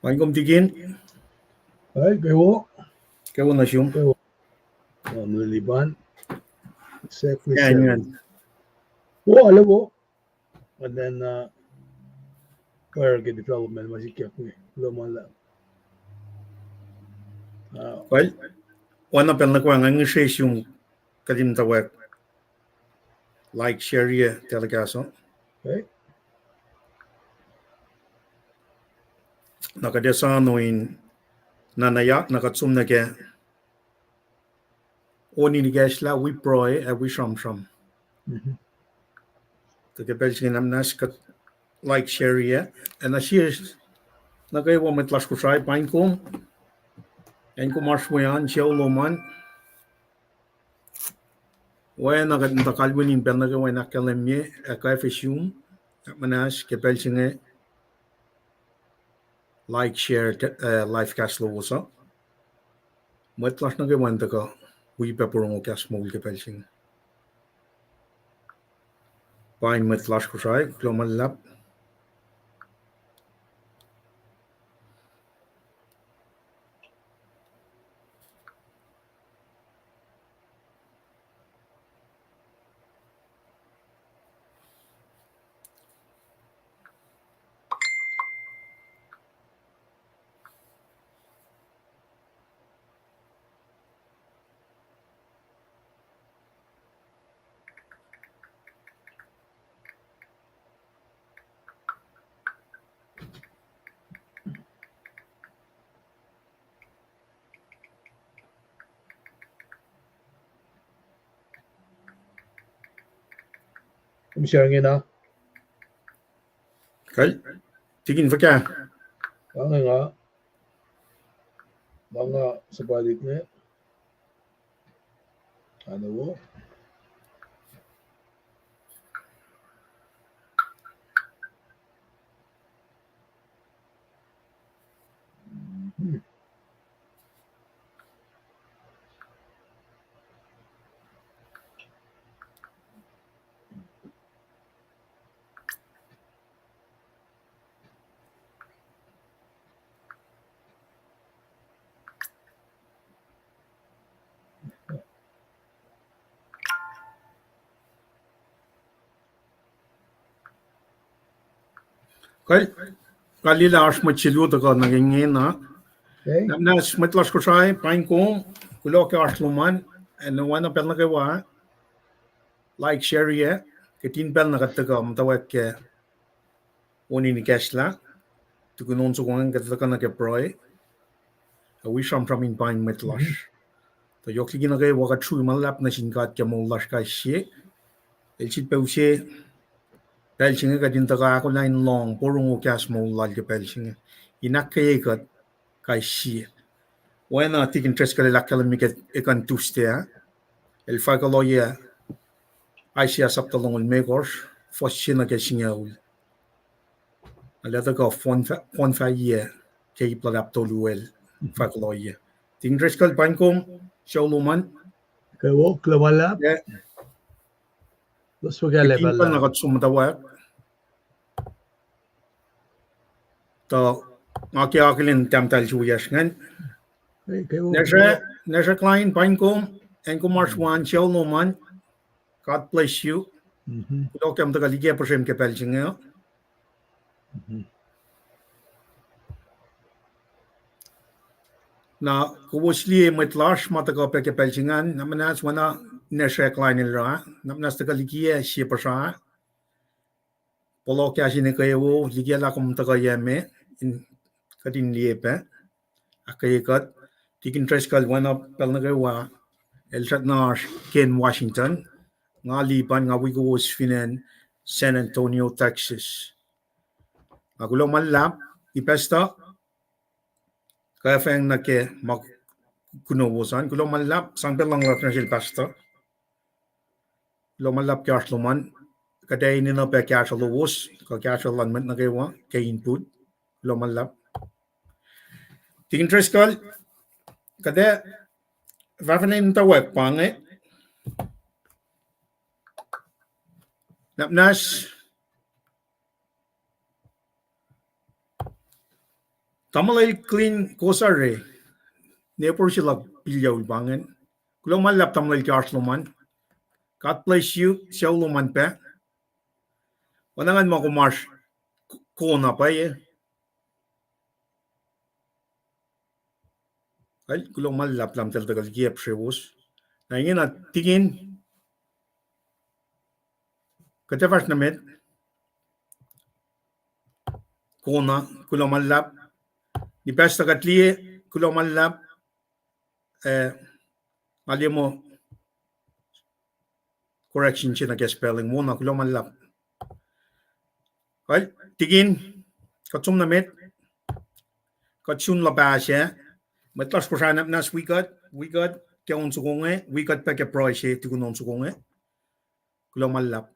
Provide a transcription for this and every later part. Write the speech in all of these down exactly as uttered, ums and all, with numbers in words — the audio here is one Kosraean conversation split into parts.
Paing kom tikin. Ai, kwewa. Kwewa nuh sum. Kwewa. Om liliban. Sek, ingacn. Wo, ale wo. And then, uh, where ke development ma sikyak inge. Kuloh ma luhlahp. Uh, well, oacna pacl nuh kwewa nga ngihsre sum kuht in muhtwacwacack like, share-ye telecast uh. Okay. Na kuht ac soano in nanayak, na kuht som nuh ke on in ikacslah wi pruhe ac wi sramsram. Tuh ke pacl se inge na muhnahs kuht like, share-ye, ac nuh sie, nuh kwewa mwet lasr Kosrae, paing kom, acn kom oasr we an, sucu lom an. Oacna kuht muhta kalweni in pacl nuh kwewa in ahkkahlwemye ac kwacfe sum, na muhnahs ke pacl se inge like, share, live cast lowos uh. Mwet lasr nuh kwewa in tuhkuh wi pac porongo kahs moul ke pacl se inge. Paing mwet lasr Kosrae, kuloh ma luhlahp. Kom share inge na? Kal, tikin fuhkah? Pa inge nga, pa nga suhpwaclihk inge. Ano wo. Kal, kal lah oasr mwet se luo tuhkuh nuh ke ingena. Na muhnahs mwet lasr Kosrae, paing kom, kuloh ke oasr lom an, ac oacna pacl nuh kwewa, like, share-ye, kuht in pacl na kuht tuhkuh muhtwacwacack ke on in ikacslah, tukun on soko ingacn kuht tuhkuh nuh ke pruhe, ac wi sramsram in paing mwet lasr. Tuh yohk liki nuh kwewa kuht srui ma luhlahp nuh sin God ke moul lasr kais sie. El sifilpac use pacl se inge kuht in tuhkuh ahkolah in lohng porongo kahs moul lal ke pacl se inge, in ahkkweye kuht kais sie. Oacna Tikin Driscoll el ahkkahlwemye ke ekuh in Tuesday ah, el fahk kuloh ye Isaiah sapta longoul limekohsr, fuhs se nuh ke singucul. El ac tuhkuh fohn fah-, fohn fahyac ke ip luhlahp tolu el fahk kuloh ye. Tikin Driscoll, paing kom, sucu lom an. Kuloh ma luhlahp. Tikin pacl na kuht som muhtwacwacack. Tuh nga ke akihlen tahmtahel se wiyacsr ingacn. Nasr, Nasr Klein, paing kom, acn kom oasr we an, sucu lom an. God bless you. Kuloh ke kom tuhkuh liki puhsrem ke pacl se inge. Na kowos liye mwet lasr ma tuhkuh pac ke pacl se ingacn, na muhnahs oacna Nasr Klein el oruh, na muhnahs tuhkuh likiyac sie puhsra. Pohloh kahs in ekuh wo, likiyac lah kom tuhkuh yac me, in kuht in liye pac. Ahkkweye kuht, Tikin Driscoll oacna pacl nuh kwewa, el srackna oasr ke acn Washington, nga lipan, nga wi kowos fin acn San Antonio, Texas. Na kuloh ma luhlahp, Pastor, kwacfweacng nuh ke ma kunowos an, kuloh ma luhlahp, sang pacl luhngse nuh sel Pastor. Kuloh ma luhlahp ke oasr lom an, kuht ac enenuh pac kahsruh lowos, kuh kahsruh luhn mwet nuh kwewa ke input. Kuloh ma luhlahp. Tikin Driscoll, kuht ac fahfahna in muhtwacwacack pa inge. Na muhnahs, Tamuhlwel Clean Kosare, nepor se luhk pilyaul pa ingacn. Kuloh ma luhlahp tamuhlwel ke oasr lom an. God bless you, sucu lom an pac. Oacna ngan ma kom oasr kona pwacye. Kuloh ma luhlahp, tahmtahel tuhkuh liki Epsrewos. Na ingena Tikin, kuht ac fahsr nuh met. Kona, kuloh ma luhlahp. Ni pastor kuht liye, kuloh ma luhlahp. Eh, nga liye muh correction se nuh ke spelling. Wona, kuloh ma luhlahp. Tikin, kuht som nuh met. Kuht sun luhpah sac. Mwet lasr Kosrae nahtuhsr, wi kuht, wi kuht ke on soko inge, wi kuht pac ke pruhe se tukun on soko inge. Kuloh ma luhlahp.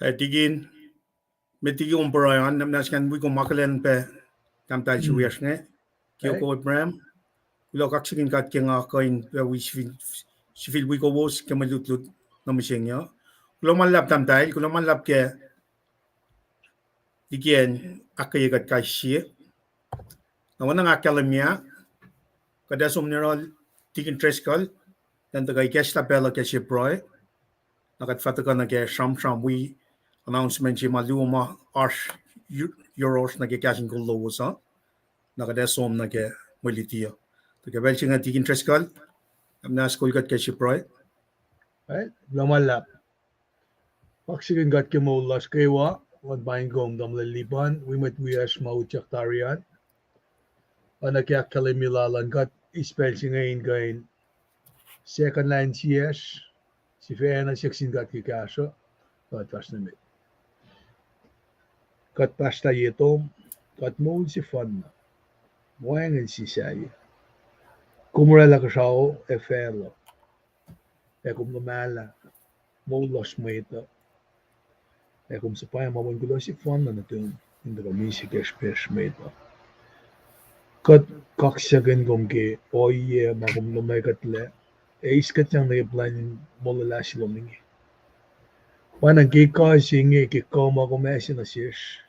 Eh, Tikin, met liki kom pruhe an, nahtuhsr ngan wi kom akihlen pac tahmtahel se wiyacsr inge, kiyoko Abraham. Kuloh kaksakihn God ke nga kuh in pac wi sifil, sifil wi kowos ke mwe lutlut nuh mihsenge uh. Kuloh ma luhlahp tahmtahel, kuloh ma luhlahp ke liki acn ahkkweye kuht kais sie. Na oacna nga ahkkahlwemye ah, kuht ac som nuh yohrohl Tikin Driscoll, elan tuhkuh ikacslah pacl uh ke sie pruhe. Na kuht fah tuhkuh nuh ke sramsram wi announcement se ma luo ma oasr yo-, yohrohsr nuh ke kahs in kol lowos uh. Na kuht ac som nuh ke mwe luti uh. Tuh ke pacl se inge Tikin Driscoll, nahtuhsr kol kuht ke sie pruhe. Kuloh ma luhlahp. Kaksakihn God ke moul lasr kwewa, luhn paing kom tamuhlwel Lipan, wi mwet wiyacsr ma utyak tari an. Oacna ke ahkkahlwemye lal an, kuht eis pacl se inge in kuh in second line siyacsr, sifacna siyuck sin God ke kahsruh, kuht fahsr nuh met. Kuht pahsrtah ye tom, kuht moul sefanna, wacngihn sie sahyac. Kom oraclah kuhsrao ac facluh, ac kom luhmahlah moul lasr mwet uh. Ac kom suhpwacma wen kuloh sefanna nuhtum in tuhkuh misac ke srihpacsr met uh. Kuht kaksakihn kom ke ohiyac ma kom luhmwekuhtlac, ac eis kuht sang nuh ke plwacn in molwelah se lom inge. Pwacnwacng ke kuh se inge, ke kuh ma kom ase nuh sesr,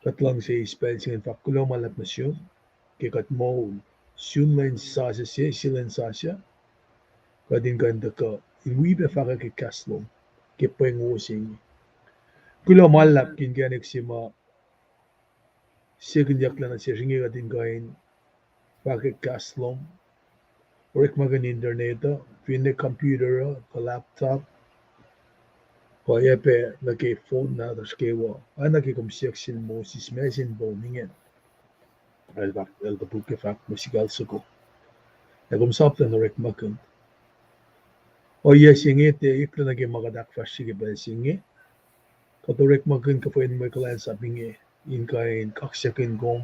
kuht luhngse eis pacl se inge in fahk kuloh ma luhlahp nuh sum, ke kuht moul sun lwen sasuc se, sie lwen sasuc, kuht in kuh in tuhkuh in wi pac fahkwack ke kahs lom ke pweng wo se inge. Kuloh ma luhlahp ke inkacnek se ma sekuhnyucklah nuh sesr inge kuht in kuh in fahkwack kahs lom, orekmakihn internet uh, finne computer uh, kuh laptop, kuh oacyacpac nuh ke phone nahtuhsr kwewa, oacna ke kom siyuck sel Moses, ma sin poun ingacn. El fahk, el topuk ke fahk mwe sikal soko. Ac kom sapta in orekmakihn. Ohiyac se inge tiac eklac nuh ke ma kuht ahkfahsrye ke pacl se inge. Kuht orekmakihn kuhfa in mwe kuhlwacnsap inge, in kuh in kaksakihn kom,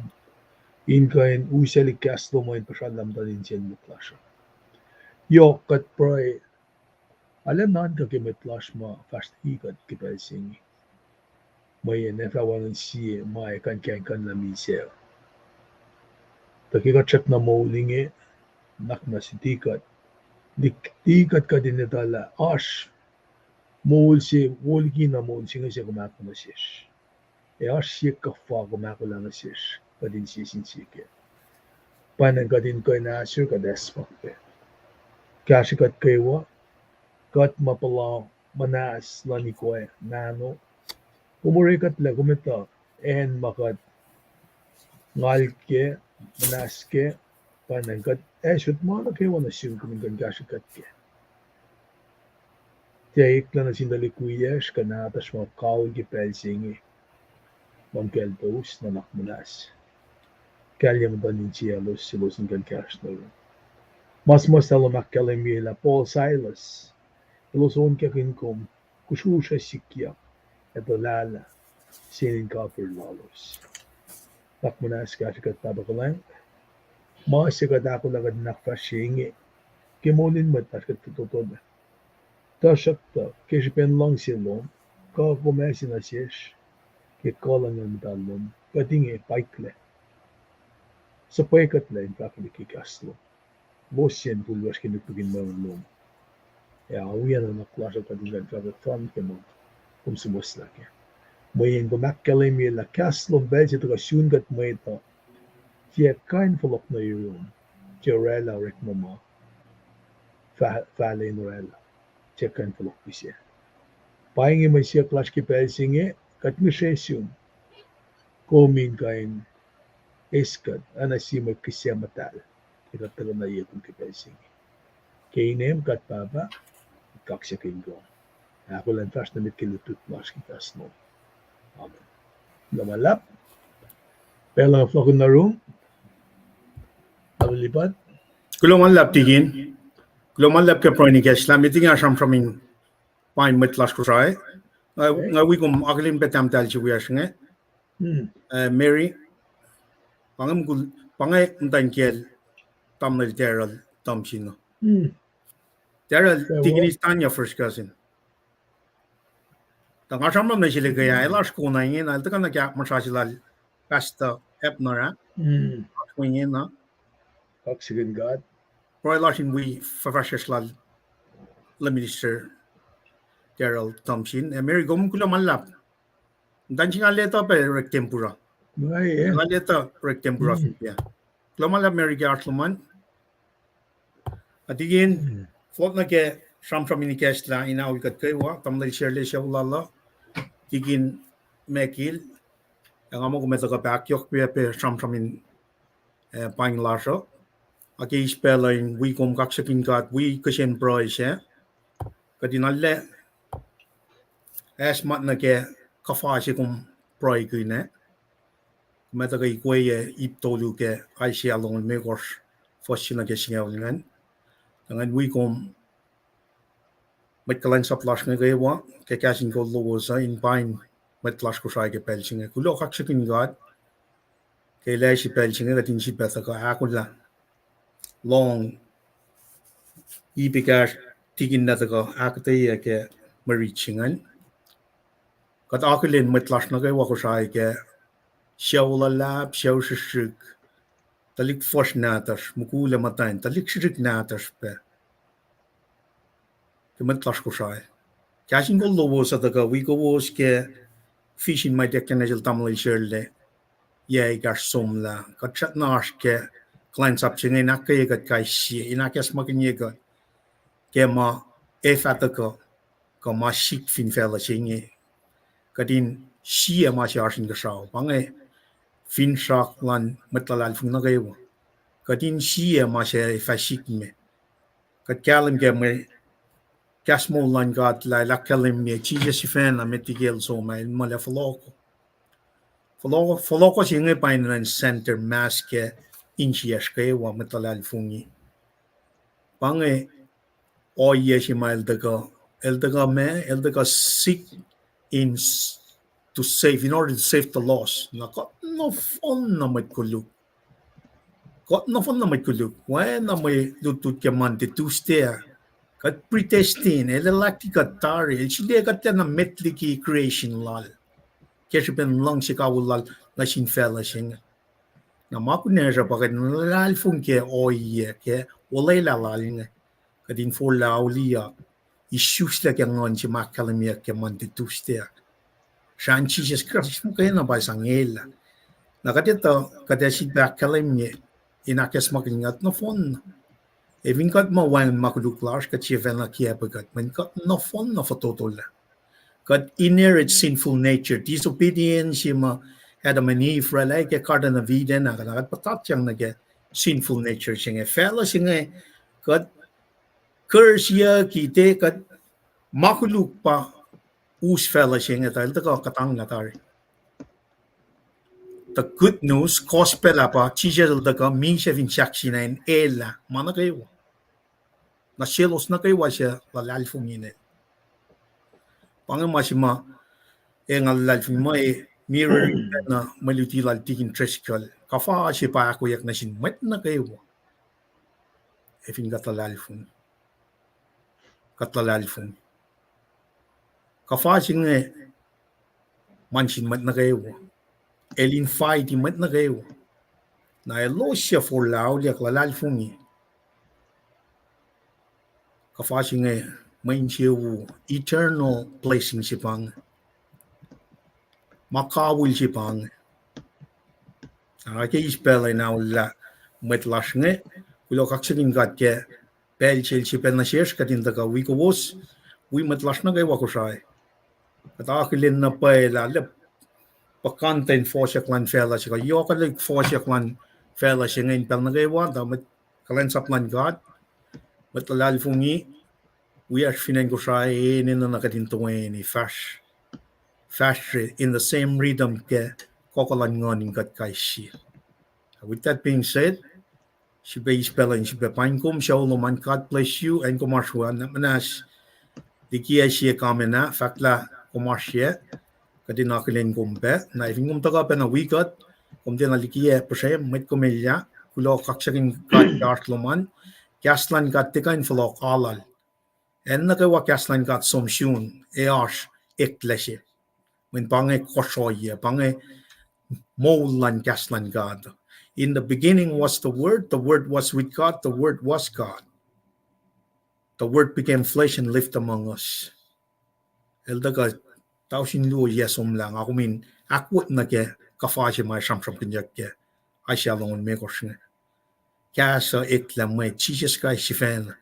in kuh in usaclihk kahs lom uh in puhsrallah muhtuhn insiyacn moul lasr uh. Yohk kuht pruhe, arlac nuhnkuh ke mwet lasr ma fahsr liki kuht ke pacl se inge. Mweyen ac fah wacngihn sie ma ac kuh in kahingkuhnlah misac. Tuh ke kuht srackna moul inge, nuhnak muhnahs luti kuht, luti kuht kuht in etuh lah oasr moul se wo liki na moul se inge se kom ahkolah nuh sesr. Ac oasr sie kuhfa kom ahkolah nuh sesr kuht in sie sin sie kac. Pwacnwacng kuht in kuh in ahsor kuht ac smack pac. kahsrwe kuht kwewa, kuht ma puhla muhnahs luhn ikwac mahno. Kom oruh kuht lah kom etuh acn ma kuht ngal kac, muhnahs kac, pwacnwacng kuht ac sot ma nuh kwewa nuh sum kom in kuh in kahsrwe kuht kac. Tiac eklac nuh sin tuhlihk wiyacsr kuh nahtuhsr ma kaul ke pacl se inge. Luhngkuhltowos, nuhnak muhnahs. Kahlyac muhtuhn insiyaclos, selos in kuh in kahsruh nuh yurum. Ma suhmuhslah lom ahkkahlwemye lah Paul, Silas, elos onkakihn kom, kusrusr ac sikyak, ac tuhlahlah, sel in kapir lalos. Nuhnak muhnahs kahsrwe kuht Pahpah kuhlwacng. Ma se kuht ahkolah kuht in ahkfahsrye inge, ke moul in mwet lasr kuht fototolah. Tuhsruhktuh ke srihpen luhngse lom, kuh kom ase nuh sesr ke kuh luhn Nguhn Muhtahl lom, kuht inge paiklac, suhpwekuhtlac in fahkwelihk ke kahs lom. Los sie in fuhlwacsr ke nuknuk in mweun lom. Ac oacyacpac nuhnak lasr uh kuht in kuh in fahkwack fal ke ma kom suhmuhslah kac. Mweyen kom ahkkahlwemye lah kahs lom pacl se tuhkuh sun kuht mwet uh, tiac kuh in fohlohk nuh yurum, tiac oraclah orekma ma fah-, fahla in oraclah, tiac kuh in fohlohk pihsac. Pa inge mwe siyuck lasr ke pacl se inge, kuht ngihsre sum, kom in kuh in eis kuht oacna sie mwe kihsac muhtahl, ac kuht tuhkuh nuh ye kom ke pacl se inge. Ke inem kuht Pahpah, kaksakihn kom. Ahkolah in fahsr nuh met ke lutlut lasr ke kahs lom. Amen. Kuloh ma luhlahp. Pacl uh fohlohkihn nuh yurum. Alu lipat. Kuloh ma luhlahp tikin. Kuloh ma luhlahp ke pruhe in ikacslah met inge, sramsram in pain mwet lasr Kosrae. Nga, nga wi kom akihlen pac tahmtahel se wiyacsr inge. Hmm. Eh, Mary, pa inge mukul, pa inge muhtwacn kiyacl tamuhlwel Daryl Thompson. Hmm. Daryl, Daryl, tikin Tanya first cousin. Tuh nga sramsram nuh sel ke ah, el oasr kona ingena, el tuhkuh nuh ke ahkmuhsra se lal Pastor Ebner ah. Hmm. Oasr ingena. Kaksakihn God. Pruhe lasr in wi fuhfahsryucsr lal, lal Minister Daryl Thompson. Eh, Mary, kom kuloh ma luhlahp. Muhtwacn se nga leta pac orek tempuh uh. Nga leta orek tempuh uh. Hmm. Kuloh ma luhlahp Mary ke oasr lom an. Tikin, hmm, fohlohk nuh ke sramsram in ikacslah in aol kuht kwewa, tamuhlwel Shirley sucu lal uh, tikin Mekil, ac nga muh kom etuh kuh pac ahkyohkye pac sramsram in, eh, paing lasr uh. Ac ke eis pacl uh in wi kom, kaksakihn God, wi kihsen pruhe sac, kuht in arlac acsmak nuh ke kuhfa se kom pruhekihn ah. Kom etuh kuh ikwe ah ip tolu ke Isaiah longoul limekohsr, fuhs se nuh ke singucul ingacn. Tuh ngan wi kom mwet kuhlwacnsap lasr inge kwewa ke kahs in kol lowos uh in pain mwet lasr Kosrae ke pacl se inge. Kuloh, kaksakihn God ke lacsi pacl se inge kuht in sifilpac tuhkuh ahkolah lohng ip ekahsr tikin na tuhkuh ahkuhtweyac ke mwe rit se ingacn. Kuht akihlen mwet lasr nuh kwewa Kosrae ke sucu luhlahp, sucu srihsrihk, tuhlihk fuhsr nahtuhsr, mukul ac muhtwacn, tuhlihk srihsrihk nahtuhsr pac. Ke mwet lasr Kosrae, kahs in kol lowos uh tuhkuh wi kowos ke vision ma ituckyang nuh sel tamuhlwel Shirley yac ekahsr somlah. Kuht srackna oasr ke kuhlwacnsap se inge in ahkkweye kuht kais sie, in ahkacsmakihnye kuht ke ma ac fah tuhkuh, kuh ma sik fin facluh se inge. Kuht in sie ma se oasr inkuhsrao. Pa inge finsrak luhn mwet luhlahlfongi nuh kwewa. Kuht in sie ma se ac fah sikme. Kuht kahlwem ke mwe kahs moul luhn God lah El ahkkahlwemye Jisus sifacna met liki El som ah, El muh lah fohlohko. Fohlohko, fohlohko se inge pa in center mas ke insiyacsr kwewa mwet luhlahlfongi. Pa inge ohiyac se ma El tuhkuh, El tuhkuh ma, El tuhkuh seek in s-, to save, in order to save the lost. Na kuht nohfohn na mwet koluk. Kuht nohfohn na mwet koluk. Oacna mwe lutlut ke Monday, Tuesday ah, kuht predestined, El luhlahlfongi kuht tari, El suliyuck kuht lah na met liki creation Lal, ke srihpen luhngse kawihl Lal nuh sin facluh se inge. Na ma kunacsr uh pa kuht in luhlahlfongi ke ohiyac, ke olwelah Lal inge, kuht in forlah auliyak, isuslac ke nguhn se ma ahkkahlwemyeyuck ke Monday, Tuesday ah. Srahn Jisus Kraist muhkwena pa sang elah. Na kuht etuh, kuht ac sifilpac ahkkahlwemye, in ahkacsmakihnye kuht nohfohn. Ac fin kuht muh wacngihn ma koluk lasr, kuht sifacna kiacpwe kuht, mweyen kuht nohfohn na fototo lah kuht inherit sinful nature, disobedience se ma Adam and Eve oraclah ke Garden of Eden ah, kuht puhtatyang nuh ke sinful nature se inge. Facluh se inge kuht kursiyucki, tiac kuht, ma koluk pa us facluh se inge, tuh el tuhkuh kuhtanglah tari. The good news, gospel ah pa Jisus el tuhkuh misac fin sahk se na in elah ma nuh kwewa. Na selos nuh kwewa suc luhlahlfongi inel. Pa inge ma se ma, e, nga luhlahlfongi ma e mirror pacna mwe luti lal Tikin Driscoll. Kuhfa se pa ahkoeyuck nuh sin mwet nuh kwewa. Ac fin kuht luhlahlfongi, kuht luhlahlfongi, kuhfa se inge ma nuh sin mwet nuh kwewa. El invite mwet nuh kwewa. Na elos suc forlah auliyak luhlahlfongi, kuhfa se inge mwe insewowo, eternal blessing se pa inge. Ma kawihl se pa inge. Ac ke eis pacl in aollah mwet lasr inge, kuloh kaksakihn God ke pacl sel srihpac nuh sesr kuht in tuhkuh wi kowos, wi mwet lasr nuh kwewa Kosrae. Kuht akihlen na pwacye lah lep puhkantwen fohsack luhn facluh se, kuh yohkwelihk fohsack luhn facluh se inge in pacl nuh kwewa, tuh mwet kuhlwacnsap luhn God, mwet luhlahlfongi, wiyacsr fin acn Kosrae, enenuh na kuht in toeni fahsr, fahsr in the same rhythm ke kuh luhn Nguhn in kuht kais sie. With that being said, srihpac eis pacl in srihpac paing kom, sucu lom an, God bless you, acn kom oasr we an, muhnahs liki sie comment ah, fahk lah kom oasr yac, kuht in akihlen kom pac. Na fin kom tuhkuh pacna wi kuht, kom tiacna likiyac puhsrem, mwet kom elyah, kuloh kaksakihn God ke oasr lom an, kahs luhn God tiac kuh in fohlohk ahlal. Acn nuh kwewa kahs luhn God som sun, ac oasr eklac se. Mweyen pa inge kosroiyac, pa inge moul luhn kahs luhn God. In the beginning was the Word, the Word was with God, the Word was God. The Word became flesh and lived among us. El tuhkuh tausin luo yac somlah, nga kom in ahkwot nuh ke kuhfa se ma sramsramkihnyuck ke Isaiah longoul limekohsr inge. Kahs uh eklac, mwet Jisus Kraist sifacna.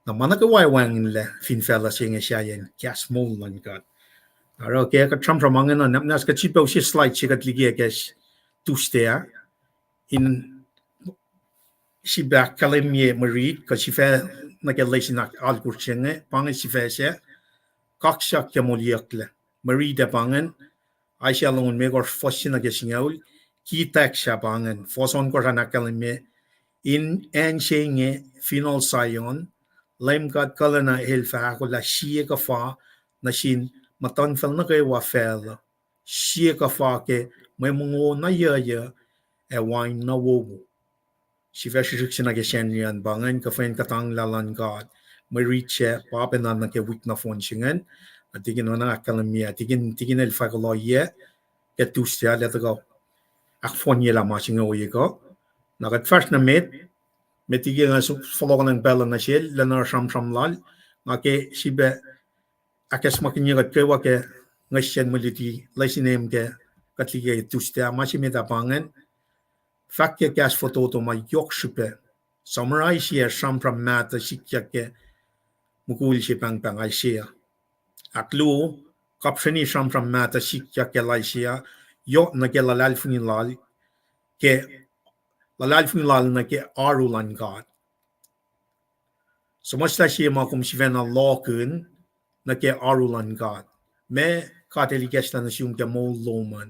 Na ma nuh kwewa wacngihnlac fin facluh se inge sahyacn kahs moul luhn God. Oruh ke kuht sramsram ingena, na muhnahs kuht sifilpac use slide se kuht likiyac ke Tuesday ah, in sifilpac ahkkahlwemye mwe rit kuh sifac nuh ke lesin alkosr se inge, pa inge sifac sac, Kaksak ke Moliyucklac. Mwe rit ah pa ingacn, Isaiah longoul limekohsr, fuhs se nuh ke singucul, key text ah pa ingacn, fuhs ohnkohsr an ahkkahlwemye, in acn se inge, finohl Zion, Leum God Kuhlacna El fah ahkolah sie kuhfa nuh sin muhtuhnfacl nuh kwewa facluh, sie kuhfa ke mwe mongo na yucyuc ac wain na wowo. Sifac srihsrihk se nuh ke Sacnri an pa ingacn, kuhfa in kuhtanglah luhn God. Mwe rit sac pa pacna nuh ke wik nohfohn se ingacn. Na tikin oacna ahkkahlwemye, tikin, tikin el fahk kuloh yac ke Tuesday ah, lah tuhkuh ahkfohnyelah ma se inge ohiyac kuh. Na kuht fahsr nuh met, met liki nga fohlohkohnacng pacl uh nuh sel, lacna sramsram lal, nga ke sifilpac ahkacsmakihnye kuht kwewa ke ngihsre mwe luti lesin em ke kuht likiyac Tuesday ah, ma se met ah pa ingacn, fahk ke kahs fototo ma yohk srihpac, summarize-i sramsram mahtuh sikyak ke mukul se pahngpahng Isaiah. Ahkluo, kapsreni sramsram mahtuh sikyak ke Isaiah, yohk nuh ke luhlahlfongi lal, ke luhlahlfongi lal nuh ke oaru luhn God. Suhmuhslah sie ma kom sifacna lohkihn nuh ke oaru luhn God. Ma God El ikacslah nuh sum ke moul lom an.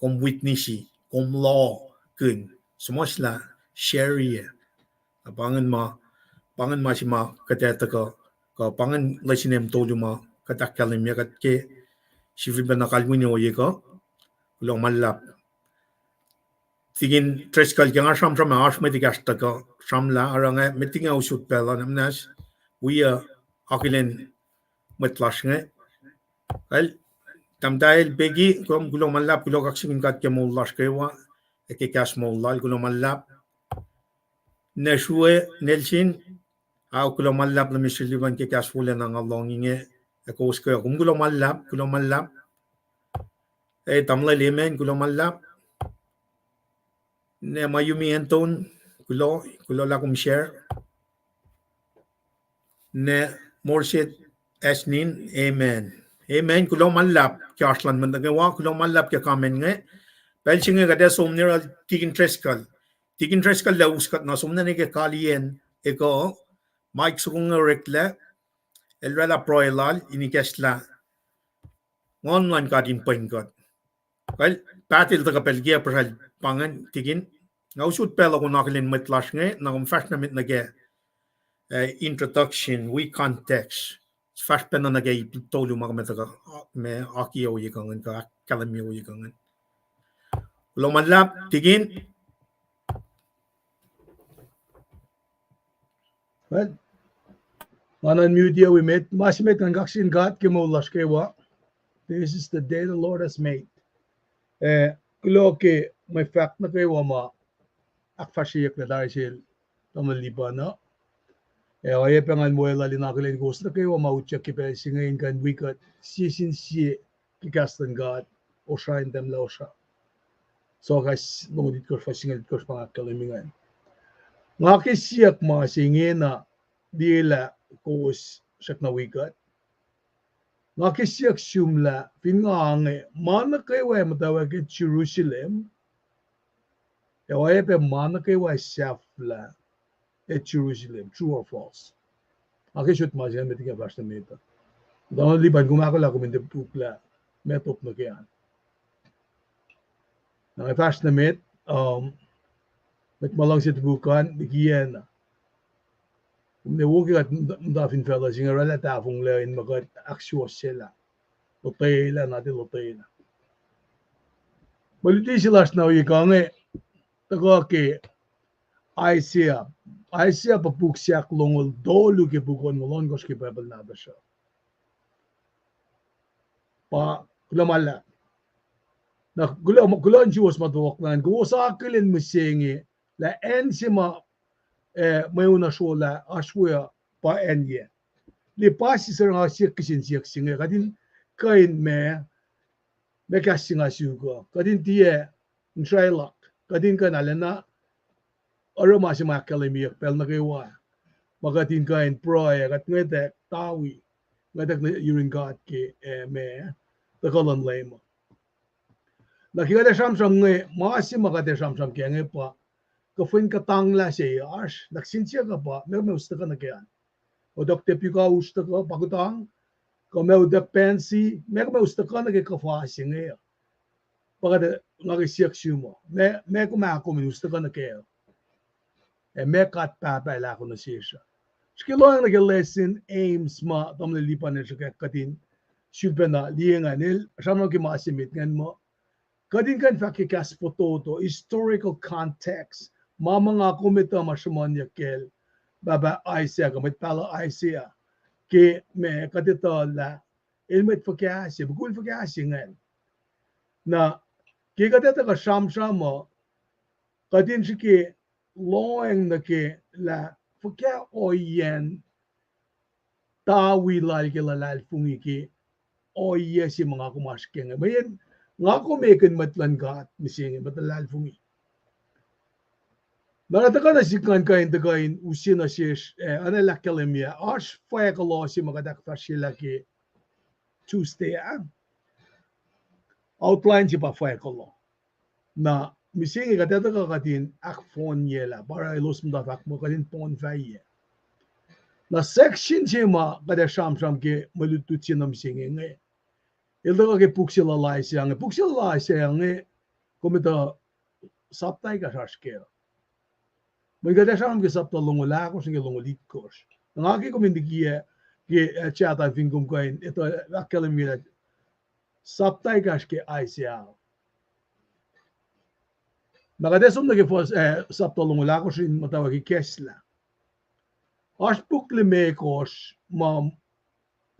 Kom witness-i, kom lohkihn. Suhmuhslah, share-i. Na pa ingacn ma, pa ingacn ma se ma kuht ac tuhkuh, kuh pa ingacn lesin em tolu ma kuht ahkkahlwemye kuht ke sifilpac na kalweni ohiyac kuh. Kuloh ma luhlahp. Tikin Driscoll, ke nga sramsram ah oasr mwet ekahsr tuhkuh sramlah, oruh nga met inge usot pacl uh, na muhnahs wi uh akihlen mwet lasr inge. Kal, tahmtahel Peggy, kom kuloh ma luhlahp, kuloh kaksakihn God ke moul lasr kwewa, ac ke kahs moul lal, kuloh ma luhlahp. Nesrue Nelson, ao kuloh ma luhlahp lah Mister Liban ke kahs wolacna nga lohng inge, ac kowos kwewa, kom kuloh ma luhlahp, kuloh ma luhlahp. E, tamuhlwel Amen, kuloh ma luhlahp. Ne ma Yumi Anton, kuloh, kuloh lah kom share. Ne morset asnin, amen. Amen. Kuloh ma luhlahp ke oasr luhn mwet nuh kwewa, kuloh ma luhlahp ke comment inge. Pacl se inge kuht ac som nuh yohrohl Tikin Driscoll. Tikin Driscoll lah us kuht na som nuh ke kaliyacn ekuh, mic soko inge oreklac, el oraclah pruhe lal in ikacslah nguhn luhn God in pwen kuht. Kal, paht el tuhkuh pacl kiacp puhsral pa ingacn, Tikin. Nga usot pacl uh kom akihlen mwet lasr inge, na kom fahsr nuh met nuh ke, eh, introduction, wi context. Fahsr pacna nuh ke ip tolu ma kom ac tuhkuh, ma akiyac ohiyac kuh ingacn, kuh ahkkahlwemye ohiyac kuh ingacn. Kuloh ma luhlahp, Tikin. Well, nga unmute-ye wi met, ma se met ngan kaksakihn God ke moul lasr kwewa. This is the day the Lord has made. Eh, kuloh ke mwe fahk nuh kwewa ma ahkfahsryeyucklac tari sel tamuhlwel Lipan uh. Ac oacyacpac ngan weluhl in akihlen kowos nuh kwewa ma utyak ke pacl se inge in kuh in wi kuht sie sin sie ke kahs luhn God, Osra in Tahmlah Osra. Soakas longoul itkohsr, fuhs singucul itkohsr pa nga ahkkahlwemye ingacn. Nga ke siyuck ma se ingena, liye lah kowos srackna wi kuht. Nga ke siyuck sum lah fin nga inge, ma nuh kwewa muhtwacwacack ke Jerusalem, ac oacyacpac ma nuh kwewa sahflah ke Jerusalem, true or false? Nga ke sot ma se inge met ke fahsr nuh met uh. Tamuhlwel Lipan, kom ahkolah kom in tiac puk lah meac top nuh ke an. Na nga fahsr nuh met, um, mwet ma luhngse topuk an, likiyacna. Kom ne wo ke kuht muhta fin facluh se inge oraclah tahfonglac in muh kuht ahksuwohsyelah. Lotwelah, na tiac lotwelah. Mwe luti se lasr na ohiyac kuh inge, tuhkuh ke Isaiah. Isaiah pa puk se ahklongoul tolu ke puk onngoul ohnkohsr ke Bible nahtuhsr uh. Pa kuloh ma luhlahp. Na kuloh, kuloh nuh suwos ma tuhkuh ingacn, kowos akihlen mihsenge lah acn se ma, eh, mweun uh srolah oasr we uh pa acn yac. Liye pa sisernga siyuck kihsen siyuck se inge, kuht in kuh in ma, ma kahs se nga suk uh, kuht in tiac insraeluck, kuht in kuh in arulacna oruh ma se ma ahkkahlwemyeyuck pacl nuh kwewa. Ma kuht in kuh in pruhe, kuht ngwetack tawi, ngwetack nuh yurin God ke, eh, ma, tuhkuh luhn Leum uh. Na ke kuht ac sramsram inge, ma se ma kuht ac sramsram kac inge pa, kuhfwen kuhtanglah se oasr, na kihsen siyuck uh pa, meac kom ac us tuhkuh nuh ke an? Utuck tepuka, us tuhkuh, pa kuhtang, kuh meac utuck pensi, meac kom ac us tuhkuh nuh ke kuhfa se inge uh? Pa kuht, nga ke siyuck sum uh, meac, meac kom ahkoo in us tuhkuh nuh kac uh? Ac meac God Pahpah El ahko nuh sesr uh? Srihke lohacng nuh ke lesson aims ma tamuhlwel Lipan el sruhkwack kuht in sulpacna liye ingacn, el sramsram ke ma se met ingacn muh kuht in kuh in fahk ke kahs fototo, historical context, ma ma nga kom etuh ma sruhmuhnyuck kacl pahpah Isaiah, kuh mwet pahluh Isaiah, ke ma kuht etuh lah el mwet fuhkah se, mukul fuhkah se ingacn. Na ke kuht etuh kuh sramsram uh, kuht in srihke lohacng nuh ke lah fuhkah ohiyacn tawi lal ke luhlahlfongi ke ohiyac se ma nga kom oasr ke inge. Mweyen nga kom ekihn mwet luhn God mihsenge, mwet luhlahlfongi. Na oruh tuhkuh nuh sihk ngan kuh in tuhkuh in use nuh sesr, eh, anaclah ahkkahlwemye, oasr fwack kuloh se ma kuht ahkfahsryelah ke Tuesday ah. Outline se pa fwack kuloh. Na mihsenge kuht etuh kuh kuht in ahkfohnyelah, pa oruh elos muhta fahk muh kuht in poun fahyac. Na section se ma kuht ac sramsram ke mwe lutlut se nuh mihsenge inge, el tuhkuh ke puk se lal Isaiah inge. Puk se lal Isaiah inge, kom etuh, sapta ekahsr oasr kac. Mweyen kuht ac sramsram ke sapta longoul ahkosr nuh ke longoul itkohsr. Nga ke kom in likiyac ke, eh, chat an fin kom kuh in etuh ahkkahlwemye lah sapta ekahsr ke Isaiah. Na kuht ac som nuh ke first, eh, sapta longoul ahkosr in muhtwacwacack ikacslah. Oasr puk limekohsr ma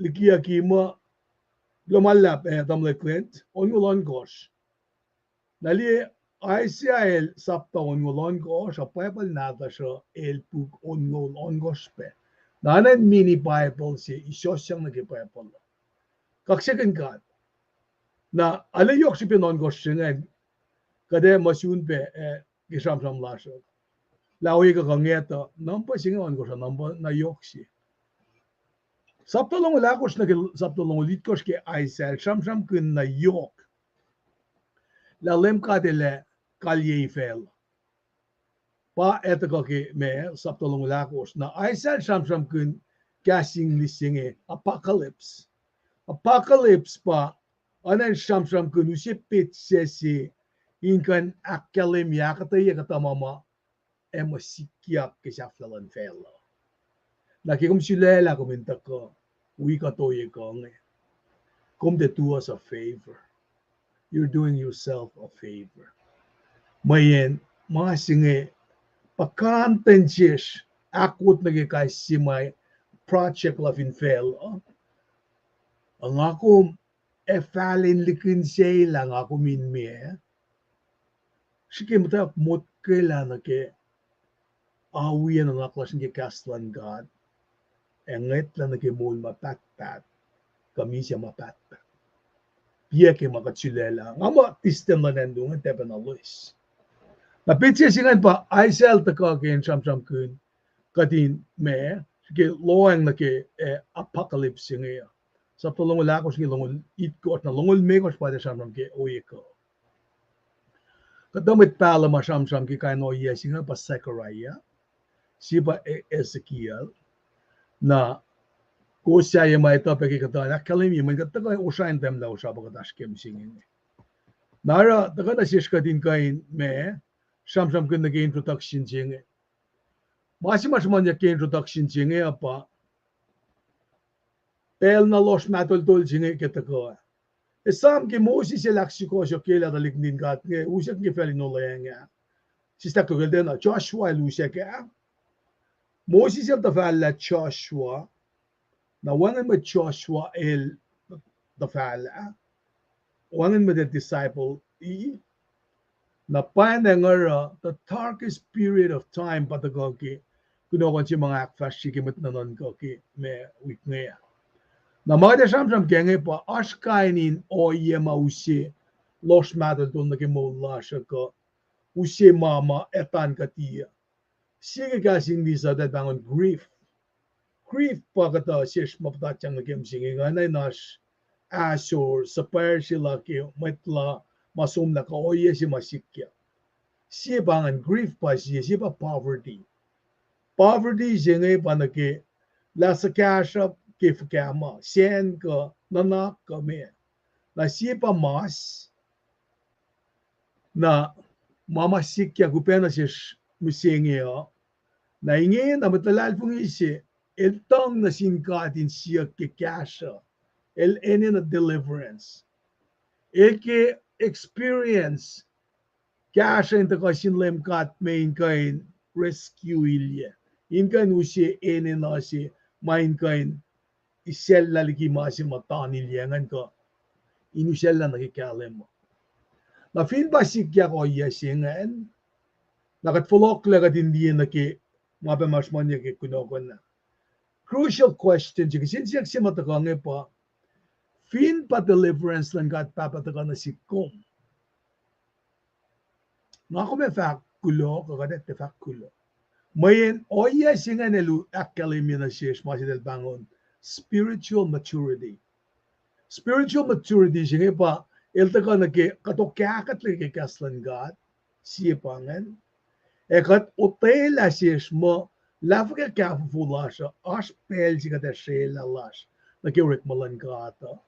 likiyucki muh, kuloh ma luhlahp, eh, tamuhlwel Clint, onngoul ohnkohsr. Na liye, Isaiah el sapta onngoul ohnkohsr, a Bible nahtuhsr uh el puk onngoul ohnkohsr pac. Na acn mini Bible se isosyang nuh ke Bible uh. Kaksakihn God. Na arlac yohk srihpen ohnkohsr se ingacn, kuht ac muh sun pac, eh, ke sramsram lasr uh, lah ohiyac kuh kuh nget uh, number se inge ohnkohsr uh, number na yohk se. Sapta longoul ahkosr nuh ke sapta longoul itkohsr ke Isaiah el sramsramkihn na yohk lah Leum God El ac kalyei facluh. Pa etuh kuh ke ma sapta longoul ahkosr. Na Isaiah el sramsramkihn kahs English se inge apocalypse. Apocalypse pa oacna in sramsramkihn use petsac se in kuh in ahkkahlwemye ahkuhtweyac kuhtuh ma ma ac muh sikyak ke sahflah luhn facluh. Na ke kom sulaclah kom in tuhkuh wi kuht ohiyac kuh inge, kom tiac do us a favor. You're doing yourself a favor. Mweyen ma se inge pa content sesr ahkwot nuh ke kais sie ma project luhn fin facluh. Nga kom ac fahlen likin sel lah nga kom in meac, srihke muhtwacwacack motkwaclah nuh ke awi ac nuhnak lasr nuh ke kahs luhn God, ac ngwetlah nuh ke moul ma pahtpaht, kuh misac ma pahtpaht. Piac ke ma kuht sulaclah. Nga muh distance luhn acn luo ingacn tiac pacna loes. Na petsac se ingacn pa Isaiah el tuhkuh ke in sramsramkihn kuht in ma, ke lohacng nuh ke, eh, apocalypse se inge uh. Sapta longoul ahkosr nuh ke longoul itkohsr, na longoul limekohsr pa el sramsram ke ohiyac kuh. Kuhtuh mwet pahluh ma sramsram ke kain ohiyac se inge pa Zechariah, sie pa E-, Ezekiel, na kowos sahyac ma etuh pac ke kuhtuh ahkkahlwemye, mweyen kuht tuhkuh osra in tahmlah osra pa kuht oasr ke mihsenge inge. Na oruh tuhkuh nuh sesr kuht in kuh in ma, sramsramkihn nuh ke introduction se inge. Ma se ma sruhmuhnyuck ke introduction se inge uh pa pacl na lohsr mahtoltol se inge ke tuhkuh. Esam ke Moses el ahksukohsohk ke lah tuhlihk nuhtin God inge usack ke facl in olweacng ah, sislah kuhkacl tiacna Joshua el usack ah. Moses el tuhfahlah Joshua, na wacngihn mwet Joshua el tuhfahlah, wacngihn mwet el disciple-i, na pwacnwacng oruh the darkest period of time pa tuhkuh ke kunohkohn se ma nga ahkfahsrye ke mwet nuhnuhnkuh ke ma wik inge. Na ma kuht ac sramsram kac inge pa oasr kain in ohiyac ma use lohsr mahtoltol nuh ke moul lasr uh kuh use ma ma etuh kuht uh. Sie ke kahs English uh eltahl pahngon grief. Grief pa kuhtuh sesr ma puhtatyang nuh ke mihsenge ingacn, na in oasr ahsor, suhpwacr se la ke mwet la ma somlah kuh ohiyac se ma sikyak. Sie pa ingacn grief pa sie, sie pa poverty. Poverty se inge pa nuh ke lah suhkahsruhp ke fuhkah ma, sacn kuh nuhnak kuh meac. Na sie pa mas, na ma ma sikyak upac nuh sesr mihsenge uh. Na ingena mwet luhlahlfongi se el tuhng nuh sin God in siyuck ke kahsruh, el enenuh deliverance. El ke experience kahsruh in tuhkuh sin Leum God me in kuh in rescue-ilyac, in kuh in use enenuh se ma in kuh in isacllah liki ma se muhta ilyac ingacn kuh in usacllah nuh ke kahlwem uh. Na fin pa sikyak ohiyac se ingacn, na kuht fohlohklac kuht in liye nuh ke ma pac ma sruhmuhnyuck ke kunohkohn ah. Crucial question se kihsen siyuck se ma tuhkuh inge pa, fin pa deliverance luhn God Pahpah tuhkuh nuh sihk kom, nga kom ac fahk kuloh kuh kuht ac tiac fahk kuloh? Mweyen ohiyac se ingacn el ahkkahlwemye nuh sesr ma se eltahl pahngon spiritual maturity. Spiritual maturity se inge pa el tuhkuh nuh ke kuht okahkuhtlac ke kahs luhn God, sie pa ingacn. Ac kuht otwelah sesr muh lah fuhkah kahfofo lasr uh, oasr pacl se kuht ac srwelah lasr nuh ke orekma luhn God uh.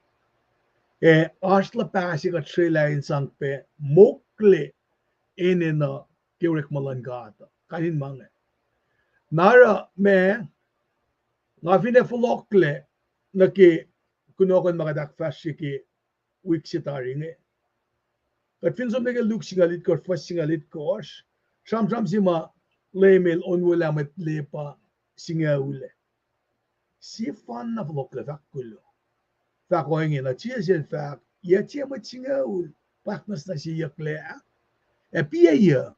Ac oasr luhpah se kuht srwelah in sang pac mokle enenuh ke orekma luhn God uh. Kain in ma inge. Na oruh ma, nga finne fohlohklac nuh ke kunohkohn ma kuht ahkfahsrye ke wik se tari inge, kuht fin som nuh ke Luke singucul itkohsr, fuhs singucul itkohsr, sramsram se ma Leum El onwelah mwet lepa singucul ah. Sefanna fohlohklac fahk kuloh. Fahk ohinge, na Jisus El fahk, yac tiac mwet singucul pahknwacsnwacsyeyucklac ah? Ac piac yac?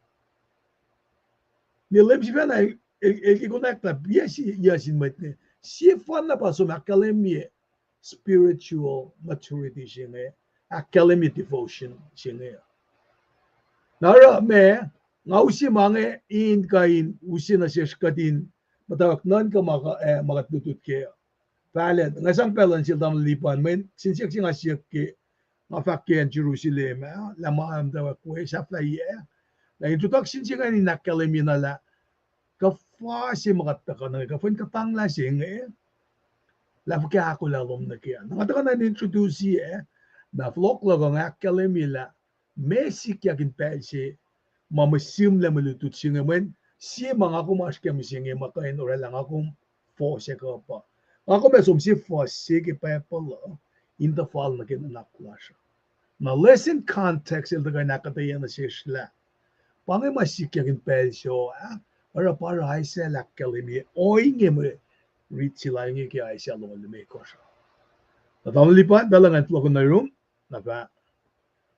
Ne Leum sifacna el, el, el ke konwacack lah piac se yac sin mwet inge. Sefanna pa som ahkkahlwemye spiritual maturity se inge, ahkkahlwemye devotion se inge. Na oruh ma, nga use ma inge in kuh in use nuh sesr kuht in muhtwacwacack nuhnkuh ma kuh, eh, ma kuht lutlut kac uh. Pahlen, nga sang pahlen sel tamuhlwel Lipan, mweyen siyuck se nga siyuck ke, nga fahk ke acn Jerusalem ah, lah ma muhtwacwacack we sahflahiyac. Na introduction se ingacn in ahkkahlwemye na lah kuhfa se ma kuht tuhkuh nuh inge, kuhfa in kuhtanglah se inge, lah fuhkah ahkolah lom nuh kac. Na nga tuhkuh na in introduce-i, na fohlohk luhk uh nga ahkkahlwemye lah meac sikyak in pacl se ma mwe sihmlac mwe lutlut se inge, mweyen sie ma nga kom oasr ke mihsenge ma kuh in oraclah nga kom fohsack uh pa, nga kom ac som sie fuhs se ke Bible uh in tuh fal nuh ke nuhnak lasr uh. Na lesson context el tuhkuh in ahkuhtweyac nuh sesr lah pa inge ma sikyak in pacl se uh, oruh pa oruh Isaiah el ahkkahlwemye ohinge mwe rit se lal inge ke Isaiah longoul limekohsr uh. Na tamuhlwel Lipan, pacl uh ngan fohlohk nuh yurum, na fah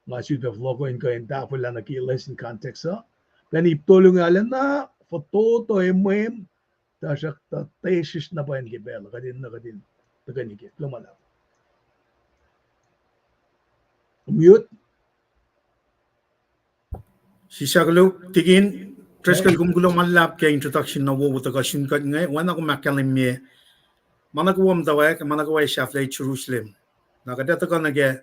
nga sulpac fohlohk in kuh in tahfwelah nuh ke lesson context uh. Pacna ip tolu inge arulacna fototo emwem, tuhsruhktuh tesrihsr na pwacye ke pacl uh, kuht in na kuht in tuhkweni ke. Kuloh ma luhlahp. Mute. Sislah koluk, Tikin, Driscoll, kom kuloh ma luhlahp ke introduction na wowo tuhkuh sun kuht inge, oacna kom ahkkahlwemye ma nuh kwewa muhtwacwacack, ma nuh kwewa sahflah Jerusalem. Na kuht ac tuhkuh nuh ke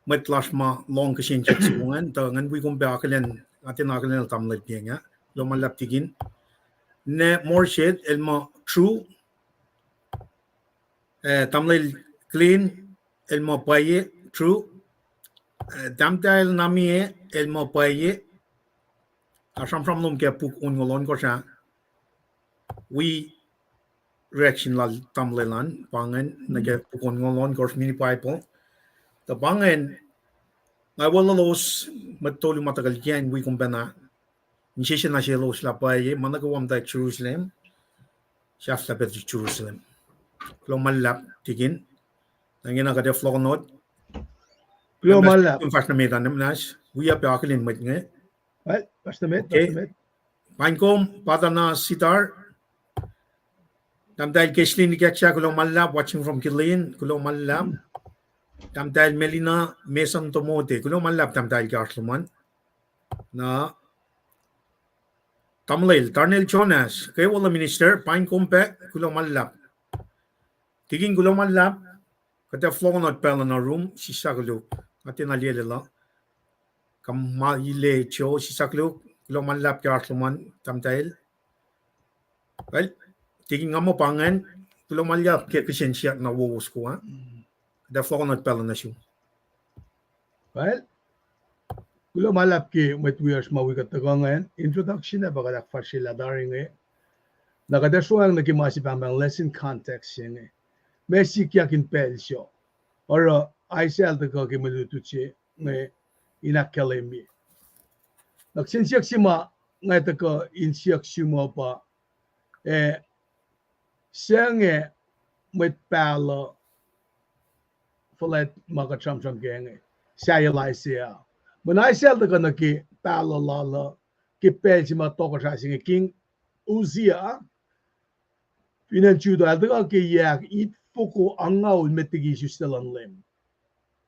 mwet lasr ma lohng kihsen siyuck se ingacn, tuh ngan wi kom pac akihlen, nga tiacna akihlen tamuhlwel Pieng ah. Kuloh ma luhlahp Tikin. Ne Morshed, el muh True, eh, tamuhlwel Clean, el muh pwacye, True. Eh, tahmtahel Namie, el muh pwacye. Nga sramsram lom ke puk onngoul ohnkohsr ah, wi reaction lal tamuhlwel an pa ingacn nuh ke puk onngoul ohnkohsr mini Bible. Tuh pa ingacn, nga weluhlos mwet tolu ma tuhkuh liki acn wi kom pacna, insese na selos lah pwacye ma nuh kwewa muhtwacwacack Jerusalem, sahflah pac Jerusalem. Kuloh ma luhlahp Tikin. Na ingena kuht ac fohlohk nuh, kuloh ma luhlahp, fahsr nuh met an, na wi pac akihlen mwet inge. Fahsr nuh met, fahsr nuh met. Paing kom, Patana Sitar. Tahmtahel Keslin Ikaksah, kuloh ma luhlahp, watching from Killeen, kuloh ma luhlahp. Tahmtahel Melina Mason Tomote, kuloh ma luhlahp tahmtahel ke oasr lom an. Na tamuhlwel Darnell Jonas, kwewa luhn minister, paing kom pac, kuloh ma luhlahp. Tikin, kuloh ma luhlahp, kuht ac fohlohk nuh pacl uh nuh yurum, sislah koluk, nga tiacna liyaclwelah. Kamale Cho, sislah koluk, kuloh ma luhlahp ke oasr lom an tahmtahel. Well, Tikin, nga muh pa ingacn, kuloh ma luhlahp ke kihsen siyuck na wowo soko ah. Kuht ac fohlohk nuh pacl uh nuh sum. Well, kuloh ma luhlahp ke mwet wiyacsr ma wi kuht tuhkuh ingacn, introduction ah pa kuht ahkfahsryelah tari inge. Na kuht ac sroacng nuh ke ma se pahngpahng lesson context se inge. Meac sikyak in pacl se uh, oruh Isaiah el tuhkuh ke mwe lutlut se inge in ahkkahlwemye. Na kihsen siyuck se ma nga tuhkuh in siyuck sum uh pa, eh, se inge mwet pahluh fuhlwact ma kuht sramsram kac inge, sahyac Isaiah. Mweyen Isaiah el tuhkuh nuh ke pahluh lal uh ke pacl se ma tohkohsrah se inge King Uzziah, fin acn Judah, el tuhkuh ke yac itfoko angngaul met liki isuslac luhn Leum.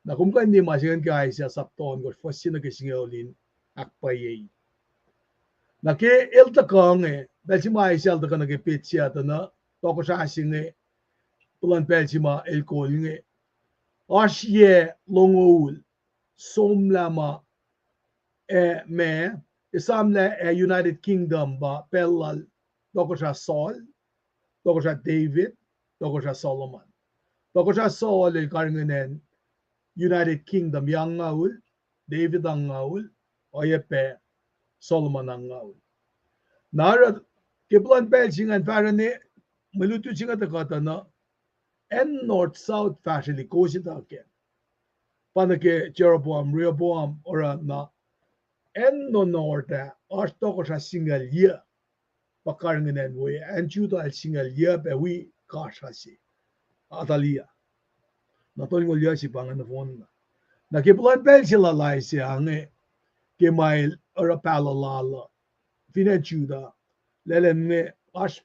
Na kom kuh in liye ma se ingacn ke Isaiah sapta ohnkohsr fuhs se nuh ke singucul in ahkpwacyei. Na ke el tuhkuh inge, pacl se ma Isaiah el tuhkuh nuh ke petsac tuh na tohkohsrah se inge, puhlan pacl se ma el kol inge, oasr yac longoul somlah ma, eh, ma, esamlah ac United Kingdom pa pacl lal tohkohsrah Saul, tohkohsrah David, tohkohsrah Solomon. Tohkohsrah Saul el karihngihn acn United Kingdom yac angngaul, David angngaul, oacyacpac Solomon angngaul. Na oruh ke puhlan pacl se ingacn fahsruh ne mwe lutlut se inge tuhkuh tuh na acn north south fahsrwelihk kowos etuh kac. Pa nuh ke Jeroboam, Rehoboam, oruh na acn north ah oasr tohkohsrah singucul yuc pa karihngihn acn we, acn Judah el singucul yuc pac wi kasra se, Athaliah. Na tolngoul yuc se pa ingacn nohfohn na. Na ke puhlan pacl se lal Isaiah inge, ke ma el oruh pahluh lal uh fin acn Judah, lwelah inge oasr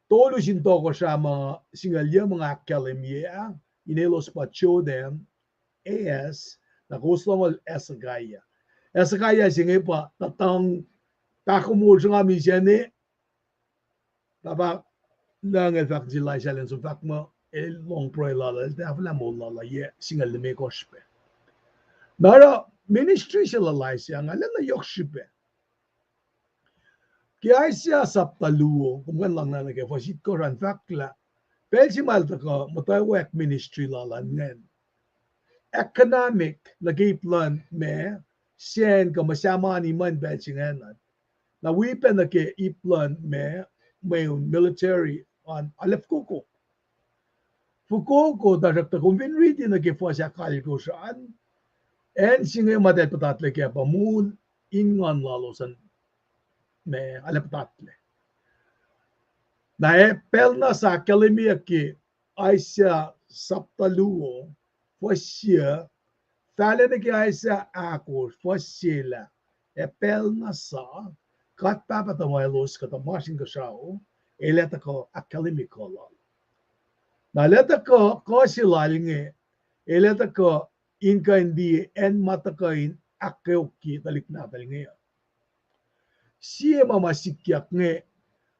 tolu sin tohkohsrah ma singucul yuc ma nga ahkkahlwemye ah, in elos pa Jotham, Ahaz, na kowos lohngol Hezekiah. Hezekiah se inge pa tuhtuhng pahkomuhl sruhnga misacne, tuhfah na ngel fahk nuh sel Elijah elan som fahk muh el lohng pruhe lal ah, el tahfwelah moul lal ah yac singucul limekohsr pac. Na oruh ministry se lal Elijah nga lwelah yohk srihpac. Ke Isaiah sapta luo, kom kuh in lohng na nuh ke fuhs itkohsr an, fahk lah pacl se ma el tuhkuh muhtwacwacack ministry lal an ingacn, economic nuh ke ip luhn ma, sacn kuh muhsah mani ma in pacl se ingacn an, na wi pac nuh ke ip luhn ma, mweun military an, arlac fokoko. Fokoko, tuhsruhktuh kom fin riti nuh ke fuhs ahkalkosr an, acn se inge ma eltahl puhtatlac kac pa moul in nguhn lalos an, ma arlac puhtatlac. Na ac pacl na sa ahkkahlwemyeyuck ke Isaiah sapta luo, fuhs sie, fahlac nuh ke Isaiah ahkosr, fuhs sie lah, ac pacl na sa, God Pahpah tuhmwaclos kuhtuh masr Inkuhsrao, el ac tuhkuh ahkkahlwemye kuh lal. Na el ac tuhkuh kuh se lal inge, el ac tuhkuh in kuh in liye acn ma tuhkuh in ahkkweokye tuhlihk nahtuhl inge uh. Sie ma ma sikyak inge,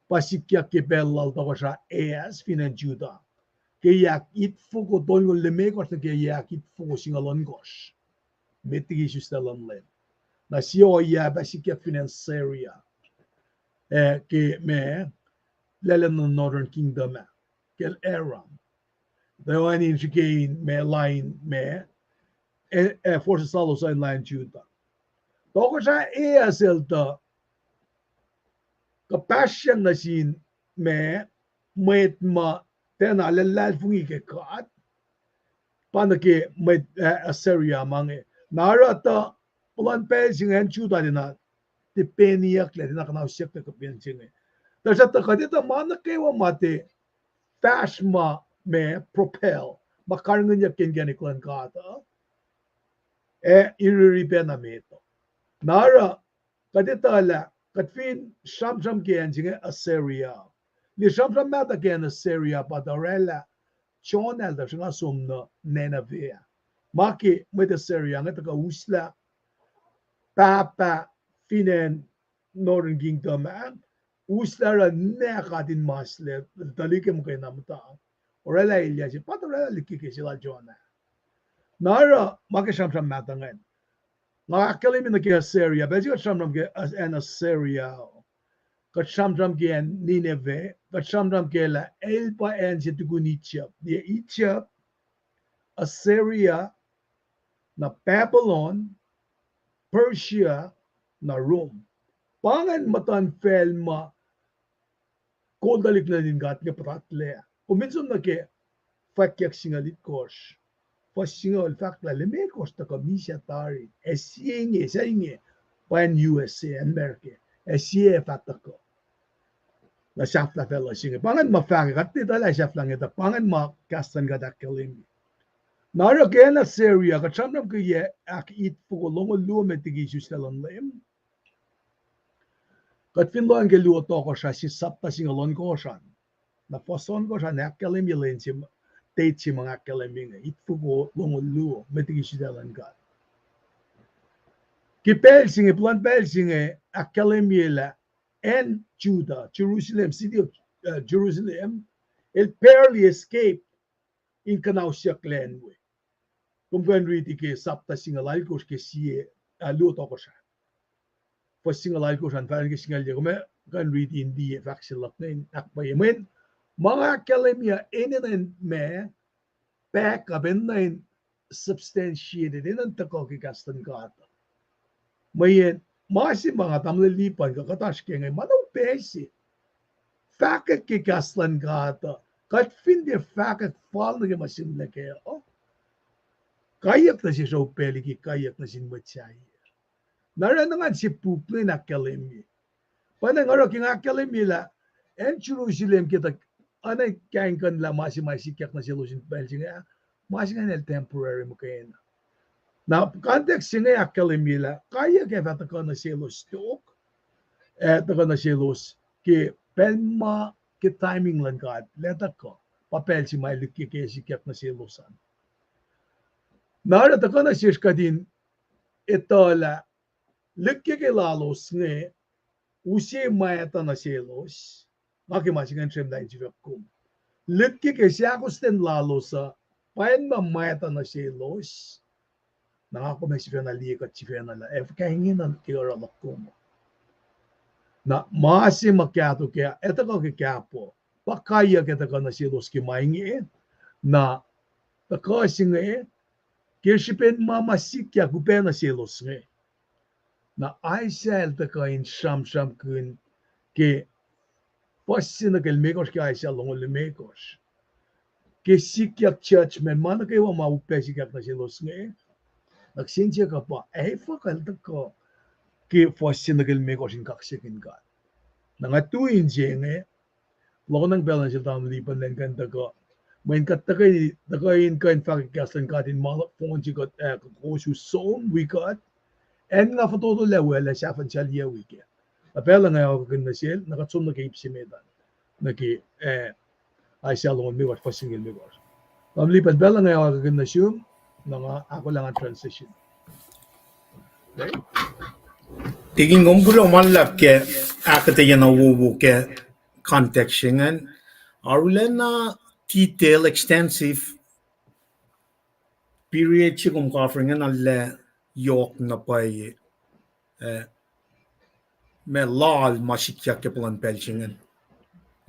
pa sikyak ke pacl lal tohkohsrah Ahaz fin acn Judah, ke yac ahk itfoko tolngoul limekohsr nuh ke yac ahk itfoko singucul ohnkohsr, met liki isuslac luhn Leum. Na sie ohiyac pa sikyak fin acn Syria, ah, ke ma, lwelah nuh Northern Kingdom ah, kacl Aram. Tuh oacna in srihke in ma lain ma, ah, forces lalos an lain Judah. Tohkohsrah Ahaz el tuh kuhpahsryang nuh sin ma, mwet ma tiacna luhlahlfongi ke God, pa nuh ke mwet, ah, Assyria ma inge. Na oruh tuh puhlan pacl se inge acn Judah tiacna tiac peniyucklac, tiacna kuhnausyucklac ke pacl se inge. Tuhsruhktuh kuht etuh ma nuh kwewa ma tiac fahsr ma, ma propel, ma karihngihnyuck ke inkacnek luhn God uh, ac iriri pacna met uh. Na oruh kuht etuh lah kuht fin sramsram ke acn se inge Assyria, liye sramsram mahtuh ke acn Assyria pa tuh orwaclah Jonah el tuh sruhnga som nuh Nineveh ah. Ma ke mwet Assyria inge tuhkuh uslah pahpah fin acn Northern Kingdom ah, uslah oruh ninac katinmas lac, tuhlihk muhkwena muhta, orwaclah elyah se, pa tuh orwaclah lihkkeke se lal Jonah. Na oruh ma ke sramsram mahtuh ingacn, nga ahkkahlwemye nuh ke Assyria, pacl se kuht sramsram ke acn Assyria, kuht sramsram ke acn Nineveh, kuht sramsram ke lah el pa acn se tukun Egypt, liye Egypt, Assyria, na Babylon, Persia, na Rome. Pa ingacn muhtuhnfacl ma kol tuhlihk nuhtin God inge puhtatlac. Kom fin som nuh ke Fwackyuck singucul itkohsr, fuhs singucul, fahk lah limekohsr tuhkuh misac tari, ac sie inge, sie inge, pa acn U S A, acn America, ac sie fah tuhkuh. Na sahflah facluh se inge. Pa ingacn ma fahkwack, kuht etuh lah sahflah inge tuh pa ingacn ma kahs luhn God ahkkahlwemye. Na oruh ke acn Assyria, kuht sramsram ke yac ahk itfoko longoul luo met liki isuslac luhn Leum. Kuht fin lohng ke luo tohkohsrah, sie sapta singucul ohnkohsr an, na fuhs ohnkohsr an ahkkahlwemye lwen se, date se ma nga ahkkahlwemye inge, itfoko longoul luo met liki isuslac luhn God. Ke pacl se inge, puhlan pacl se inge ahkkahlwemye lah acn Judah, Jerusalem, city of, uh, Jerusalem, el barely escape in kuhnausyucklac we. Kom kuh in riti ke sapta singucul alkosr ke sie, ah, luo tohkohsrah. Fuhs singucul alkosr an fahk ke singucul yac, kom kuh in riti in liye fahk se luhk inge in ahkpwacye. Mweyen ma nga ahkkahlwemye enenuh in ma, back up, enenuh in substantiated, enenuh in tuhkuh ke kahs luhn God. Mweyen ma se ma nga tamuhlwel Lipan kuh kuht oasr ke inge, ma na upac se. Fahkwack ke kahs luhn God uh, kuht fin tiac fahkwack fal nuh ke ma sihmlac kac uh, kaiyuck nuh sesr uh upac liki kaiyuck nuh sin mwet sahyac. Na oruh na ngan sie puk inge in ahkkahlwemye. Pa na nga oruh ke nga ahkkahlwemye lah acn Jerusalem ke tuh, oacna kaingkuhnlah ma se ma sikyak nuh selos in pacl se inge, ma se ingacn el temporary muhkwena. Na context se inge ahkkahlwemye lah kaiyuck ac fah tuhkuh nuh selos tok, ac tuhkuh nuh selos ke pacl ma, ke timing luhn God lah tuhkuh, pa pacl se ma el lihkkeke sikyak nuh selos an. Na oruh tuhkuh nuh sesr kuht in etuh lah lihkkeke lalos inge use mwacta nuh selos, Nga ke ma se ingacn srwemlah in sifil kom. Lutke ke seahkostwen lalos uh, pa ma mwata nuh selos. Na nga kom ac sifacna liye kuht sifacna lah ac fuhkah ingena ke oruh luhk kom. Na ma se ma kahto ke etuhkuh ke kahp uh, pa kaiyuck etuhkuh nuh selos ke ma inge, na tuhkuh se inge, ke srihpen ma ma sikyak upac nuh selos inge. Na Isaiah el tuhkuh in sramsramkihn ke fuhs se nuh ke limekohsr ke Isaiah longoul limekohsr. Ke sikyak judgment, ma nuh kwewa ma upac sikyak nuh selos inge. Na kihsen siyuck uh pa, ac fuhkah el tuhkuh ke fuhs se nuh ke limekohsr in kaksakihn God. Na nga tui in se inge, lohng pacl nuh sel tamuhlwel Lipan lwen kuh in tuhkuh. Mweyen kuht tuhkuh, tuhkuh in kuh in fahkwack kahs luhn God in ma luhk fohn se kuht, ah, kowos som wi kuht. Acn nga fototo lah waclah sahfahn sal yac wi kac. Na pacl uh nga akihlen nuh sel, na kuht som nuh ke ip se met an. Nuh ke, ah, Isaiah longoul limekohsr, fuhs singucul limekohsr. Tamuhlwel Lipan, pacl uh nga akihlen nuh sum, na nga ahkolah ngan transition. Tikin, kom kuloh ma luhlahp ke ahkuhtweyac na wowo ke context se ingacn. Arulacna detail, extensive period se kom cover ingacn arlac yohk na pwacye, ah, ma lal ma sikyak ke puhlan pacl se ingacn.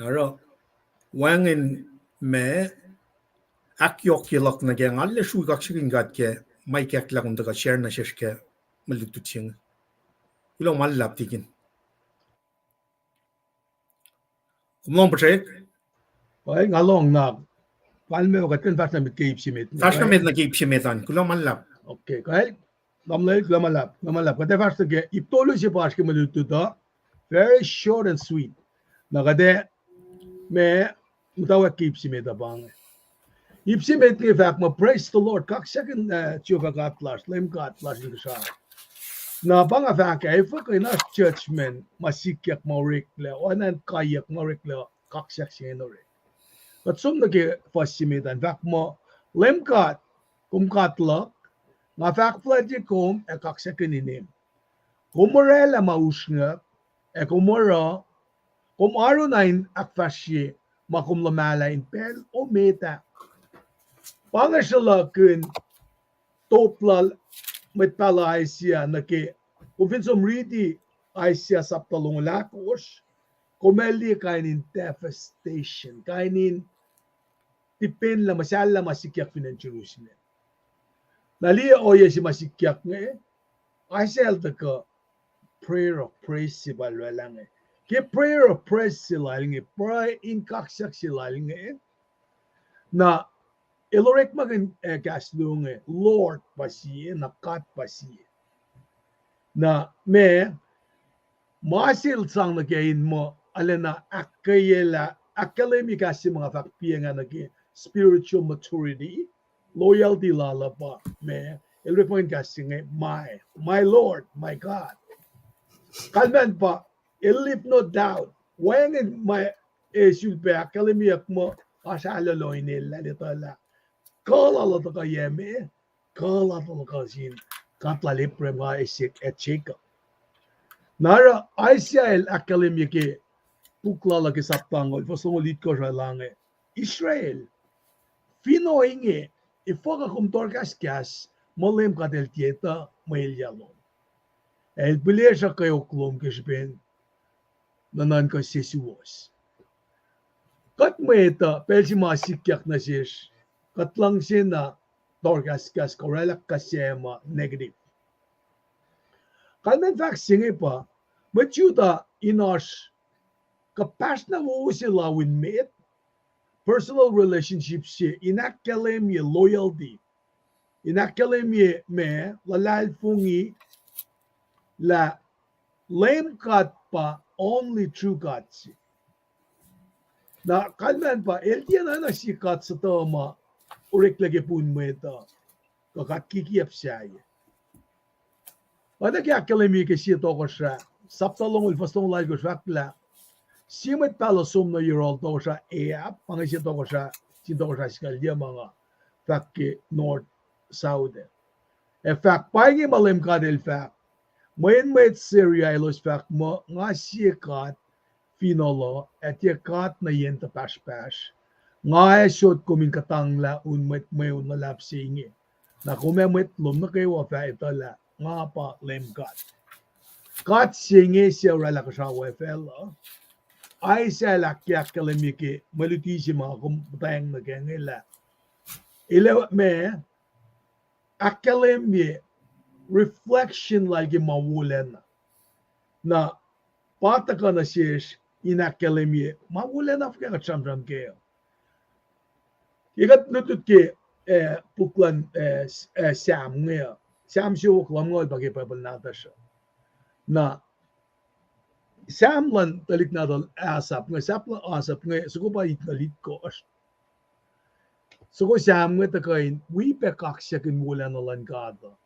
Oruh, wacngihn ma ahkyohkye luhk nuh kac, nga arlac srui kaksakihn God ke ma ikacklah kom tuhkuh share nuh sesr ke mwe lutlut se inge. Kuloh ma luhlahp, Tikin. Kom lohng puhsrek? Pwacye, nga lohng na. Kalmac kuht kuh in fahsr nuh met ke ip se met. Fahsr nuh met nuh ke ip se met an. Kuloh ma luhlahp. Okay, kal, tamuhlwel, kuloh ma luhlahp, kuloh ma luhlahp. Kuht ac fahsr nuh ke ip tolu se pa oasr ke mwe lutlut uh. Very short and sweet. Na kuht ac, ma, muhtwacwacack ke ip se met uh pa inge. Ip se met inge fahk muh, Praise the Lord, kaksakihn, ah, Jehovah God lasr, Leum God lasr inkuhsrao. Na pa nga fahk ah, efuh kuh in oasr judgment ma sikyak ma oreklac, oacna in kaiyuck ma oreklac, kaksak se inge in orek. Kuht som nuh ke fuhs se met an, fahk muh, Leum God, kom God luhk, nga fahk fuhlwactye kom ac kaksakihn inem. Kom oraclah ma usrnguck, ac kom oruh, kom arulacna in ahkfahsrye ma kom luhmahlah in pacl omet ah. Pa inge sruhlahkihn top lal mwet pahluh Isaiah nuh ke, kom fin som riti Isaiah sapta longoul ahkosr, kom ac liye kain in devastation, kain in tipenlah, muhsahllah ma sikyak fin acn Jerusalem. Na liye ohiyac se ma sikyak inge, Isaiah el tuhkuh prayer of praise se pa el oraclah inge. Ke prayer of praise se lal inge, pruhe in kaksak se lal inge, na el orekmakihn, ah, kahs luo inge, Lord pa sie, na God pa sie. Na ma, ma se el sang nuh ke in muh, arulacna ahkkweyelah, ahkkahlwemye kahs se ma nga fahk piacng ah nuh ke spiritual maturity, loyalty lal uh pa ma, el orekmakihn kahs se inge, my, my Lord, my God. Kalmac pa, el leave no doubt. Wacngihn ma, e, sulpac ahkkahlwemyeyuck muh, oasr ahlolo in el lah, el etuh lah kuh lal uh tuhkuh yac me, kuh lal uh tuhkuh sin God lal Abraham, Isaac, ac Jacob. Na oruh Isaiah el ahkkahlwemye ke puk lal uh ke sapta longoul, fuhs longoul itkohsr uh, el inge, Israel, fin ohinge, efuh kuh kom tohrkahskahs muh Leum God El tiac etuh mwe elyah lom, ac El pihlesruh kweok lom ke srihpen nuhnuhnkuh sesuwohs? Kuht mwet uh, pacl se ma sikyak nuh sesr, kuht luhngse na tohrkahskahs, kuh oraclah kuh se ma negative. Kalmac in fahk se inge pa, mwet Judah in oasr kuhpahsr na wowo se lal in met, personal relationship se, in ahkkahlwemye loyalty, in ahkkahlwemye ma, luhlahlfongi lah Leum God pa only true God se. Na kalmac pa, El tiacna na sie God sutuh ma oreklac ke pun mwet uh, kuh God kikiacp sahyac. Oacna ke ahkkahlwemye ke sie Tohkohsrah, sapta longoul, fuhs longoul alkosr, fahk lah sie mwet pahluh som nuh yohrohl Tohkohsrah Ahab, pa inge sie tohkohsrah, sin tohkohsrah singucul yuc ma nga fahk ke north, south ah. Ac fahk, Pa inge ma Leum God El fahk, Mweyen mwet Syria elos fahk muh nga sie god, finohl uh, ac tiac God nuh yen tuh pahsrpahsr. Nga ac sot kom in kuhtanglah un mwet mweun luhlahp se inge. Na kom ac mwet lom nuh kwewa fah etuhlah nga pa Leum God. God se inge suc oraclah kuhsrao ac facluh. Isaiah el ahkkahlwemye ke mwe luti se ma kom muhtweng nuh kac inge lah, el ac ma ahkkahlwemye reflection lal ke ma wolacna. Na pa tuhkuh nuh sesr in ahkkahlwemye ma wolacna fuhkah kuht sramsram kac. Ke kuht lutlut ke, eh, puk luhn, eh, Sam inge uh. Sam siofok lumngaul pa ke Bible nahtuhsr uh. Na Sam luhn tuhlihk nahtuhl Asaph inge, sahp luhn Asaph inge, soko pa itngucul itkohsr. Soko Sam inge tuhkuh in wi pac kaksakihn wolacna luhn God uh.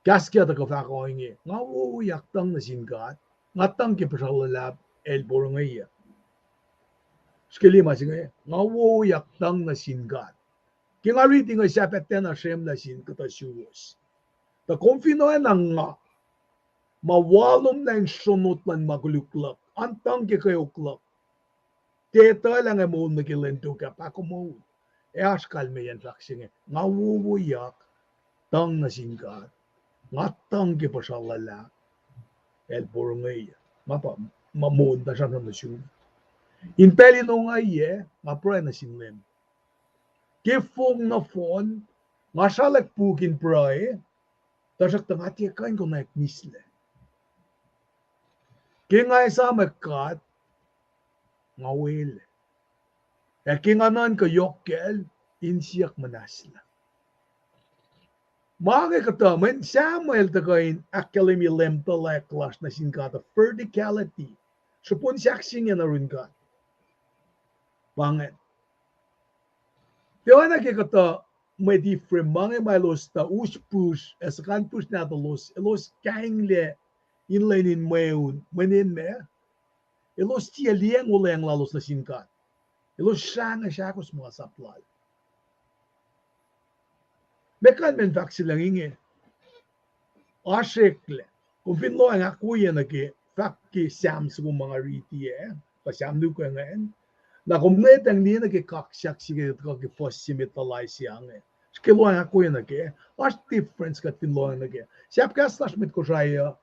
Kahs ke tuhkuh fahk ohinge, nga wowoyak tuhng nuh sin God, nga tuhng ke puhsra luhlahp el porongeyuc. Srihke liye ma se inge, nga wowoyak tuhng nuh sin God. Ke nga riti inge sahp tiacna srwemlah sin kuhtuh suwos. Tuh kom fin oacna nga, ma walomlah in sronot luhn ma koluk luhk, an tuhng ke kweok luhk, tiac etuhlah nga moul nuh ke lwen tok ah, pahkomuhta. Ac oasr kalmeyacn fahk se inge, nga wowoyak tuhng nuh sin God, nga tuhng ke puhsra luhlahp el porongeyuc. Ma pa, ma moul tuh sramsram nuh sum. In pacl in ongaiyac, nga pruhe nuh sin Leum. Ke fong nohfohn, nga sralak puk in pruhe, tuhsruhktuh nga tiac kuh in konwacack mislac. Ke nga esamwack God, nga welac. Ac ke nga nuhnkuh yohk kacl, insiyuck muhnahslah. Ma inge kuhtuh, mweyen Sam el tuhkuh in ahkkahlwemye leum tuhlac lasr nuh sin God uh, verticality. Srihpen sahk se inge nuh yurin God. Pa ingacn. Tiacna ke kuhtuh mwet Ephraim, ma inge ma elos tuh us pihsr, ac suhkan pihsr nahtuhlos, elos kainglac in lwen in mweun, mweun ma, elos tiac liyacacng olweacng lalos nuh sin God. Elos srahngwesr ahkos ma sap lal. Meac kalmacn fahk se lucng inge? Oasr eklac. Kom fin lohacng ahkwoye nuh ke fahk ke Sam soko ma nga riti ah, kuh Sam luo ingacn. Na kom ngwetacng liye nuh ke kaksak se ke tuhkuh ke fuhs se met lal Isaiah inge. Ke lohacng ahkwoye nuh kac, oasr difference kuht fin lohacng nuh kac. Sahp kahs lasr mwet Kosrae uh,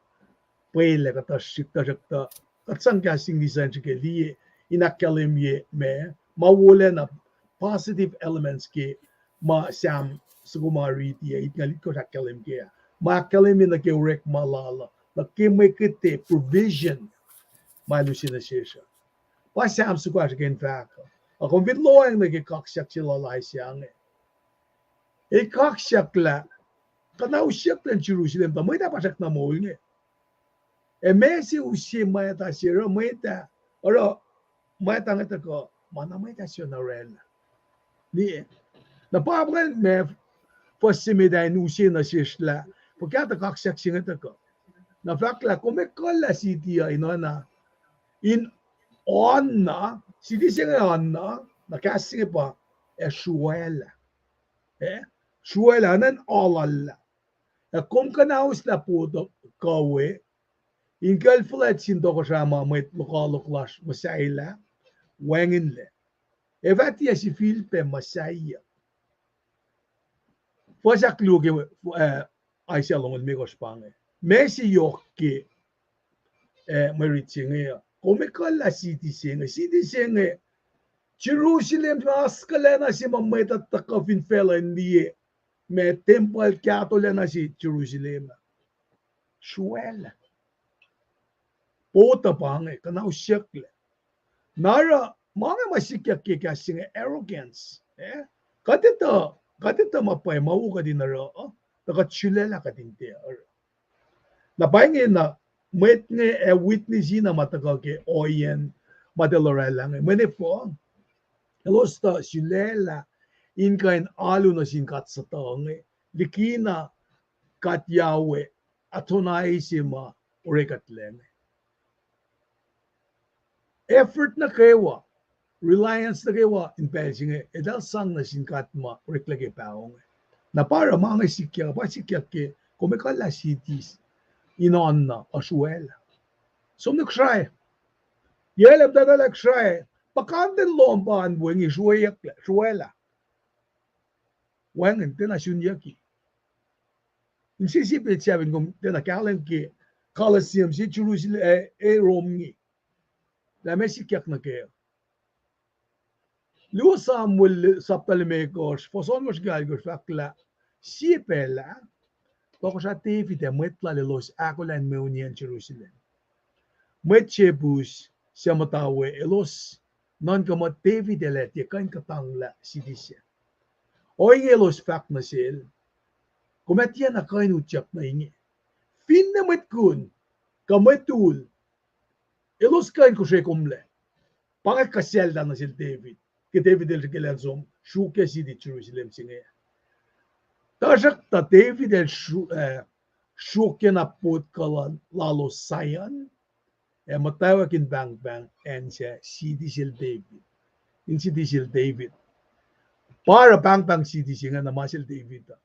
pwacye lah kuhtuh srihk, tuhsruhktuh kuht sang kahs English an srihke liye, in ahkkahlwemye ma, ma wolacna positive elements ke ma Sam soko ma riti ah, itngucul itkohsr ahkkahlwem kac ah. Ma ahkkahlwemye nuh ke orekma lal uh, nuh ke mwe kihte provision ma el use nuh sesr uh. Pa Sam soko ah srihke in fahk uh. Ac kom fin lohacng nuh ke kaksak se lal Isaiah inge, el kaksak lah kuhnahosyuck luhn Jerusalem tuh mwet ah pa srackna moul inge. Ac meac se use mwacta se oruh mwet ah, oruh mwacta inge tuhkuh ma na mwet ah suc na oraclah. Na pa ingacn ma fuhs se met ah in use nuh sesr lah fuhkah tuh kaksak se inge tuhkuh. Na fahk lah kom ekuhllah city uh in oacna, in oanna, city se inge oanna, na kahs se inge pa, ac sruaclah. Eh, sruaclah, anan aluhllah. Ac kom kuhnahoslah pot kuh we, in kucl fuhlwact sin tohkohsrah ma mwet lokoalok lasr muhsahelah, wacngihnlac. Ac fah tiac sifilpac muhsahi. Fuhs ahkluo ke, eh, Isaiah longoul limekohsr pa inge. Meac se yohk ke, eh, mwe rit se inge uh. Kom ekuhllah city se inge, city se inge, Jerusalem, ma oaskuhlacna se ma mwet uh tuhkuh fin facluh in liye, ma tempuhl kahtolacna se Jerusalem ah. Sruaclah. Pot uh pa inge, kuhnahosyucklac. Na oruh, ma inge ma sikyak ke kahs se inge arrogance. Eh? Kuht etuh, kuht etuh ma pwacye ma wo kuht in oruh, uh, tuh kuht sulaclah kuht in tiac oruh. Na pa inge na, mwet inge ac witness na ma tuhkuh ke ohiyacn ma tiac oraclah inge. Mweyen efuh, elos tuh sulaclah in kuh in alu nuh sin God sutuh inge, likina God Yahweh, Adonai se ma orekuhtlac inge. Effort nuh kwewa, reliance nuh kwewa in pacl se inge, eltahl sang nuh sin God ma oreklac ke paho inge. Na pa oruh ma inge sikyak, pa sikyak ke, kom ekuhllah cities in oanna, ac sruaclah. Som nuh Kosrae. Yac lah muhtwacta lah srac, puhkantwen lohm pa an wengi srueyucklac, sruwaclah. Wacngihn tiacna sunyucki. Inse sie pacl se fin kom tiacna kahlwem ke Colosseum se Jerusalem, eh, eh, Rome inge. Lah meac sikyak nuh kac. Luo Samuel sapta limekohsr, fuhs ohnkohsr ke alkohsr fahk lah, sie pacl ah, tohkohsrah David ac mwet lal elos ahkolah in mweuni acn Jerusalem. Mwet Jebus suc muhta we elos nuhnkuh muh David el ac tiac kuh in kuhtanglah siti sac. Ohinge elos fahk nuh sel, kom ac tiacna kuh in utyak nuh inge. Finne mwet kun, kuh mwet ul, elos kuh in kosre komlac. Pa inge kuhsacllah nuh sel David. Ke David el srihke elan som sruokyac siti Jerusalem se inge. Tuhsruhktuh David el sru-, eh, sruokyac na pot kuh la-, lalos Zion, ac muhtwacwacack in pahngpahng acn sac siti sel David. In siti sel David. Pa oruh pahngpahng siti se inge na ma sel David uh.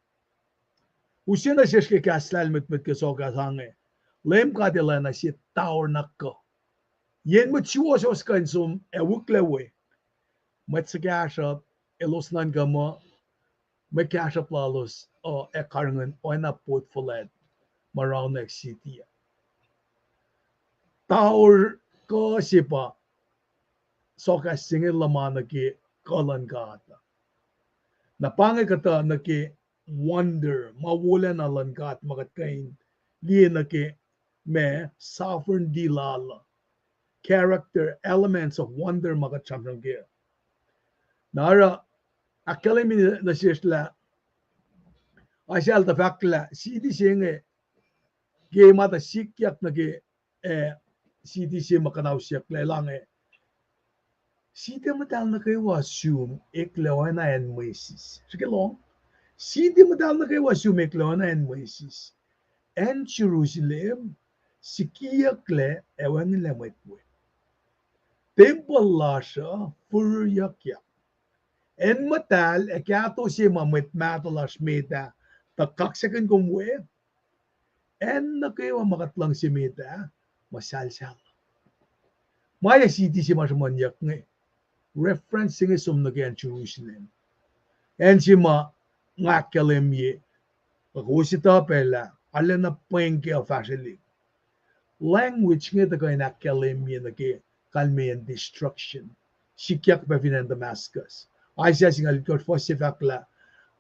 Use nuh sesr ke kahs lahlmwetmwet ke sohkahs ange. Leum God El oacna sie tower na kuh. Yen mwet suwohswohs kuh in som ac wihklac we. Mwet suhkahsruhp, elos nuhnkuh muh, mwet kahsruhp lalos uh ac karihngihn oacna pot fuhlwact ma raunwack siti uh. Tower kuh se pa sohkahs se inge luhman nuh ke kuh luhn God. Na pa inge kuhtuh nuh ke wonder, ma wolacna luhn God ma kuht kuh in liye nuh ke ma sovereignty lal uh, character, elements of wonder ma kuht sramsram kac. Na oruh ahkkahlwemye nuh sesr lah Isaiah el tuh fahk lah siti se inge ke ma tuh sikyak nuh ke, eh, siti se ma kuhnausyucklac, elan inge, siti muhtahl nuh kwewa sum eklac oacna acn mwesis. Srihke lohng. Siti muhtahl nuh kwewa sum eklac oacna acn mwesis. Acn Jerusalem sikiyucklac ac wacngihnlac mwet we. Tempuhl lasr uh fiririyuckyak. Acn muhtahl ac kahto se ma mwet mahtuh lasr met ah tuh kaksakihn kom we, acn nuh kwewa ma kuht luhngse met ah, muhsahlsahl. Ma ac siti se ma sruhmuhnyuck inge, reference se inge som nuh ke acn Jerusalem. Acn se ma nga ahkkahlwemye, kuh kowos etuh pac lah arulacna pweng ke uh fahsrwelihk. Language inge tuh kuh in ahkkahlwemye nuh ke kalmeyacn destruction. Sikyak pac fin acn Damascus. Isaiah singucul itkohsr fuhs se fahk lah,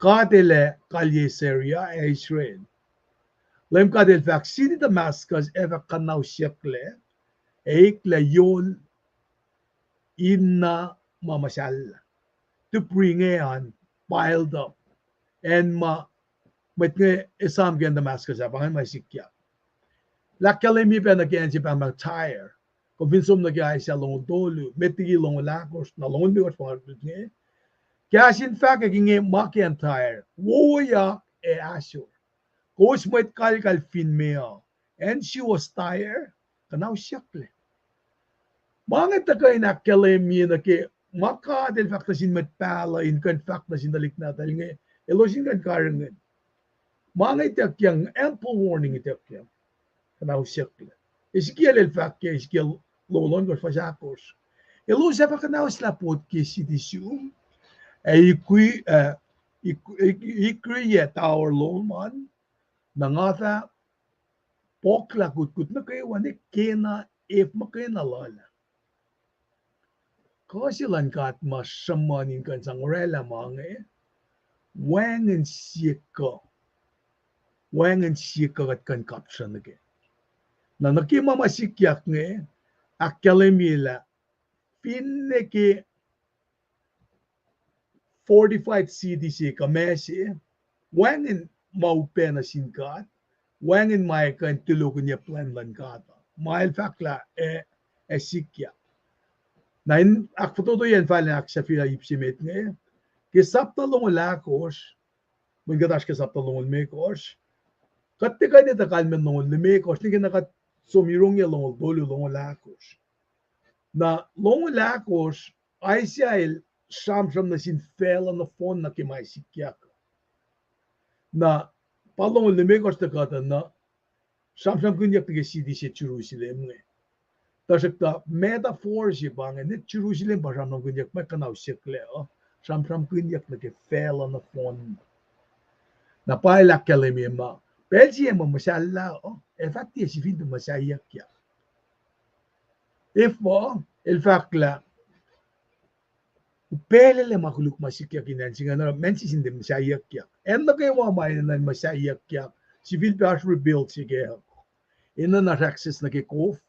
God El ac kalyei Syria ac Israel. Leum God El fahk, siti Damascus ac fah kuhnausyucklac, ac eklac yol in na ma muhsahllah. Tupri inge an piled up. Acn ma mwet inge esam ke acn Damascus ah, pa inge ma sikyak. Lah ahkkahlwemye pac nuh ke acn se pahngpahng Tyre. Kom fin som nuh ke Isaiah longoul tolu, met liki longoul ahkosr, na longoul limekohsr pa nga lut inge. Kahs in fahkwack inge ma ke acn Tyre, wowoyak ac ahsor. Kowos mwet kalkal fin meoa, acn suwohs Tyre, kuhnausyucklac. Ma inge tuh kuh in ahkkahlwemye nuh ke ma God El fahk nuh sin mwet pahluh in kuh in fahk nuh sin tuhlihk nahtuhl inge, elos in kuh in karihngihn. Ma inge ituckyang, ample warning ituckyang. Kuhnausyucklac. Ezekiel el fahk ke Ezekiel longoul ohnkohsr fuhs ahkosr, elos ac fah kuhnauslah pot ke siti sum, ac ikri-, eh, ik-, ik-, ikriyac tower lom an, na nga fah pohklah kutkut nuh kwewa ne kena ef muhkwena lal ah. Kuh se luhn God ma sruhmuhn in kuh in sang oraclah ma inge, wacngihn sie kuh, wacngihn sie kuh kuht kuh in kapsra nuh kac. Na nuh ke ma ma sikyak inge, ahkkahlwemye lah finne ke fortified city se kuh ma se, wacngihn ma upac nuh sin God, wacngihn ma ac kuh in tulokihnyac plwacn luhn God uh. Ma el fahk lah ac, ac sikyak. Na in ahkfototoyacn fal in ahksahfyelah ip se met inge, ke sapta longoul ahkosr, mweyen kuht oasr ke sapta longoul limekohsr, kuht tiac kuh in etuh kalmacn longoul limekohsr, nwe ke na kuht som yurongyuc longoul tolu, longoul ahkosr. Na longoul ahkosr, Isaiah el sramsram nuh sin facluh nohfohn nuh ke ma sikyak. Na pa longoul limekohsr tuh kuhtuh na sramsramkihnyuck nuh ke siti se Jerusalem inge. Tuhsruhktuh metaphor se pa inge, ne Jerusalem pa sramsramkihnyuck ma kuhnausyucklac uh, sramsramkihnyuck nuh ke facluh nohfohn. Na pa el ahkkahlwemye muh pacl se ma muhsahllah uh ac fah tiac sifilpac muhsahiyuckyak. Efuh? El fahk lah pacl el ac ma koluk ma sikyak in acn se inge, na ma se sin tiac muhsahiyuckyak. Acn nuh kwewa ma enenuh in muhsahiyuckyak, sifilpac oasr rebuild se kac. Enenuh oasr access nuh ke kof,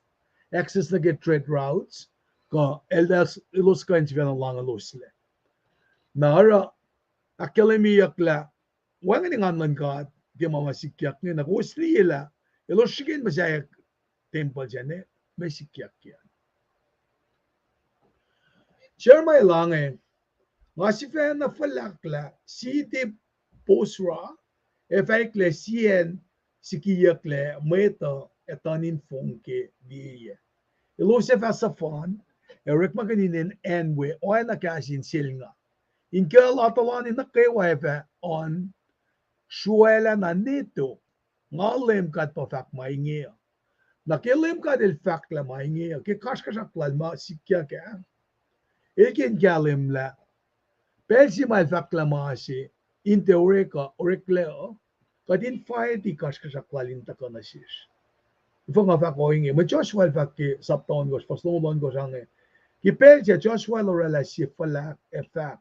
access nuh ke trade routes, kuh el, elos kuh in sifacna lahngeloslac. Na oruh ahkkahlwemyeyuck lah wacngihn engan luhn God ke ma ma sikyak inge, na kowos liye lah elos srihke in muhsaheack tempuhl sacn, ma sikyak kac. Jeremiah el inge, nga sifacna fuhlahklah siti Bozrah ac fah eklac sie acn sikiyucklac mwet uh ac tuhn in fong ke liye. Elos ac fah suhfan ac orekmakihn inen acn we oacna kahs in selnga. Inkuhl atuhlani nuh kwewa ac fah oan sruaclah na netok. Nga Leum God pa fahk ma inge uh. Na ke Leum God el fahk lah ma inge uh, ke kasrkuhsrak lal ma sikyak ah, el ke in kahlwem lah pacl se ma el fahk lah ma se in tiac orek uh, oreklac uh, kuht in faiti kasrkuhsrak lal in tuhkuh nuh sesr. Efuh nga fahk ohinge? Mwe Joshua el fahk ke sapta ohnkohsr, fuhs longoul ohnkohsr ange, ke pacl sac Joshua el oraclah sie fuhlahk ac fahk,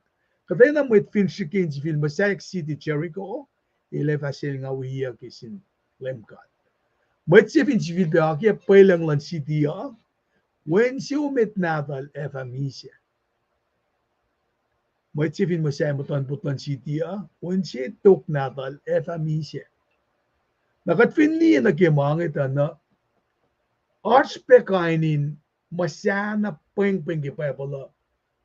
kuhtwena mwet fin srihke in sifil muhsaheack siti Jericho, el ac fah selnga wiyuc ke sin Leum God. Mwet se fin sifilpac akiyac pwelucng luhn siti uh, wen se emet nahtuhl ac fah misac. Mwet se fin muhsaheack muhtuhnpot luhn siti uh, wen se tok nahtuhl ac fah misac. Na kuht fin liye nuh ke ma inge tuh na, oasr pac kain in muhsahna pwengpweng ke Bible uh,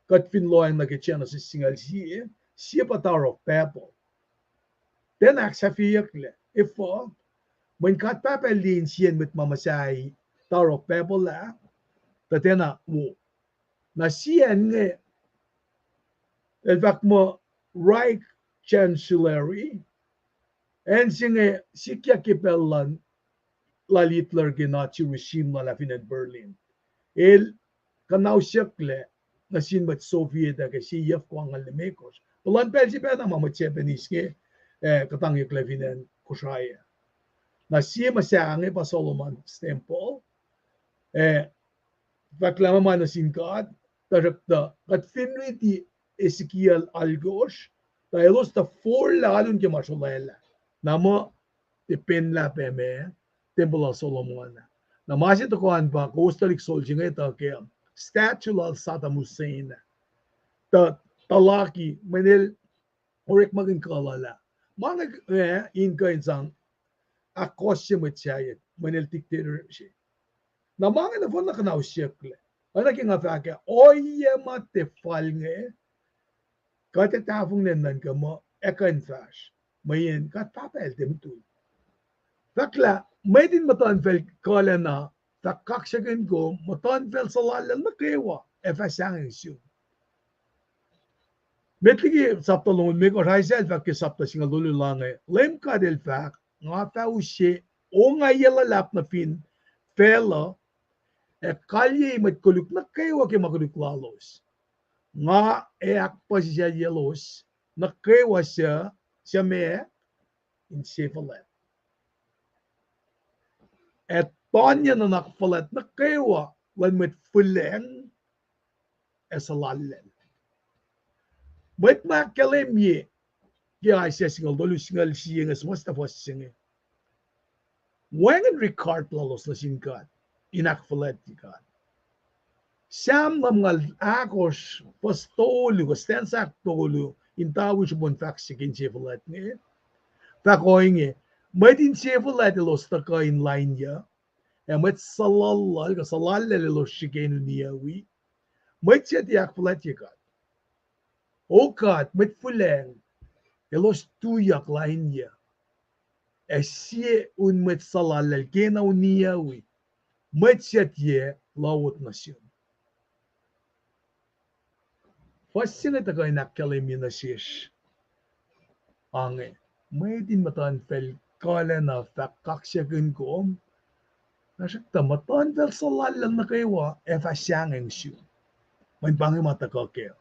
kuht fin lohacng nuh ke Genesis singucul sie, sie pa Tower of Babel. Tiacna ahksahfyeyucklac. Efuh? Mweyen God Pahpah el liye insiyacn mwet ma muhsahi Tower of Babel ah, tuh tiacna wo. Na sie acn inge, el fahk muh Reich Chancellery, acn se inge sikyak ke pacl lal Hitler ke Nazi regime lal ah fin acn Berlin. El kuhnausyucklac nuh sin mwet Soviet ah ke sie yuhfko angngaul limekohsr. Puhlan pacl se pacna ma mwet Japanese inge, eh, kuhtangyucklac fin acn Kosrae ah. Na sie muhsahi inge pa Solomon's Temple, eh, fahk lah ma ma nuh sin God, tuhsruhktuh kuht fin riti Ezekiel alkosr, tuh elos tuh forlah alu nuh ke ma srolwaclah. Na muh, tiac penlah pac ma tempuhl lal Solomon ah. Na ma se tuhkuh an pa kowos tuhlihk soldier inge tuh ke statue lal Saddam Hussein ah, tuh tuhlaki mweyen el orekmakihn kuh lal ah. Ma inge, eh, in kuh in sang ahkkohsye mwet sahyac, mweyen el dictator se. Na ma inge nohfohn na kuhnausyucklac. Oacna ke nga fahk ah, ohiyac ma tiac fal inge, kuht ac tahfonglac nuhnkuh muh ac kuh in fahsr, mweyen God Pahpah el tiac mutul. Fahk lah mwet in muhtuhnfacl kuhlacna fah kaksakihn kom, muhtuhnfacl suhlallacl nuh kwewa ac fah sahngweng sum. Met liki sapta longoul limekohsr, Isaiah el fahk ke sapta singucul tolu lah inge, Leum God el fahk, nga fah use ongaiyac luhlahp nuh fin facluh, ac kalyei mwet koluk nuh kwewa ke ma koluk lalos. Nga ac ahkpuhsisaclyelos nuh kwewa suc, suc ma insefuhlwact, ac tohnye nuhnak fuhlwact nuh kwewa luhn mwet fuhlacng ac suhlallacl. Mwet ma ahkkahlwemye ke Isaiah singucul tolu, singucul sie inge, suhmuhslah fuhs se inge, wacngihn regard lalos nuh sin God in ahkfuhlwactye God. Sam lumngaul ahkosr, fuhs tolu, kuh stanza ahktolu in tawi srihpen fahk se ke insefuhlwact inge. Fahk ohinge, mwet insefuhlwact elos tuhkuh in lainyuc, ac mwet suhlallacl, kuh suhlallacl elos srihke in uniyucwi. Mwet suc tiac ahkfuhlwactye God. O God, mwet fuhlacng elos tuyak lainyuc, ac sie un mwet suhlallacl kena uniyucwi. Mwet suc tiac lohwot nuh sum. Fuhs se inge tuhkuh in ahkkahlwemye nuh sesr ange, mwet in muhtuhnfacl kuhlacna fah kaksakihn kom, Tuhsruhktuh muhtuhnfacl suhlallacl nuh kwewa ac fah sahngweng sum. Mweyen pa inge ma tuhkuh kac.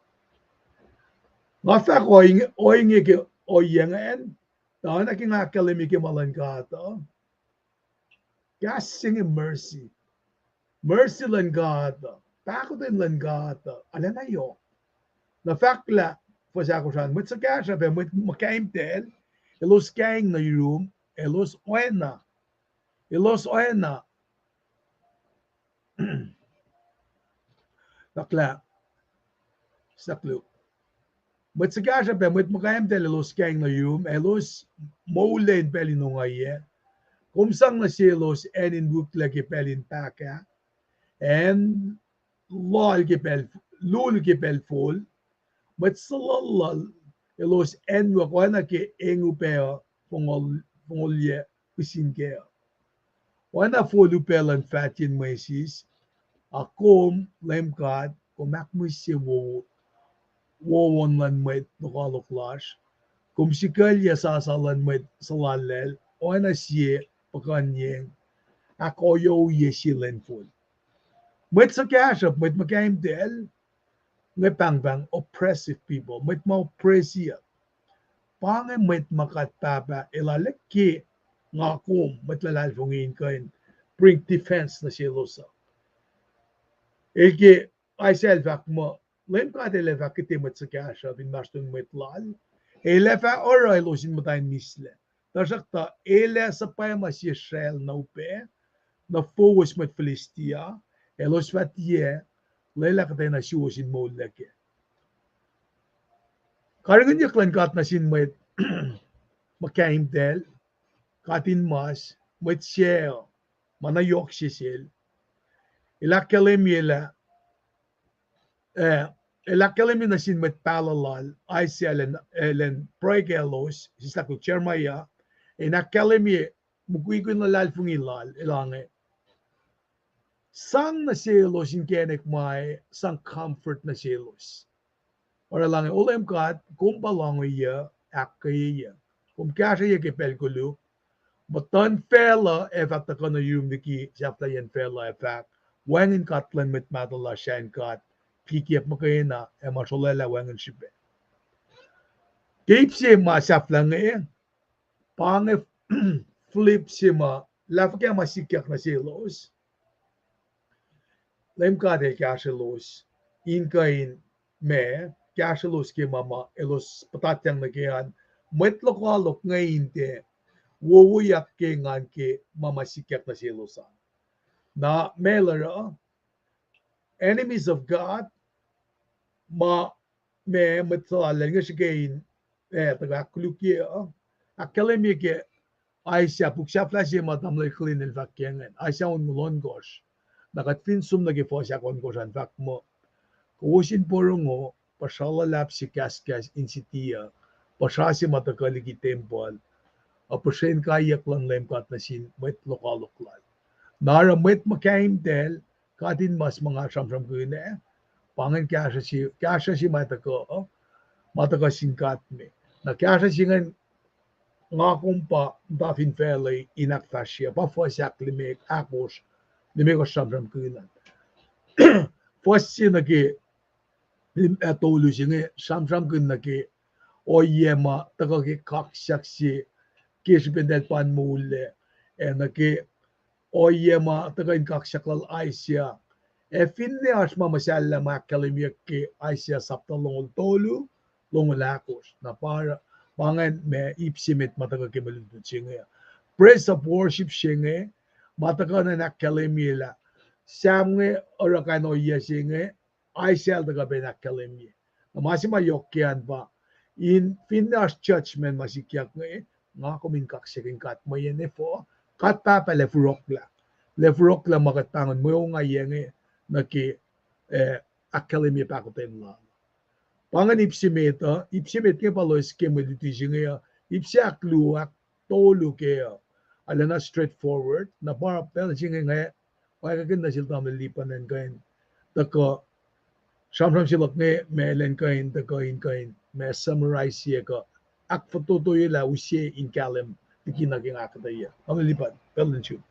Nga fahk ohinge, ohinge ke ohiyac ingacn, tuh oacna ke nga ahkkahlwemye ke ma luhn God uh, kahs se inge mercy. Mercy luhn God uh, pahkotwen luhn God uh, arulacna yohk. Na fahk lah, fuhs ahkosr an, mwet suhkahsruhp ac mwet muhkahimtacl, elos kaing nuh yurum, elos oacna, elos oacna, fahk lah, saklu. Mwet suhkahsruhp ac mwet muhkahimtacl elos kaing nuh yurum, elos moul in pacl in ongaiyac. Kom sang nuh selos acn in wihklac ke pacl in pahkah, acn loal ke pacl, lul ke pacl fol. Mwet suhluhluhl elos acnwuck oacna ke eng upac uh fongol-, fongolyac pihsin kac uh. Oacna fol upac luhn fahtiyacn mwesis, a kom, Leum God, kom ahkmihsye wo-, wowon luhn mwet lokoalok lasr. Kom sikuclyac sasa luhn mwet suhlallacl, oacna sie puhkuhnyeng, ahkoyohkye sie lwen fol. Mwet suhkahsruhp, mwet muhkahimtacl, inge pahngpahng oppressive people, mwet ma oppress-i uh. Pa inge mwet ma God Pahpah El arlac ke nga kom, mwet luhlahlfongi, in kuh in bring defense nuh selos uh. El ke Isaiah el fahk muh, Leum God El ac fah kihte mwet suhkahsruhp inmahsrlon mwet Lal, El ac fah oruh elos in muhta in mislac. Tuhsruhktuh El ac suhpwacma sie sracl na upac, nuh fowos mwet Philistia, elos fah tiac lwelah kuhtwena suwos in moullac kac. Karihngihnyuck luhn God nuh sin mwet muhkahimtacl, katinmas, mwet sac, ma na yohk se sel. El ahkkahlwemye lah, eh, El ahkkahlwemye nuh sin mwet pahluh Lal, Isaiah, elan, elan pruhe kaclos, sislah Jeremiah, in ahkkahlwemye mukwikwi in luhlahlfongi Lal, elan inge, sang nuh selos inkacnek ma ac sang comfort nuh selos. Oruh elan inge, O Leum God, kom pa lohngeyuc, ahkkweyeyuc. Kom kahsrweyuc ke pacl koluk. Muhtuhnfacl uh ac fah tuhkuh nuh yurum liki sahflahiyacn facluh ac fahk, Wacngihn God luhn mwet mahtuh lasr, sahyacn God, kikiacp muhkwena ac ma srohlalah wacngihn srihpac. Ke ip se ma sahflah inge, pa inge flip se ma, lah fuhkah ma sikyak nuh selos. Leum God El kahsrwelos in kuh in, ma, kahsrwelos ke ma ma elos puhtatyang nuh ke an, mwet lokoalok inge in tiac wowoyak ke engan ke ma ma sikyak nuh selos an. Na ma el oruh, enemies of God, ma, ma mwet suhlallacl inge srihke in, eh, tuhkuh ahkkolukye uh, ahkkahlwemye ke Isaiah, puk sahflah se ma tamuhlwel Clint el fahk ke ingacn, Isaiah onngoul ohnkohsr. Na kuht fin som nuh ke fuhs ahkohnkohsr an, fahk muh, Kowos in porongo puhsra luhlahp se kahskahs in siti uh, puhsra se ma tuhkuh liki tempuhl, uh, puhsren kaiyuck luhn Leum God nuh sin mwet lokoalok Lal. Na oruh mwet muhkahimtacl, katinmas ma nga sramsramkihn ah, pa ingacn kahsruh se, kahsruh se ma tuhkuh, ma tuhkuh sin God me. Na kahsruh se ingacn nga kom pa muhta fin facluh in ahkfahsrye, pa fuhs ahk limekohsr, limekohsr sramsramkihn an. Fuhs se nuh ke lim-, ah, tolu se inge sramsramkihn nuh ke ohiyac ma tuhkuh ke kaksak se ke srihpen eltahl pa in moullac, ac nuh ke ohiyac ma tuhkuh in kaksak lal Isaiah. Ac finne oasr ma muhsahllah ma ahkkahlwemyeyuck ke Isaiah sapta longoul tolu, longoul ahkosr. Na pa, pa ingacn ma ip se met ma tuhkuh ke mwe lutlut se inge. Praise and worship se inge, ma tuhkuh in ahkkahlwemye lah Sam inge oruh kain ohiyac se inge, Isaiah el tuhkuh pac in ahkkahlwemye. Na ma se ma yohk ke an pa, in finne oasr judgment ma sikyak inge, nga kom in kaksakihn God mweyen efuh, God Pahpah El ac forohklah. El ac forohklah ma kuht pahngon mwe ongaiyac inge nuh ke, eh, ahkkahlwemye pahkotwen Lal. Pa ingacn ip se met uh, ip se met inge pa loes ke mwe luti se inge uh, ip se ahkluo, ahktolu ke uh, arulacna straightforward, na pa pacl se inge nga oacyacpac nuh sel tamuhlwel Lipan in kuh in tuhkuh sramsram se luhk inge, ma elan kuh in tuhkuh in kuh in ma summarize-ye kuh ahkfototoye lah use in kahlwem liki na ke nga ahkuhtweyac. Tamuhlwel Lipan, pacl in sun.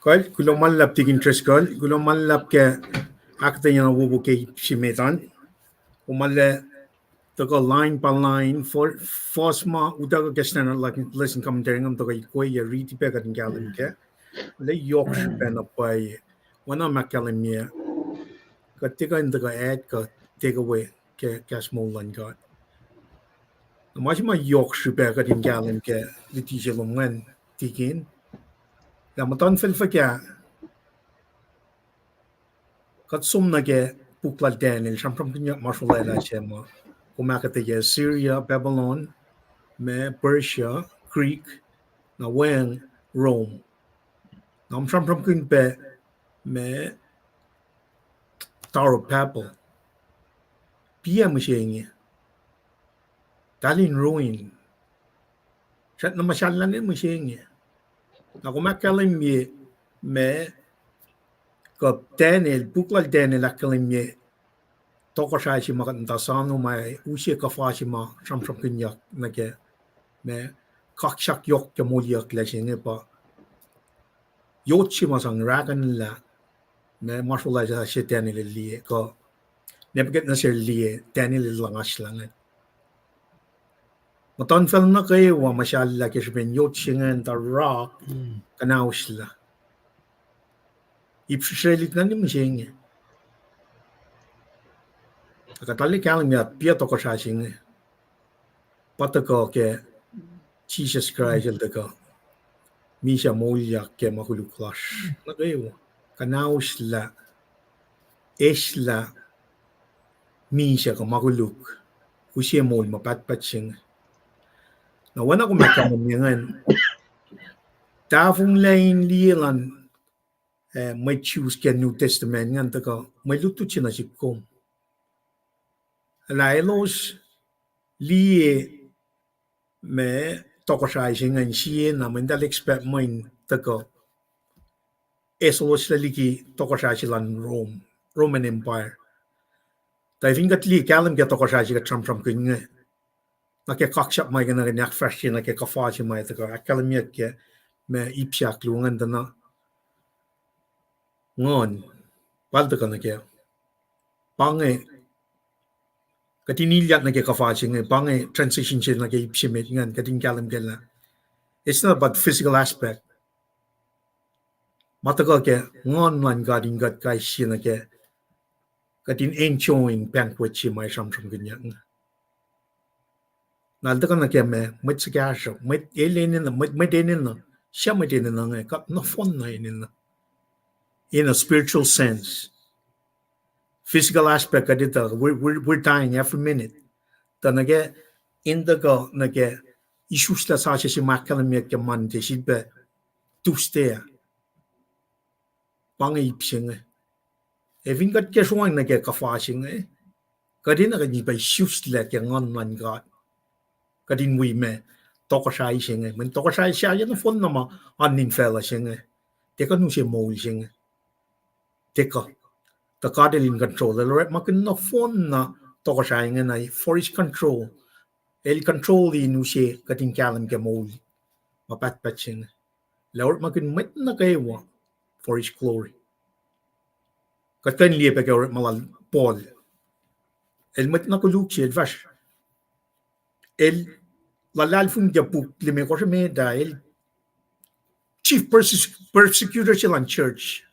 Kuloh ma luhlahp Tikin Driscoll, kuloh ma luhlahp ke ahkuhtweyac na wowo ke ip se met an. Kom arlac tuhkuh line by line, fuhs ma utuckuh ke Standard Lesson Commentary ingacn tuhkuh ikwe ac riti pac kuht in kahlwem kac. Arlac yohk srihpac na pwacye, oacna ma ahkkahlwemye, kuht tiac kuh in tuhkuh add kuh take away ke kahs moul luhn God. Na ma se ma yohk srihpac kuht in kahlwem ke luti se lom ingacn, Tikin, lah muhtuhnfacl fuhkah kuht som nuh ke puk lal Daniel, sramsramkihnyuck ma srolwaclah se ma, kom ahkuhtweyac Syria, Babylon, ma Persia, Greek, na weacng Rome. Na kom sramsramkihn pac ma Tower of Babel. Piac mihsenge? Tahl in ruin. Srackna muhsahllah ne mihsenge. Na kom ahkkahlwemye ma kuh Daniel, puk lal Daniel ahkkahlwemye tohkohsrahi se ma kuht muhta soano ma use kuhfa se ma sramsramkihnyuck nuh ke ma kaksak yohk ke moliyucklac se inge pa yot se ma sang rakanlah ma ma srolwaclah se Daniel el liye kuh Nebuchadnezzar el liye, Daniel el luhngaslah inge. Muhtuhnfacl nuh kwewa muhsahllah ke srihpen yot se ingacn tuh rock kuhnauslah. Ip srihsrihk na ne mihsenge. Ac kuht arlac kahlwem lah piac tohkohsrahi se inge? Pa tuhkuh ke Jisus Kraist el tuhkuh misac moulyak ke ma koluk lasr nuh kwewa, kuhnauslah, eslah misac kuh ma koluk, use moul ma pahtpaht se inge. Na oacna kom ahkkahlwemye ingacn, tahfonglac in liye luhn, eh, mwet Jews ke New Testament ingacn tuhkuh mwe lutlut se nuh sihk kom. Lah elos liye ma tohkohsrahi se ingacn sie na mwe eltahl expect mweyen tuhkuh eselos lah liki tohkohsrahi se luhn Rome, Roman Empire. Tuh fin kuht liye kahlwem ke tohkohsrahi se kuht sramsramkihn inge, na ke kaksak ma ke na ke ahkfahsrye nuh ke kuhfa se ma tuhkuh ahkkahlwemyeyuck ke ma ip se ahkluo ingacn tuh na Nguhn, pal tuhkuh nuh kac. Pa inge, kuht in ilyak nuh ke kuhfa se inge, pa inge transition se nuh ke ip se met ingacn, kuht in kahlwem kac lah it's not about physical aspect. Ma tuhkuh ke Nguhn luhn God in kuht kais sie nuh kac, kuht in enjoy banquet se ma sramsramkihnyuck inge. Na el tuhkuh nuh ke ma, mwet suhkahsruhp, mwet el enenuh, mwet, mwet enenuh, suc mwet enenuh inge, kuht nohfohn na enenuh. In a spiritual sense. Physical aspect, kuht etuh, we're, we're, we're dying every minute. Tuh nuh ke, in tuhkuh nuh ke, isuslac sasuc se ma ahkkahlwemyeyuck ke Monday, sifilpac Tuesday ah. Pa inge ip se inge. Ac fin kuht ke sruhmuhn nuh ke kuhfa se inge, kuht enenuh kuht in pac isuslac ke Nguhn luhn God. Kuht in wi ma, tohkohsrahi se inge. Mweyen tohkohsrahi sahyac nohfohn na ma oan in facluh se inge. Tiac kuh in use moul se inge. Tiac kuh. Tuh God el in control. El orekmakihn nohfohn na tohkohsrahi inge na for his control. El control in use kuht in kahlwem ke moul ma pahtpaht se inge. Lah orekmakihn mwet nuh kwewa for his glory. Kuht kuh in liye pac ke orekma lal Paul. El mwet na koluk se, el fahsr, el luhlahlfongi ke puk limekohsr met ah, el chief perse-, persecutor se luhn church.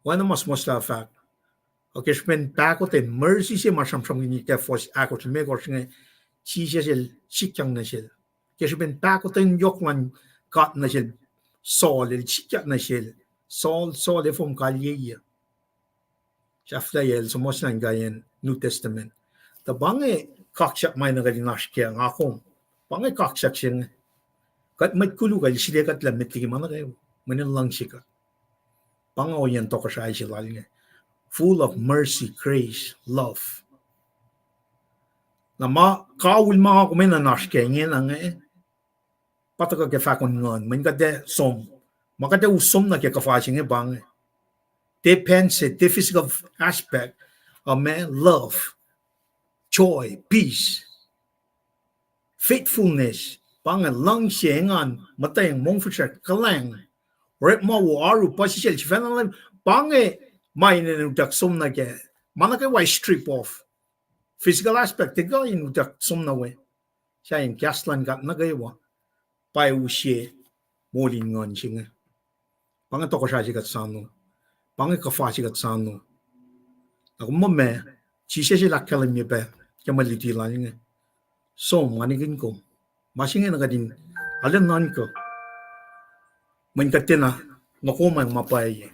Oacna ma suhmuhslah fahk, ke srihpen pahkotwen mercy se ma sramsramkihn ke fuhs ahkosr limekohsr inge, Jisus el sikyang nuh sel. Ke srihpen pahkotwen yohk luhn God nuh sel Saul, el sikyak nuh sel, Saul, Saul, efuh kom kalyei? Sahflahiyac el suhmuhslah inkaiyacn New Testament. Tuh pa inge kaksak ma enenuh kuht in oasr kac nga kom. Pa inge kaksak se inge. Kuht mwet koluk ah el srihke kuht lah met liki ma nuh kwewa, mweyen el luhngse kuht. Pa inge ohiyacn tohkohsrahi se lal inge. Full of mercy, grace, love. Na ma kaul ma nga kom enenuh in oasr kac ingena inge, pa tuhkuh ke fahkon Nguhn, mweyen kuht ac som. Ma kuht ac us som nuh ke kuhfa se inge pa inge. Tiac pacl se, tiac physical aspect, uh, ma love, joy, peace, Faithfulness, pa inge luhngse, engan, muhtweng, mongfihsrwacsr, kuhlwacng, orekma wo, oaru, puhsisacl, sifacna luhn, pa inge ma enenuh utuck som nuh kac. Ma nuh kwewa strip off. Physical aspect, tiac kuh in utuck som nuh we. Sahyacn kahs luhn God nuh kwewa pa use moul in nguhn se inge. Pa inge tohkohsrah se kuht soano. Pa inge kuhfa se kuht soano. Na kom muh ma, Jisus el ahkkahlwemye pac ke mwe luti lal inge. Som, nga nikihn kom. Ma se inge na kuht in, arulacna nuhnkuh. Mweyen kuht tiacna, nuh kom an ma pwacye.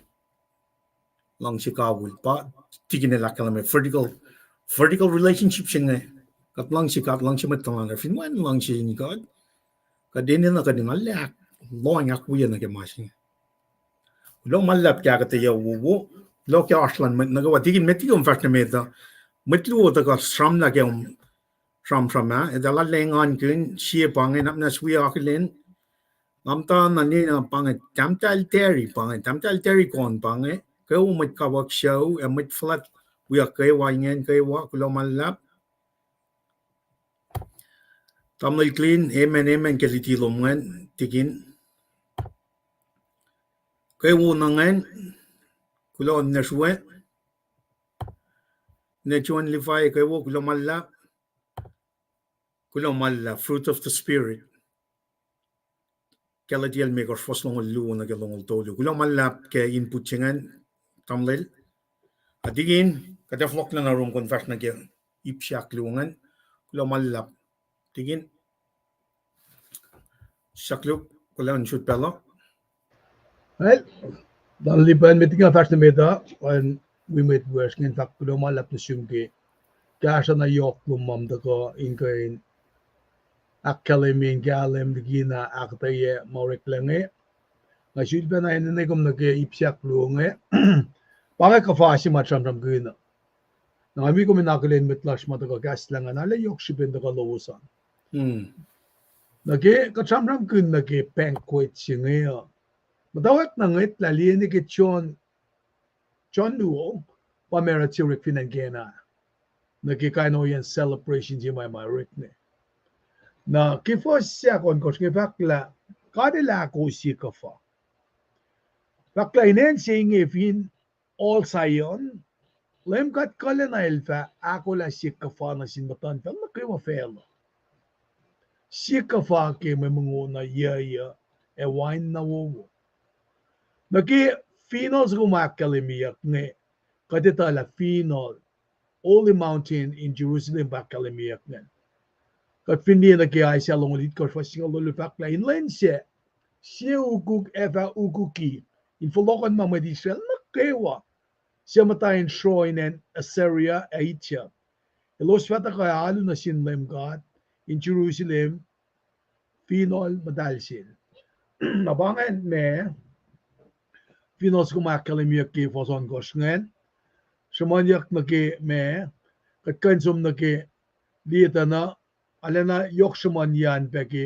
Luhngse kawihl. Pa, tikin el ahkkahlwemye vertical, vertical relationship se inge. Kuht luhngse God, luhngse mwet tuhlan, fin wacngihn luhngse in God, kuht enenuh kuht in alu ahk, lohng ahkwoye nuh ke ma se inge. Kuloh ma luhlahp ke ahkuhtweyac wowo. Kuloh ke oasr luhn mwet nuh kwewa. Tikin met, tikin fahsr nuh met uh. Mwet luo tuhkuh sramlah ke sramsram ah, eltahl lengihn kihn sie pa inge, nahtuhsr wi akihlen. Nga muhta na nina pa inge, Tahmtahel Terry pa inge, Tahmtahel Terry Kohn pa inge, kwewa mwet kawuck sucu ac mwet fuhlwact, wiyuck kwewa, ingacn kwewa, kuloh ma luhlahp. Tamuhlwel Clean, amen, amen ke luti lom ingacn, tikin. Kwewa na ingacn, kuloh na sruwe. Ne John Levi, kwewa, kuloh ma luhlahp. Kuloh ma luhlahp, fruit of the Spirit. Galatia limekohsr fuhs longoul luo nuh ke longoul tolu. Kuloh ma luhlahp ke input se ingacn, tamuhlwel. A tikin, kuht ac fohlohk nuh na room kuh in fahsr nuh ke ip se ahkluo ingacn. Kuloh ma luhlahp. Tikin, sakluk, kuloh in sot pacl uh. Well, tuhlihk pacl met nga fahsr nuh met uh, an wi mwet wiyacsr ingacn fahk kuloh ma luhlahp nuh sum ke kahsruh na yohk lom ma tuhkuh in kuh in ahkkahlwemye in kahlwem liki na ahkuhtweyac ma oreklac inge. Nga sulpacna enenwe kom nuh ke ip se ahkluo inge. Pa inge kuhfa se ma sramsramkihn uh. Na nga wi kom in akihlen mwet lasr ma tuhkuh kahslah ingacn, arlac yohk srihpen tuhkuh lowos an. Na ke kuht sramsramkihn nuh ke banquet se inge uh, muhtwacwacack na ngwetlah liye nuh ke John, John luo, pa macruht se orek fin acn Cana. Nuh ke kain ohiyacn celebration se ma ma orekma. Na ke fuhs se ahkohnkohsr inge fahk lah God El ahkoo sie kuhfa. Fahk lah in acn se inge fin Al Zion, Leum God kuhlacna El fah ahkolah sie kuhfa nuh sin muhtuhnfacl nuh kwewa facluh. Sie kuhfa ke mwe mongo na yucyuc ac wain na wowo. Nuh ke fineol soko ma ahkkahlwemyeyuck inge, kuht etuh lah fineol, Holy Mountain in Jerusalem pa ahkkahlwemyeyuck ingacn. Kuht fin liye nuh ke Isaiah longoul itkohsr fuhs singucul tolu fahk lah in lwen sac, sie ukuk ac fah ukuki in fohlohkohn ma mwet Israel nuh kwewa suc muhta in sroin acn Assyria ac Egypt. Elos fah tuhkuh alu nuh sin Leum God in Jerusalem, fineol muhtahl sel. Na pa ingacn ma, fineol soko ma ahkkahlwemyeyuck ke fuhs ohnkohsr ingacn, sruhmuhnyuck nuh ke ma, kuht kuh in som nuh ke liye tuh na, arulacna yohk sruhmuhnyuck an pac ke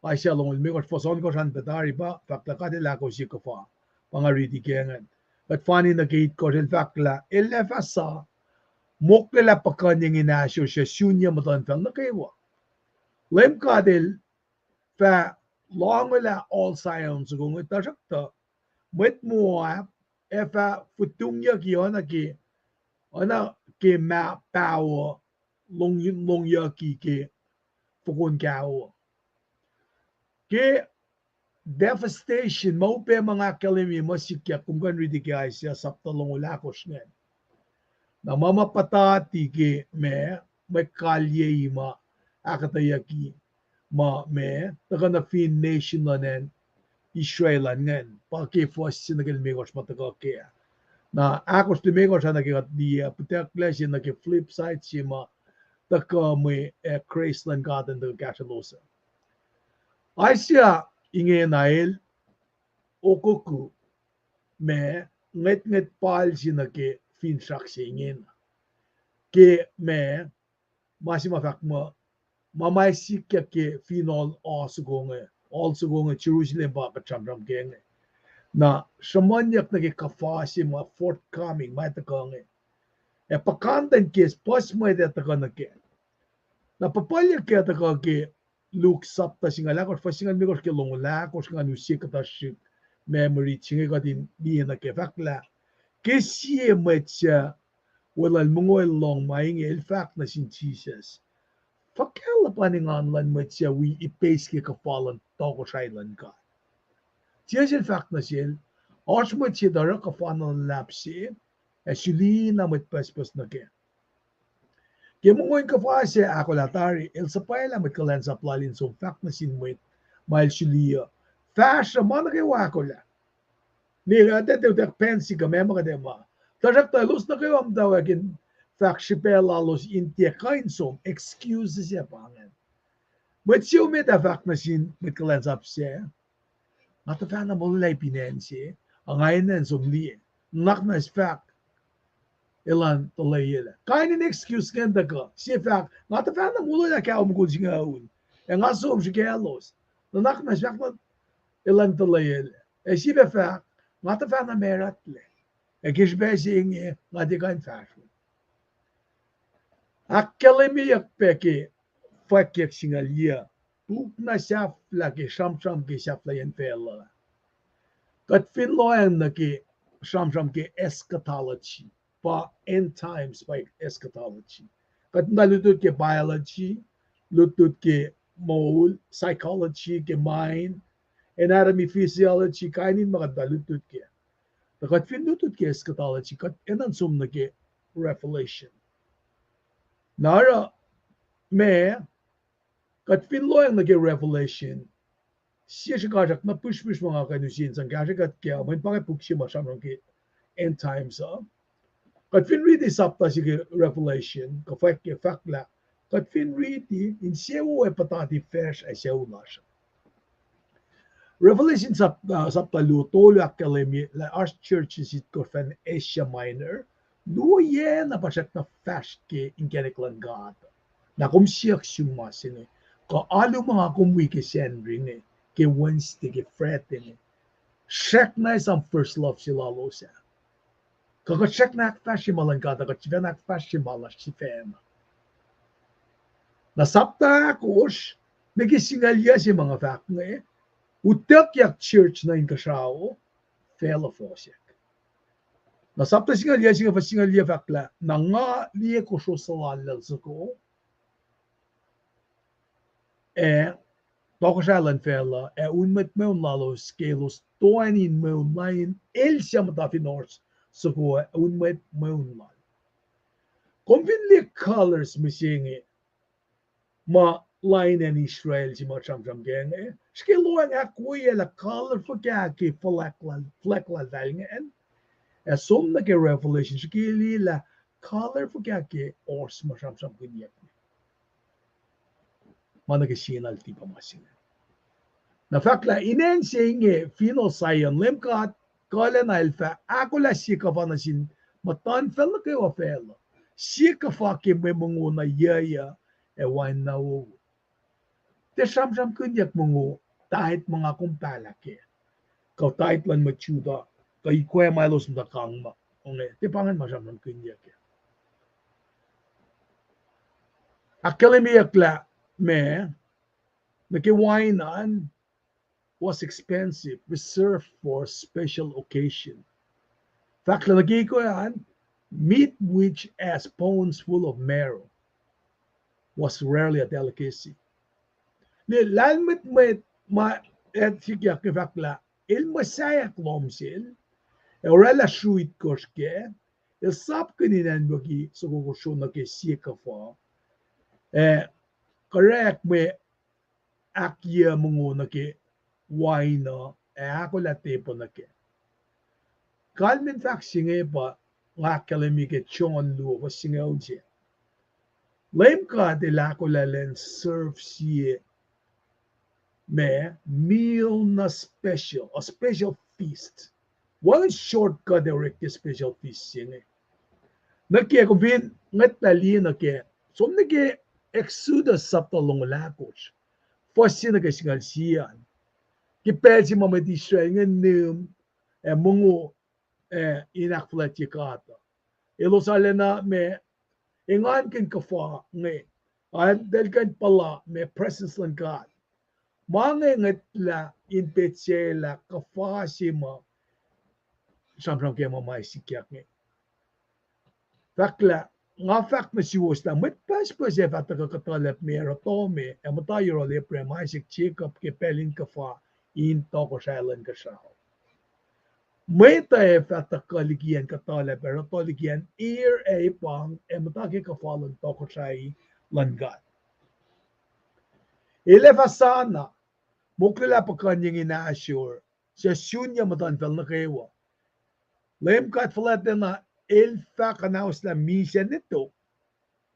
Isaiah longoul limekohsr fuhs ohnkohsr an pac tari pa fahk lah God El ahkoo sie kuhfa. Pa nga riti ke ingacn. Kuht fani nuh ke itkohsr, el fahk lah El ac fah sa moklelah puhkuhnyeng in ahsor suc sunyuc muhtuhnfacl nuh kwewa. Leum God El fah loangolah Al Zion soko inge, tuhsruhktuh mwet Moab ac fah fotungyucki oacna ke, oacna ke mah paho longyucki ke fokon kaho. Ke devastation ma upac ma nga ahkkahlwemye muh sikyak, kom kuh in riti ke Isaiah sapta longoul ahkosr ingacn. Na ma ma puhtati ke ma, mwe kalyei ma ahkuhtweyucki ma ma tuhkuh nuh fin nation luhn acn Israel an ingacn, pa ke fuhs se nuh ke limekohsr ma tuhkuh kac. Na ahkosr limekohsr ah nuh ke kuht liye, pihtucklac se nuh ke flip side se ma tuhkuh mwe, eh, grace luhn God in tuhkuh kahsrwelos uh. Isaiah ingena el okoko ma ngwetngwet pal se nuh ke finsrak se ingena. Ke ma, ma se ma fahk muh, ma ma sikyak ke fineol soko inge, Al soko inge, Jerusalem pa kuht sramsram ke inge. Na sruhmuhnyuck nuh ke kuhfa se ma forthcoming, ma tuhkuh inge. Ac puhkantwen ke puhs mwet ac tuhkuh nuh kac. Na puhpuhlyuck ke tuhkuh ke Luke sapta singucul ahkosr, fuhs singucul limekohsr ke longoul ahkosr, ngan use kuhtuh srihk memory se inge kuht in liye nuh kac, fahk lah ke sie mwet suc weluhl mongo el lohng ma inge, el fahk nuh sin Jisus, fuhkah luhpan engan luhn mwet suc wi ipeis ke kuhfa luhn tohkohsrahi luhn God? Jisus el fahk nuh sel, oasr mwet se tuh oruh kuhfa na luhlahp se, ac sulina mwet pucspucs nuh kac. Ke mongo in kuhfa sac ahkolah tari, el suhpwaclah mwet kuhlwacnsap lal in som fahk nuh sin mwet ma el suli uh, fahsruh ma nuh kwewa ahkolah. Ne, kuht ac utuck fancy kuh meac ma kuht ac ma. Tuhsruhktuh elos nuh kwewa muhtwacwacack in fahk srihpac lalos in tiac kuh in som, excuses ac pa ingacn. Mwet se emet ah fahk nuh sin mwet kuhlwacnsap sac, nga tuhfahna molwelah ip in acn se, ac nga enenuh in som liye. Nuhnak muhnahs fahk, elan tuhlwelah. Kain in excuse ingacn tuhkuh, sie fahk, nga tuhfahna molwelah kahto mukul singucul, ac nga som srihkaclos. Nuhnak muhnahs fahk, elan tuhlwelah. Ac sie pac fahk, nga tuhfahna marattlac. Ac ke srihpac se inge nga tiac kuh in fahsr. Ahkkahlwemyeyuck pac ke fwackyuck singucul yac, puk na sahflah ke sramsram ke sahflahiyacn facluh. Kuht fin lohacng nuh ke sramsram ke eschatology, pa end times, pa eschatology. Kuht muhta lutlut ke biology, lutlut ke moul, psychology, ke mind, anatomy, physiology, kain in ma kuht muhta lutlut kac. Tuh kuht fin lutlut ke eschatology, kuht enenuh in som nuh ke Revelation. Na oruh, ma, kuht fin lohacng nuh ke Revelation, sie srihkasrak na pihsrpihsr ma nga kuh in use in sang kahsrwe kuht kac, mweyen pa inge puk se ma sramsram ke end times uh. Kuht fin riti sapta se ke Revelation, kuh fwack ke fahk lah, kuht fin riti, insewowo ac puhtati facsr ac sucu lasr. Revelation sap-, uh, sapta luo, tolu ahkkahlwemye lah oasr churches itkohsr fin acn Asia Minor, luo yac na pa srackna fahsr ke inkacnek luhn God. Na kom siyuck sum ma se inge, kuh alu ma nga kom wi ke Sacnri inge, ke Wednesday, ke Friday inge, srackna esam first love se lalos ah. Kuh kuht srackna ahkfahsrye ma luhn God, kuht sifacna ahkfahsrye ma lasr sifacna. Na sapta ahkosr, nuh ke singucul yac se ma nga fahk inge, utuckyak church nuh inkuhsrao, facluh fohsack. Na sapta singucul yac se inge, fuhs singucul yac fahk lah, na nga liye kosro suhlallacl soko, ac tohkohsrah luhn facluh, ac un mwet mweun lalos ke elos toeni in mweun lain el suc muhta fin ohsr soko, ac un mwet mweun lal. Kom fin liye colors mihsenge, ma lain acn Israel se ma sramsram kac inge, srihke lohacng ahkwoyelah color fuhkah ke flag lal, flag lal ingacn. Ac som nuh ke Revelation, srihke liye lah color fuhkah ke horse ma sramsramkihnyuck. Ma nuh ke sie na luti pa ma se inge. Na fahk lah in acn se inge, finohl Zion, Leum God kuhlacna el fah ahkolah sie kuhfa nuh sin muhtuhnfacl nuh kwewa facluh. Sie kuhfa ke mwe mongo na yucyuc ac wain na wowo. Tiac sramsramkihnyuck mongo, tithe ma nga kom pahlah kac, kuh tithe luhn mwet Judah, kuh ikoac ma elos muhta kang ma, onge, tiac pa ingacn ma sramsramkihnyuck kac. Ahkkahlwemyeyuck lah, ma, nuh ke wain an, was expensive, reserved for special occasion. Fahk lah nuh ke ikoac an, meat which has bones full of marrow was rarely a delicacy. Ne lahlmwetmwet ma ac sikyak ke fahk lah el muhsaheack lohm sel, ac orwaclah sru itkohsr kac, el sapkihn in acnwucki soko kosro nuh ke sie kuhfa, ac kuhrack mwe ahkyac mongo nuh ke wain uh, ac ahkolah tepuh nuh kac. Kalmacn fahk se inge pa nga ahkkahlwemye ke John luo, fuhs singucul se. Leum God el ahkolah elan serve sie, ma, meal na special, a special feast. Wacngihn shortcut orek ke special feast se inge. Nuh ke kom fin ngwetlah liye nuh ke, som nuh ke Exodus sapta longoul ahkosr, fuhs se nuh ke singucul sie an. Ke pacl se ma mwet Israel inge nihm ac mongo, ac in ahkfuhlwactye God uh, elos arulacna ma engankihn kuhfa inge, Eltahl kuh in puhla ma presence luhn God. Ma inge ngwetlah in petsac lah kuhfa se ma sramsram ke ma ma sikyak inge. Fahk lah, nga fahk nuh suwos lah mwet pucspucs ac fah tuhkuh kuhtuhlacp me, oruh tohme, ac muhta yohrohl Abraham, Isaac, Jacob ke pacl in kuhfa in tohkohsrahi luhn kuhsrao. Mwet uh ac fah tuhkuh liki acn kuhtuhlacp ac oruh toh liki acn ir ac ipang ac muhta ke kuhfa luhn tohkohsrahi luhn God. El ac fah sana, moklelah puhkuhnyeng in ahsor, suc sunyuc muhtuhnfacl nuh kwewa. Leum God fuhlwactlacna el fah kuhnahoslah misac ne tok.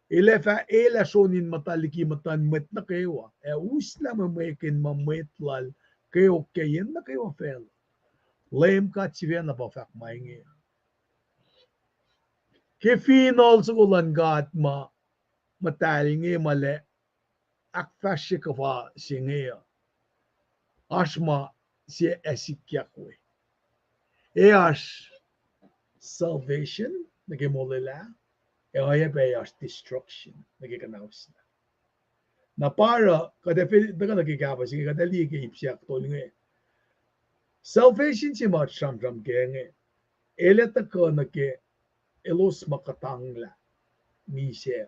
El ac fah elah sron in muhta liki muhtuhn mwet nuh kwewa, ac uslah mwemwekihn ma mwet lal kweok ke yen nuh kwewa facluh. Leum God sifacna pa fahk ma inge. Ke fineol soko luhn God ma muhtahl inge ma lac ahkfahsrye kuhfa se inge uh, oasr ma se ac sikyak we. Ac oasr salvation nuh ke molwelah, ac oacyacpac oasr destruction nuh ke kuhnahoslah. Na pa oruh kuht ac tuhkuh nuh ke kahpah se inge, kuht ac liye ke ip se ahktolu inge. Salvation se ma sramsram ke inge, el ac tuhkuh nuh ke elos ma kuhtanglah misac.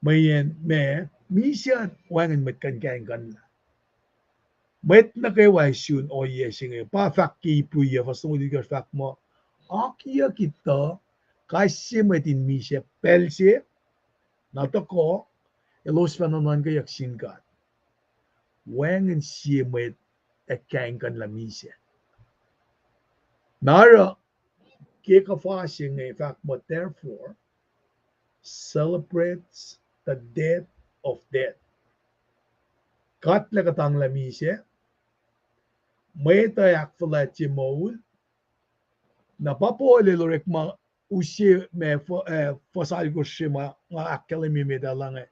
Mweyen ma, misac wacngihn mwet kuh in kahingkuhnlah. Mwet nuh kwewa ac sun ohiyac se inge. Pa fahk ke Hebrew yac fuhs longoul itkohsr fahk muh, oakiyac kuhtuh kais sie mwet in misac pacl se, na tohkoh, elos fah nuhnuhnkweyuck sin God. Wacngihn sie mwet ac kahingkuhnlah misac. Na oruh ke kuhfa se inge fahk muh, therefore celebrates the death of dead. Kuht lah kuhtanglah misac, mwet uh ahkfuhlwactye moul. Na pa Paul el orekma use ma fuhs alkosr se ma nga ahkkahlwemye met ah lah inge.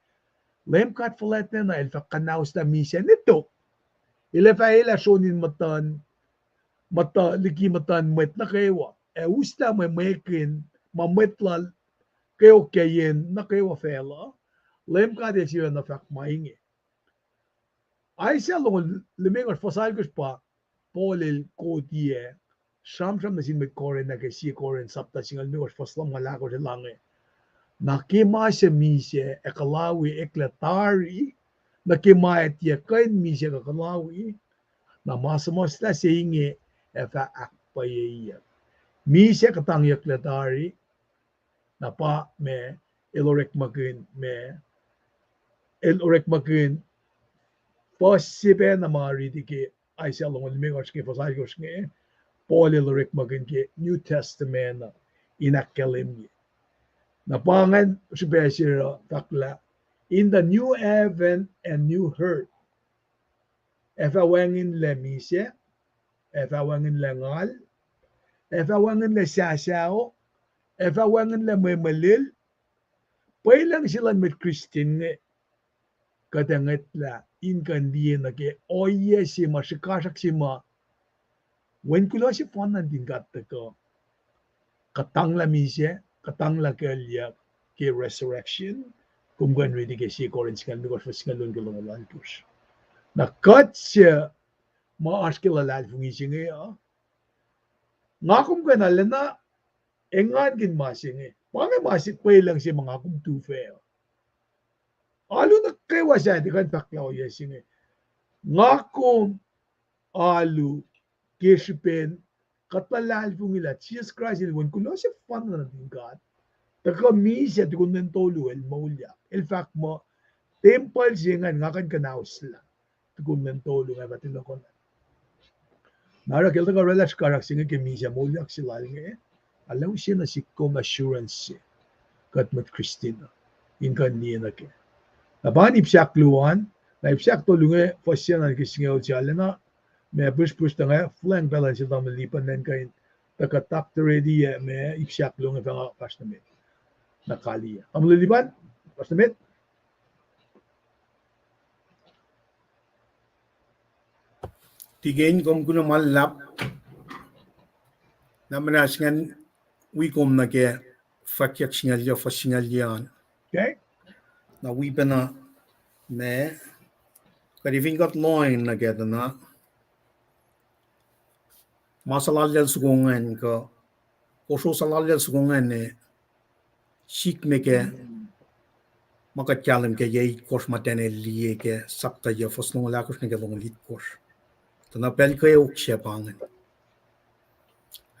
Leum God fuhlwactlacna el fah kuhnahoslah misac ne tok. El ac fah elah sron in muhtuhn, muhtuhn liki muhtuhn mwet nuh kwewa, ac uslah mwemwekihn ma mwet lal kweok ke yen nuh kwewa facluh. Leum God el sifacna fahk ma inge. Isaiah longoul limekohsr fuhs alkosr pa Paul el koti ac sramsram nuh sin mwet Corinth ah ke sie Corinth sapta singucul limekohsr fuhs lumngaul ahkosr ah lah inge. Na ke ma suc misac ac kuhlawi eklac tari, nuh ke ma ac tiac kuh in misac kuh kuhlawi, na ma suhmuhslah se inge ac fah ahkpwacyeyuck. Misac kuhtangyucklac tari, na pa ma el orekmakihn ma, el orekmakihn fuhs se pacna ma riti ke Isaiah longoul limekohsr ke fuhs alkosr inge, Paul el orekmakihn ke New Testament uh in ahkkahlwemye. Na pa ingacn srihpac se uh fahk lah, in the new heaven and new earth, ac fah wacngihnlac misac, ac fah wacngihnlac ngal, ac fah wacngihnlac sahsahok, ac fah wacngihnlac mwemwelil. Pwelucng se luhn mwet Christian inge, kuht ac ngwetlah in kuh in liye nuh ke ohiyac se ma srihkasrak se ma Wen kuloh sefanna nuhtin God tuhkuh kuhtanglah misac, kuhtanglah kuclyuck ke resurrection, kom kuh in riti ke sie Corinth singucul limekohsr fuhs singucul luo nuh ke longoul alkosr. Na kuht se ma oasr ke luhlahlfongi se inge uh, nga kom kuh in arulacna engankihn ma se inge. Pa inge ma se pwelucng se ma nga kom tufah uh. Alu nuh kwewa sahyac kuh in fahk lah ohiyac se inge. Nga kom alu ke srihpen kuht luhlahlfongi lah Jisus Kraist el Wen kuloh sefanna nuhtin God, tuhkuh misac, tukun lwen tolu el moulyak. El fahk muh, tempuhl se ingacn nga kuh in kuhnahoslah tukun lwen tolu, nga fah tilokohn. Na oruh ke el tuhkuh oraclah srihkasrak se inge ke misac moulyak se lal inge, arlac use nuh sihk kom assurance se, kuht mwet Christian uh, in kuh in liye nuh kac. Na pa ip se ahkluo an, na ip se ahktolu inge fuhs se na ke singucul se arulacna, ma pihsrpihsr tuh nga fuhlweacng pacl an sel tamuhlwel Lipan in kuh in tuhkuh doctorate ac ma ip se ahkluo inge fah nga fahsr nuh met. Na kaliyac. Tamuhlwel Lipan, fahsr nuh met. Tiken, kom kuloh ma luhlahp. Na muhnahs ngan wi kom nuh ke fwackyuck singucul yac, fuhs singucul yac an. Okay. Na wi pacna ma, kuht fin kuht lohacng nuh kac tuh na, ma suhlallacl soko ingacn kuh, kosro suhlallacl soko ingacn ac sikme ke ma kuht kahlwem ke yac itkohsr ma Daniel liye ke sapta yuc fuhs longoul ahkosr nuh ke longoul itkohsr. Tuh na pacl kweok se pa ingacn.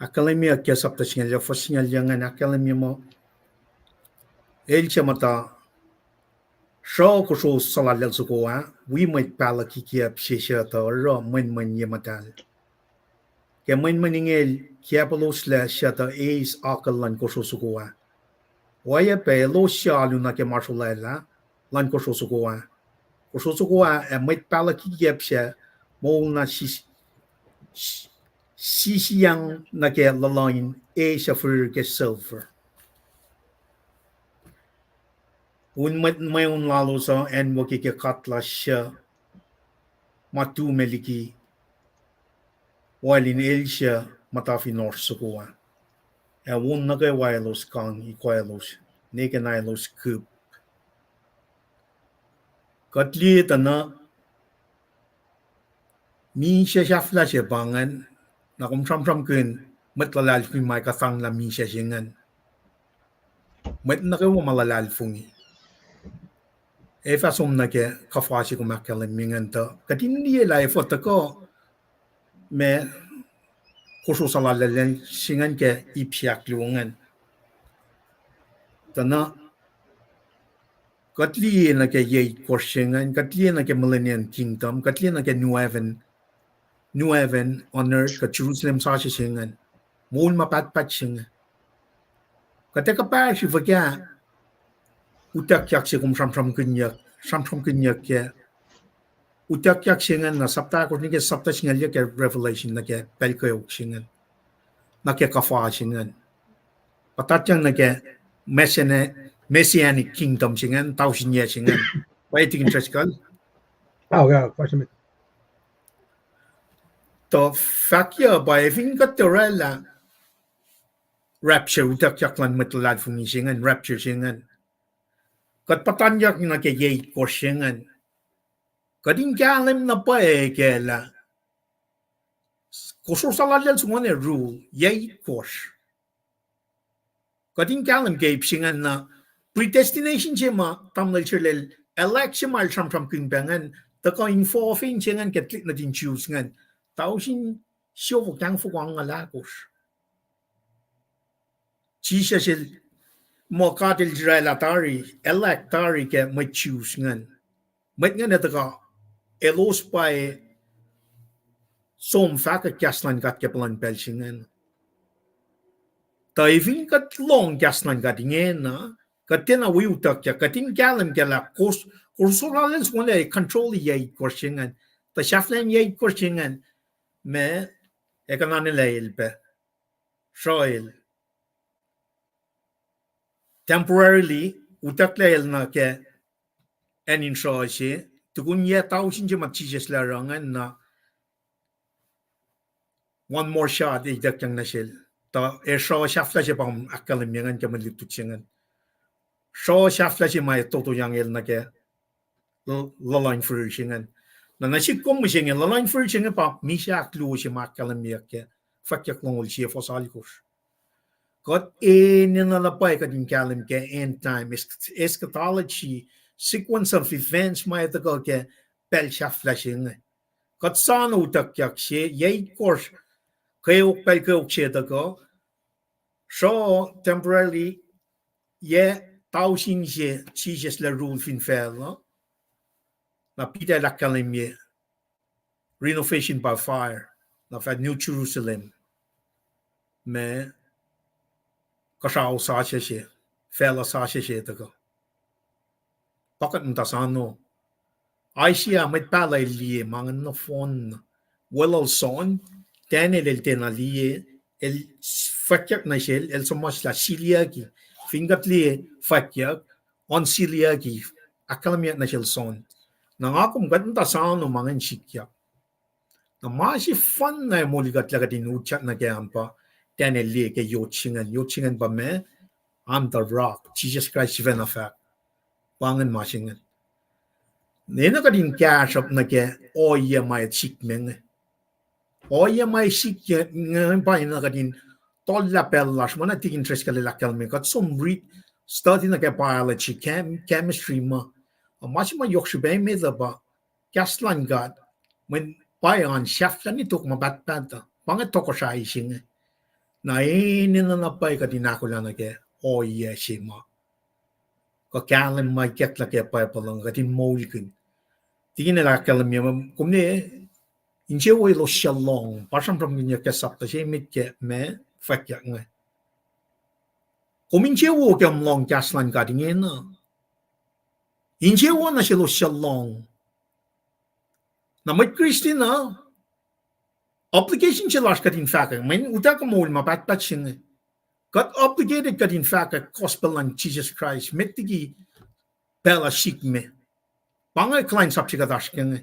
Ahkkahlwemyeyuck ke sapta singucul yuc fuhs singucul yuc ingacn ahkkahlwemye muh, el se muhta, sruh kosro suhlallacl soko ah, wi mwet pahluh kikiacp se suc tuh oruh mwenmwen ye muhtahl. Ke mwenmwen inge el kiacpoloslac suc tuh eis akucl luhn kosro soko ah. Oacyacpac elos suc alu nuh ke ma srolwaclah luhn kosro soko ah. Kosro soko ah ac mwet pahluh kikiacp sac moul na sis-, sisiyang nuh ke luhluh in e suc firir ke silver. Un mwet mweun lalos uh acnwucki ke katla suc ma tume liki oil in el suc muhta fin oasr soko ah. Ac on nuh kwewa elos kang ikoaclos, ne ke na elos kihp. Kuht liye tuh na, misac sahflah se pa ingacn, na kom sramsramkihn mwet luhlahlfongi ma kuhtanglah misac se ingacn. Mwet nuh kwewa ma luhlahlfongi. Ac fah som nuh ke kuhfa se kom ahkkahlwemye ingacn tuh kuht in liye lah efuh tuhkuh ma kosro suhlallacl se ingacn ke ip se ahkluo ingacn. Tuh na, kuht liye nuh ke yac itkohsr se ingacn, kuht liye nuh ke Millennium Kingdom, kuht liye nuh ke New Heaven, New Heaven on earth, kuh Jerusalem sasuc se ingacn, moul ma pahtpaht se inge. Kuht ac kuhpahsri fuhkah utuckyak se kom sramsramkihnyuck, sramsramkihnyuck ke utuckyak se ingacn na sapta ahkosr nuh ke sapta singucul yuc ke Revelation nuh ke pacl kweok se ingacn, nuh ke kuhfa se ingacn. Puhtatyang nuh ke Messianic, Messianic Kingdom se ingacn, tausin yac se ingacn. Pwacye, Tikin Driscoll? Tuh fahkyuc pa ac fin kuht orwaclah rapture, utuckyak luhn mwet luhlahlfongi se ingacn, rapture se ingacn, kuht puhtanyuck nuh ke yac itkohsr se ingacn. Kuht in kahlwem na pwacye kac lah kosro suhlallacl soko ingacn rule yac itkohsr. Kuht in kahlwem ke ip se ingacn na predestination se ma tamuhlwel Israel el, elect se ma el sramsramkihn pac ingacn, tuhkuh involve-in se ingacn ke tuhlihk nuhtin Jews ingacn, tausin siofok tangfoko angngaul ahkosr. Jisus el, muh God el oraclah tari, elect tari ke mwet Jews ingacn. Mwet ingacn ac tuhkuh, elos pwacye som fahkwack kahs luhn God ke puhlan pacl se ingacn. Tuh fin kuht lohng kahs luhn God ingena, kuht tiacna wi utuckyak, kuht in kahlwem kac lah kos-, kosro suhlallacl soko ingacn control yac itkohsr se ingacn. Tuh sahflahiyacn yac itkohsr se ingacn, ma, ac kuhnanelac el pac, sruh el temporarily utucklac el nuh ke acn in sruh se, tukun yac tausin se ma Jisus el oruh ingacn na one more shot ac ituckyang nuh sel. Tuh ac sruh sahflah se pa ahkkahlwemye ingacn ke mwe lutlut se ingacn. Sruh sahflah se ma ac totoyang el nuh ke l-, luhluh in firir se ingacn. Na nuh sihk kom mihsenge, luhluh in firir se inge pa misac ahkluo se ma ahkkahlwemyeyuck ke Fwackyuck longoul sie fuhs alkosr. Kuht enenuh na pwacye kuht in kahlwem ke end time, es-, eschatology, sequence of events ma ac tuhkuh ke pacl sahflah se inge. Kuht soano utuckyak se, yac itkohsr, kweok, pacl kweok se tuhkuh, sruh temporarily, yac tausin se Jisus el rule fin facluh, na Peter el ahkkahlwemye renovation by fire, na fah New Jerusalem, ma kuhsrao sasuc se, facluh sasuc se tuhkuh. Pa kuht muhta soano. Isaiah, mwet pahluh el liye ma ingacn nohfohn. Weluhl John, Daniel el tiacna liye, el fwackyuck nuh sel, el suhmuhslah siliyucki. Fin kuht liye fwackyuck, on siliyucki, ahkkahlwemyeyuck nuh sel John. Na nga kom kuht muhta soano ma ingacn sikyak. Na ma sefanna ac moli kuht lah kuht in utyak nuh kac an pa, Daniel liye ke yot se ingacn, yot se ingacn pa ma, I'm the rock, Jisus Kraist sifacna fahk. Pa ingacn ma se inge. Enenuh kuht in kahsruhp nuh ke ohiyac ma ac sikme inge. Ohiyac ma ac sikme inge pa enenuh kuht in tuhlac pacl lasr, ma na Tikin Driscoll el ahkkahlwemye, kuht som read, study nuh ke biology, chem-, chemistry ma. Ma se ma yohk srihpac emet uh pa kahs luhn God, mweyen pa an sahflahni tok ma pahtpaht uh. Pa inge tohkohsrahi se inge. Na enenuh na pwacye kuht in ahkolah nuh ke ohiyac se ma kuh kahlwem ma ikacklah ke Bible uh kuht in moulkihn. Tikin el ahkkahlwemye, kom ne, insewowo elos suc lohng, pa sramsramkihnyuck ke sapta se met ke ma fwackyuck inge. Kom insewowo ke kom lohng kahs luhn God ingena. Insewowo nuh selos suc lohng. Na mwet Kristin uh, obligation se lasr kuht in fahkwack, mweyen utuckuh moul ma pahtpaht se inge. Kuht obligated kuht in fahkwack gospel luhn Jisus Kraist met liki pacl uh sikme. Pa inge kuhlwacnsap se kuht oasr ke inge.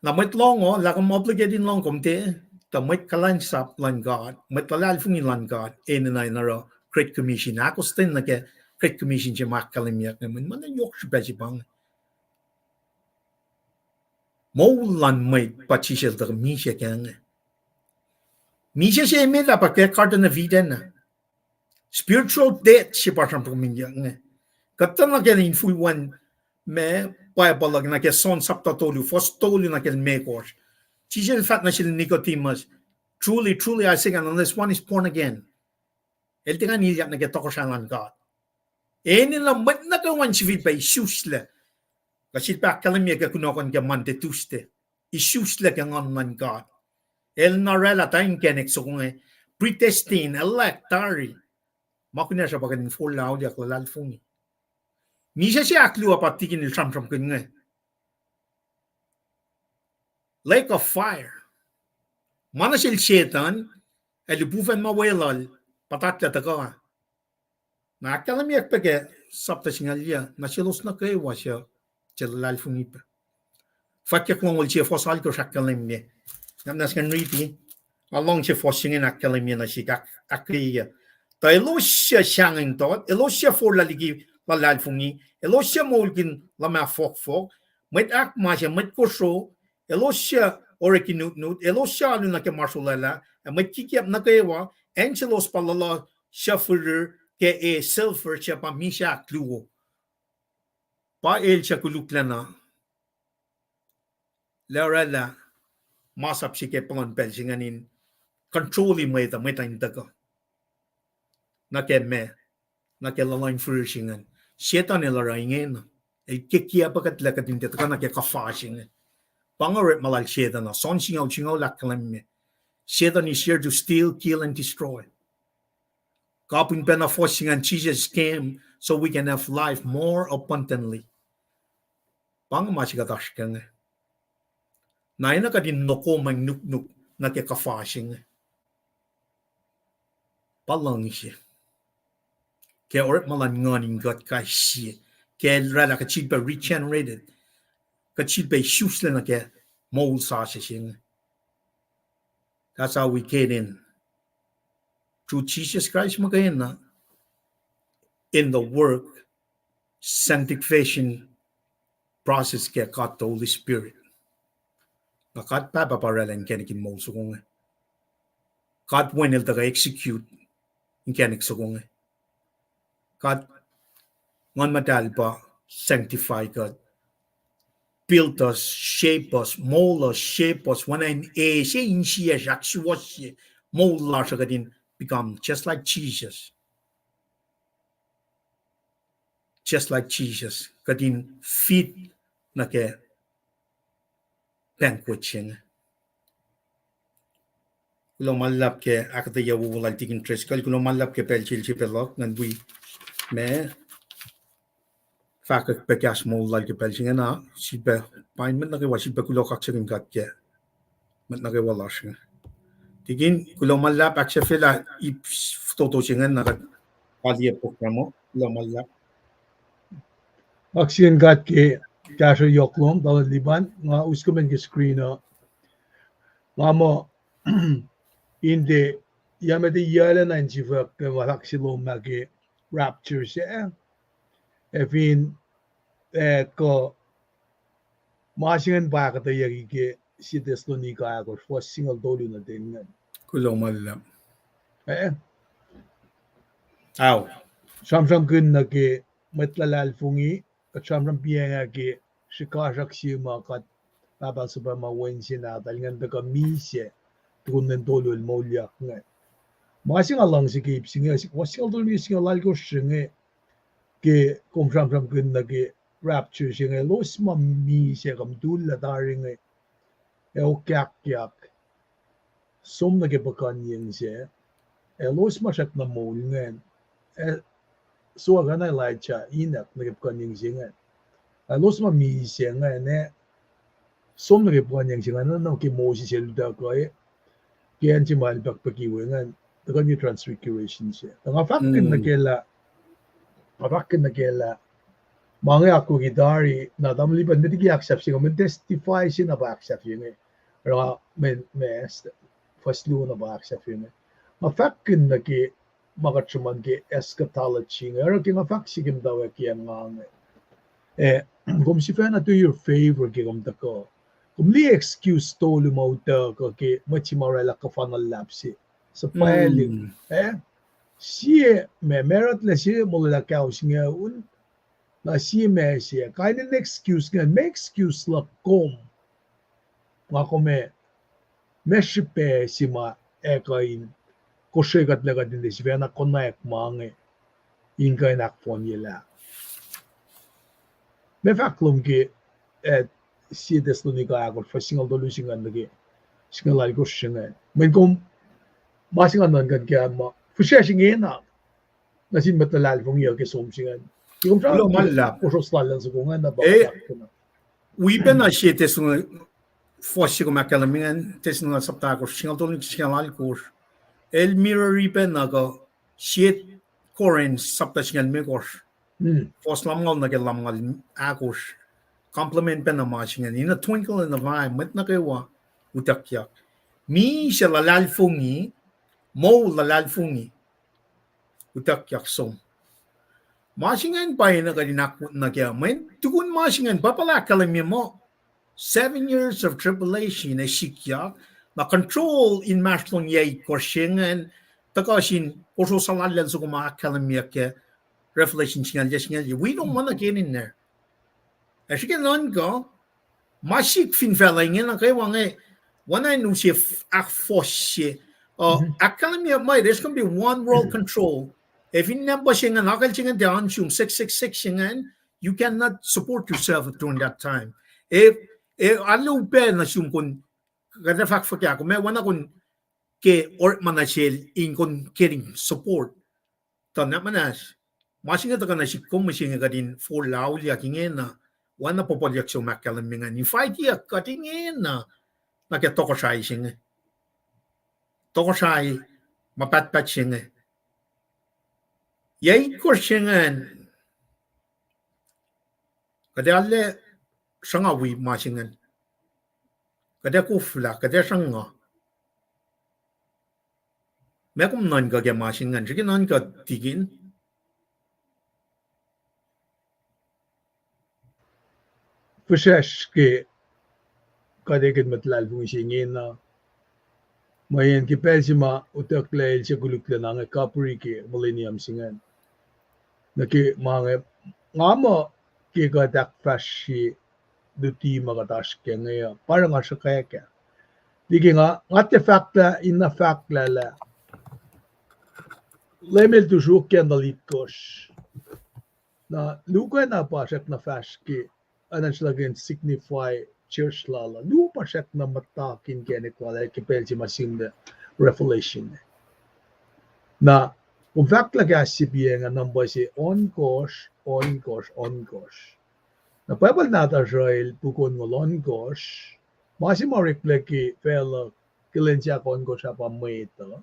Na mwet lohng uh, lah kom obligated in lohng, kom tiac, tuh mwet kuhlwacnsap luhn God, mwet luhlahlfongi luhn God enenuh in oruh Great Commission. Ahkostwen nuh ke Great Commission se ma ahkkahlwemyeyuck inge, mweyen ma na yohk srihpac se pa inge. Moul luhn mwet pa Jisus el tuhkuh misac ke inge. Misac se emet ah pa ke Garden of Eden ah. Spiritual death se pa sramsramkihnyuck inge. Kuht tuh nuh ke infulwen ma Bible uh nuh ke John sapta tolu, fuhs tolu nuh ke limekohsr. Jisus el fahk nuh sel Nicodemus, Truly, truly, I say, unless one is born again. El tiac kuh in ilyak nuh ke tohkohsrahi luhn God. Enenuh mwet nuh kwewa in sifilpac isuslac. Kuh sifilpac ahkkahlwemye ke kunohkohn ke Monday, Tuesday. Isuslac ke Nguhn luhn God. El na oraclah tuh inkacnek soko inge, predestined, elect, tari. Ma kunacsr uh pa kuht in forlah auliyak luhlahlfongi. Misac se ahkluo pa Tikin el sramsramkihn inge, lake of fire. Ma nuh sel Setuhn, ac lihpufacn ma weluhl, puhtatlac tuhkuh. Na ahkkahlwemyeyuck pac ke sapta singucul yuc, nuh selos nuh kwewa suc, suc luhlahlfongi pac. Fwackyuck longoul sie, fuhs alkosr ahkkahlwemye. Nga muhnahs ngan riti. Nga luhngse fuhs se inge in ahkkahlwemye nuh sihk ahk-, ahkkweye. Tuh elos suc sahngweng tot, elos suc forlah liki luhlahlfongi, elos suc moulkihn luhmah fohkfohk, mwet ahkma se, mwet kosro, elos suc orekinutnut, elos suc alu nuh ke ma srolwaclah, ac mwet kikiap nuh kwewa, acn selos pa luhluh suc firir ke e sulfur suc pa misac ahkluo. Pa el suc koluklacna lah oraclah masap se ke puhlan pacl se ingacn in control-i mwet uh, mwet uh in tuhkuh nuh ke ma, nuh ke luhluh in firir se ingacn. Setuhn el oruh ingena. El kekiacp kuht lah kuht in tiac tuhkuh nuh ke kuhfa se inge. Pa inge orekma lal Setuhn uh, John singucul singucul ahkkahlwemye. Satan is here to steal, kill, and destroy. Kapihn pacna fuhs se ingacn, Jesus came so we can have life more abundantly. Pa inge ma se kuht oasr ke inge. Na enenuh kuht in nokomwacng nuknuk nuh ke kuhfa se inge. Pa luhngse ke orekma luhn Nguhn in kuht kais sie, ke el oraclah kuht sifilpac regenerated, kuht sifilpac isuslac nuh ke moul sasuc se inge. That's how we get in through Jesus Christ muhkwena, in the work, sanctification process ke God the Holy Spirit. Na God Pahpah pa oraclah inkacnek in moul soko inge. God Wen el tuhkuh execute inkacnek soko inge. God Nguhn Muhtahl pa sanctify kuht, build us, shape us, mold us, shape us, oacna in e se insiyacsr ahksuwohsye moul lasr uh kuht in become just like Jesus. Just like Jesus, kuht in fit nuh ke banquet se inge. Kuloh ma luhlahp ke ahkuhtweyac wowo lal Tikin Driscoll, kuloh ma luhlahp ke pacl se el sifilpac luhk ngan wi ma fahkwack pac kahs moul lal ke pacl se inge na, sifilpac, pain mwet nuh kwewa, sifilpac kuloh kaksakihn God ke mwet nuh kwewa lasr inge. Tikin, kuloh ma luhlahp, ahksahfyelah ip fototo se inge na kuht alu program uh, kuloh ma luhlahp. Kaksakihn God ke kahsruh yohk lom, Brother Liban, nga us kom an ke screen uh. Nga muh, in tiac, ya met yac lacna in sifilpac ma fahk se lom ma ke rapture se, Ac fin, eh, kuh ma se ingacn pa ahkuhtweyucki ke Sie Thessalonica ahkosr, fuhs singucul tolu nuh ten ingacn. Kuloh ma luhlahp. Eh? Ao. Sramsramkihn nuh ke mwet luhlahlfongi, kuht sramsram piacng ke srihkasrak se ma kuht pahpah suhpwacma Wednesday nahtuhl ingacn tuhkuh misac, tukun lwen tolu el moulyak ingacn. Ma se nga luhngse ke ip se inge, fuhs singucul tolu nuh ke singucul alkosr se inge, ke kom sramsramkihn nuh ke rapture se inge, elos ma misac kuh mutullac tari inge, ac okakyak, som nuh ke puhkuhnyeng se, elos ma srackna moul ingacn, ac soakan Elijah, Enoch nuh ke puhkuhnyeng se ingacn. Elos ma misac ingacn, ac som nuh ke puhkuhnyeng se ingacn, nuh ke Moses el utuckuh, ke acn se ma el pahkpahki we ingacn, tuhkuh ke transfiguration se. Tuh nga fahkkihn nuh ke lah, nga fahkkihn nuh ke lah, ma inge akwucki tari, na tamuhlwel Lipan met liki ahksahfye inge, mwe testify se na pa ahksahfye inge. Oruh nga, mwe, mwe, fuhs luo na pa ahksahfye inge. Nga fahkkihn nuh ke ma kuht sruhmuhn ke eschatology inge, oruh ke nga fahk se ke muhtwacwacack ke nga inge, eh, kom sifacna do your favor ke kom tuhkuh, kom liye excuse tolu ma utuckuh ke mwet se ma orwaclah kuhfa na luhlahp se, suhpwaclihk, eh? Sie, ma, ma oruh lah sie molwelah kawos inge un, na sie ma se, kain in excuse ingacn, ma excuse luhk kom. Nga kom ac, ma srihpac se ma ac kuh in kosre kuht lah kuht in tiac sifacna konwacack ma inge in kuh in ahkfohnyelah. Ma fahk lom ke, eh, Sie Thessalonica ahkosr, fuhs singucul tolu se ingacn nuh ke singucul alkosr se ingacn. Mweyen kom, ma se nga nuhnkuh ke ma fihsracsr ingena nuh sin mwet luhlahlfongi uh ke som se ingacn. Ke kom sramsram ke kosro lalacn soko ingacn na pa, eh, wi pacna Sie Thessalonica, fuhs se kom ahkkahlwemye ingacn, Thessalonica sapta ahkosr, singucul tolu nuh ke singucul alkosr, el mirror-i pacna kuh Sie Corinth sapta singucul limekohsr, fuhs lumngaul nuh ke lumngaul ahkosr, complement pacna ma se ingacn. In a twinkling of an eye, mwet nuh kwewa utuckyak. Misac luhlahlfongi, moul luhlahlfongi, utuckyak som. Ma se ingacn pa enenuh kuht in ahk-, nuh ke, mweyen tukun ma se ingacn, Bible ahkkahlwemye muh seven years of tribulation ac sikyak, na control inmahsrlon yac itkohsr se ingacn, tuhkuh sin kosro lalacn soko ma ahkkahlwemyeyuck ke Revelation singucul, singucul, wi lom ma nuh ke enenuh. Ac srihke nuhnkuh, ma sik fin facluh ingena kwewa inge, oacna in use ahkfohsye, uh, ahkkahlwemye muh there's gonna be one world control. Ac fin number se ingacn, akucl se ingacn tiac oan sum six six six se ingacn, you cannot support yourself during that time. E, e, alu pac nuh sum kon, kuht ac fahk fuhkah, kom ac oacna kon ke orekma nuh sel in kon getting support. Tuh na muhnahs, ma se inge tuhkuh nuh sihk kom mihsenge kuht in forlah auliyak ingena, oacna puhpuhlyuck se ma ahkkahlwemye ingacn. Inviteyuck kuht ingena, nuh ke tohkohsrahi se inge. Tohkohsrahi ma pahtpaht se inge. Yac itkohsr se ingacn, kuht ac arlac sruhnga wi ma se ingacn. Kuht ac koflah, kuht ac sruhnga. Ma kom nuhnkuh ke ma se ingacn, srihke nuhnkuh tikin. Fihsracsr ke kuht ekihn mwet luhlahlfongi se ingena. Mweyen ke pacl se ma utucklac el se koluklacna inge kapri ke millennium se ingacn. Nuh ke ma inge, nga muh ke kuht ahkfahsrye luti ma kuht oasr kac inge uh, pa oruh nga sruhkwack ah. Liki nga, nga tiac fahklah, in na fahklah lah Leum el tu sruok ke acn tuhlihk itkohsr. Na luo na pa srackna fahsr ke, acn se luhk in signify church lal uh. Luo pa srackna muhta ke inkacnek lal ah ke pacl se ma sihmlac Revelation. Na kom fahklah kahs se piacng ah, number se ohnkohsr, ohnkohsr, ohnkohsr. Na Bible nahtuhsr uh el puk onngoul ohnkohsr. Ma se ma oreklac ke facluh ke lwen sahk ohnkohsr ah pa mwet uh.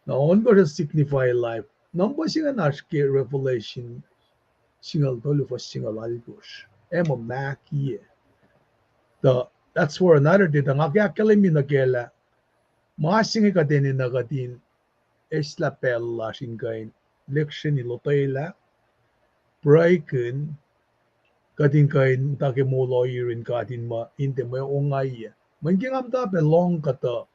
Na ohnkohsr uh signify life. Number se ingacn oasr ke Revelation singucul tolu fuhs singucul alkohsr. Ac muh mahkiye. Tuh that's for another day. Tuh nga ke ahkkahlwemye nuh kac lah ma se inge kuht enenuh kuht in eslah pacl lasr in kuh in lecture-ni lotwelah. pruhekihn, kuht in kuh in muhta ke moul ohiyac yurin God in muh, in tiac mwe ongaiyac. Mweyen ke nga muhta pac lohng kuhtuh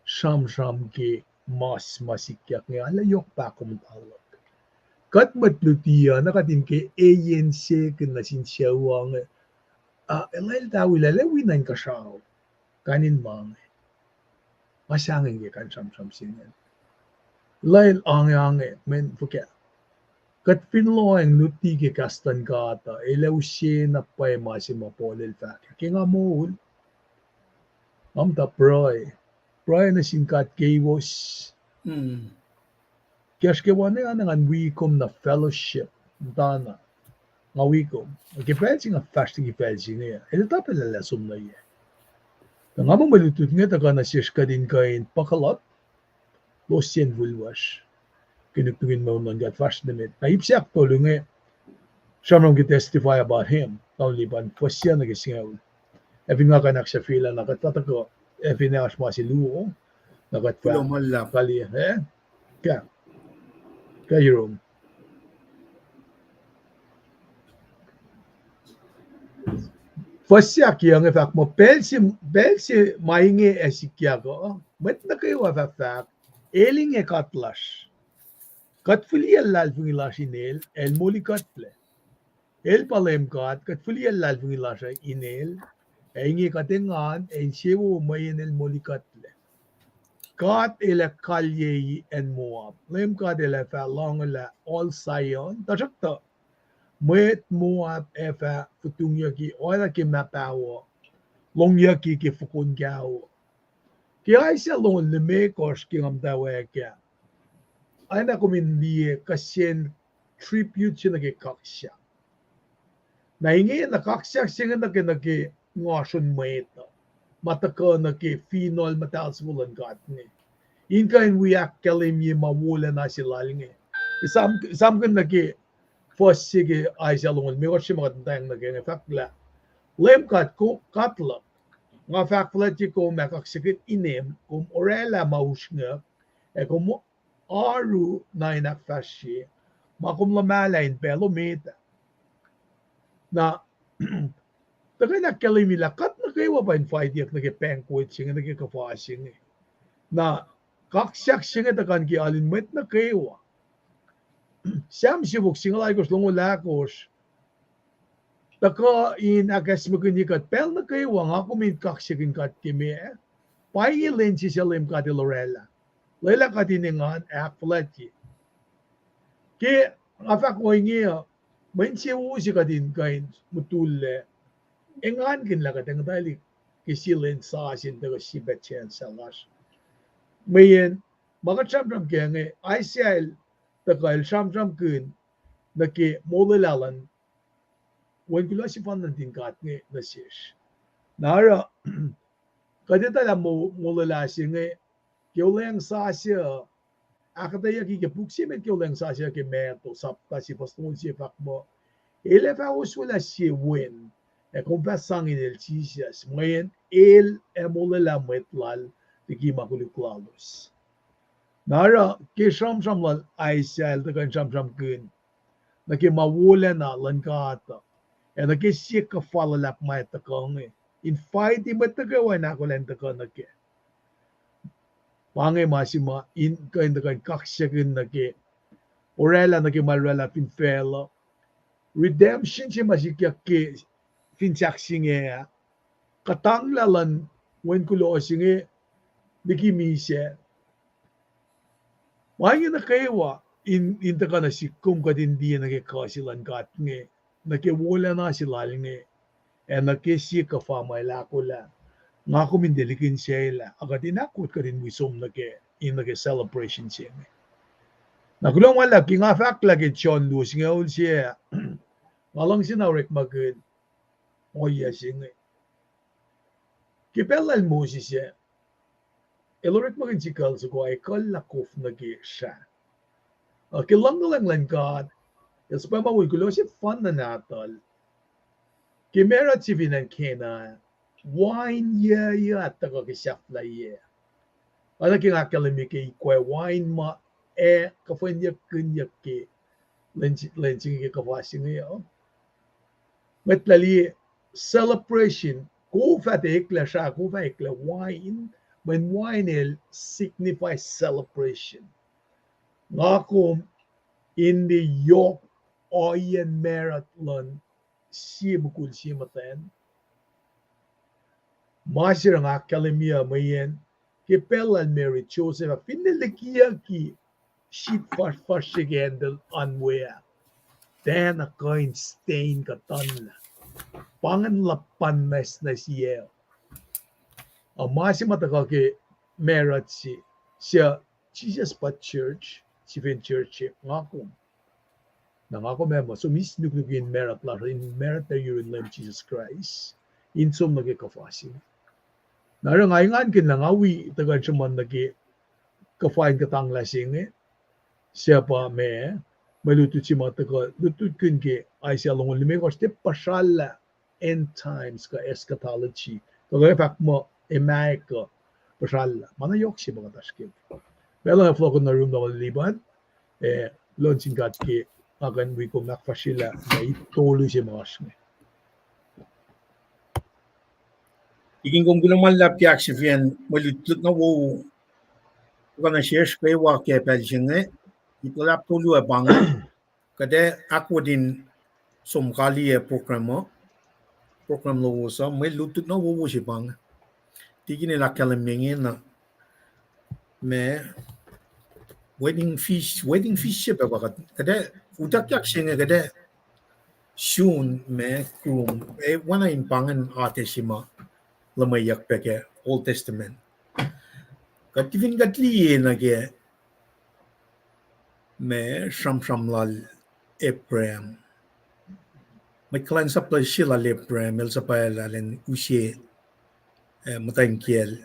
sramsram ke mas ma sikyak inge, arlac yohk pahkomuhta luhk. Kuht mwet luti uh, na kuht in ke eyen sekihn nuh sin sucu uh inge, ah, el eltahl wi lah, el wi nuh inkuhsrao, kain in ma inge. Ma sahngweng ke kain sramsram se ingacn. Lwelah ange, ange, mweyen fuhkah? Kuht fin lohacng luti ke kahs luhn God uh, el ac use na pwacye ma se ma Paul el fahk, ke nga moul, nga muhta pruhe, pruhe nuh sin God keiwos. Kahs ke wane, nga ngan wi kom na fellowship, muhtana. Nga wi kom. Ke pacl se nga fahsr liki facl se inge, el tuh pac lwelah som nuh yac. Tuh nga muh mwe lutlut inge tuhkuh nuh sesr kuht in kuh in buckle up, los sie infulwacsr, ke nuknukihn moul luhn God fahsr nuh met. Na ip se ahktolu inge, sramsram ke testify about him, tamuhlwel Lipan, fuhs yuc nuh ke singucul. Ac fin nga kuh in ahksahfyelah na kuht fah tuhkuh, ac fin oasr ma se luo, na kuht fah kaliyac, eh? Kah, kah yurum. Fuhs se ahkyohkye inge fahk muh pacl se, pacl se ma inge ac sikyak uh, mwet nuh kwewa fah fahk, el inge God lasr. Kuht fihliyac luhlahlfongi lasr in el, el moli kuhtlac. El pa Leum God, kuht fihliyac luhlahlfongi lasr uh in el, ac inge kuht engan, ac insewowo mweyen el moli kuhtlac. God el ac kalyei acn Moab. Leum God el ac fah loanguhlah Ohl Saion, tuhsruhktuh mwet Moab ac fah fotungyucki oacna ke mah paho uh, lohngyucki ke fokon kaho uh. Ke Isaiah longoul limekohsr ke nga muhtwacwacack ah, oacna kom in liye kuh sacn tribute se nuh ke kaksak. Na inge na kaksak se inge nuh ke, nuh ke ngoasron mwet uh, ma tuhkuh nuh ke fineol muhtahl soko luhn God inge, in kuh in wi ahkkahlwemye ma wolacna se lal inge. Esam, esamkihn nuh ke fuhs se ke Isaiah longoul limekohsr se ma kuht muhtweng nuh ke inge fahk lah, Leum God, ko-, God luhk, nga fahk fuhlwactye kom ac kaksakihn inem, kom orwaclah ma usrnguck, ac kom oaru na in ahkfahsrye ma kom luhmahlah in pacl uh met ah. Na, tuhkuh in ahkkahlwemye lah kuht nuh kwewa pa invited nuh ke banquet se inge, nuh ke kuhfa se inge. Na kaksak se inge tuhkuh in ke alu in mwet nuh kwewa. Sam siofok singucul alkosr, longoul ahkosr, tuhkuh in ahkacsmakihnye kuht pacl nuh kwewa nga kom in kaksakihn God ke meac. Pa inge lwen se suc Leum God El orwaclah, lwelah kuht in engan, ahkfuhlwactye. Ke nga fahk ohinge uh, mwe insewowo se kuht in kuh in mutullac, engankihn lah kuht ac nguhtwaclihk ke sie lwen sasuc in tuhkuh sip ah chance lasr. Mweyen ma kuht sramsram kac inge, Isaiah el tuhkuh el sramsramkihn nuh ke molwelah luhn Wen kuloh sefanna nuhtin God inge nuh sesr. Na oruh, kuht etuh lah mo-, molwelah se inge, ke Olweacng Sasuc, ahkuhtweyucki ke puk se met ke Olweacng Sasuc ke Matthew sapta se fuhs longoul sie fahk muh, El ac fah oswelah sie wen, ac kom fah sang inel Jisus, mweyen El ac molwelah mwet Lal liki ma koluk lalos. Na oruh ke sramsram lal Isaiah el tuhkuh in sramsramkihn nuh ke ma wolacna luhn God uh, ac nuh ke sie kuhfa luhlahp ma ac tuhkuh inge, invite mwet nuh kwewa in ahkolah in tuhkuh nuh kac. Pa inge ma se ma in kuh in tuhkuh in kaksakihn nuh ke orwaclah nuh ke ma el orwaclah fin facluh. Redemption se ma sikyak ke fin sahk se inge ah, kuhtanglah luhn Wen kuloh se inge liki misac. Ma inge nuh kwewa in, in tuhkuh nuh sihk kom kuht in liye nuh ke kuh se luhn God inge, nuh ke wolacna se Lal inge, ac nuh ke sie kuhfa ma El ahkolah. Nga kom in tiac likinsaclah, a kuht in ahkot kuht in wi som nuh ke, in nuh ke celebration se inge. Na kuloh ma luhlahp ke nga fahk lah ke John luo singucul sie, nga luhngse na orekmakihn ohiyac se inge. Ke pacl lal Moses ah, el orekmakihn sikucl soko ac ekuhllah kof nuh ke srah. Uh, ke luhngkuhlwacng luhn God, el suhpwacma Wen kuloh sefanna nahtuhl ke macruht se fin acn Cana, wain yucyuc tuhkuh ke sahflahiyac. Oacna ke nga ahkkahlwemye ke ikwac wain ma ac kuhfwenyuckkihnyuck ke lwen se inge ke kuhfa se inge uh. Mwet lah liye celebration, kof ah tiac eklac srah, kof ah eklac wine, mweyen wine el signify celebration. Nga kom in liye yohk ohiyacn marut luhn sie mukul sie muhtwacn. Ma se nga ahkkahlwemye mweyen ke pacl lal Mary Joseph ah, finne likiyucki sheet fuhsr fuhsr se ke handle an we ah, tiacna kuh in stain kuh tuhn lah. Pa ingacn luhpan nwacsnwacsiyuck. A ma se ma tuhkuh ke marut se, se Jesus pa church, sifen church se nga kom. Na nga kom ac muh som eis nuknuk in marut lasr, in marut nuh yurin Leum Jisus Kraist, in som nuh ke kuhfa se inge. Na oruh nga engankihn lah nga wi tuhkuh in sruhmuhn nuh ke kuhfa in kuhtanglah se inge, suc pa ma, mwe lutlut se ma tuhkuh lutlutkihn ke Isaiah longoul limekohsr, tiac puhsrallah end times kuh eschatology, kuh kuh fahk muh emaik uh puhsrallah. Ma na yohk se ma kuht oasr ke. Pacl uh fohlohkohn nuh yurum, Tamuhlwel Liban, eh, kuloh nuh sin God ke nga kuh in wi kom ahkfahsryelah ma itolu se ma oasr inge. Ikin kom kuloh ma luhlahp ke ahksahfyacn mwe lutlut na wo, kuh na sesr kwewa ke pacl se inge, ip luhlahp tolu ac pa inge. Kuht ac ahkwot in som kaliyac program uh, program lowos uh, mwe lutlut na wowo se pa inge. Tikin el ahkkahlwemye ingena, ma wedding feast, wedding feast se pa kuht, kuht ac utuckyak se inge kuht ac sun ma groom, eh, oacna in pa ingacn atac se ma luhmweyuck pac ke Old Testament. Kuht fin kuht liye nuh ke ma sramsram lal Abraham. Mwet kuhlwacnsap se lal Abraham, el suhpwaclah elan use, eh, muhtwacn kiyacl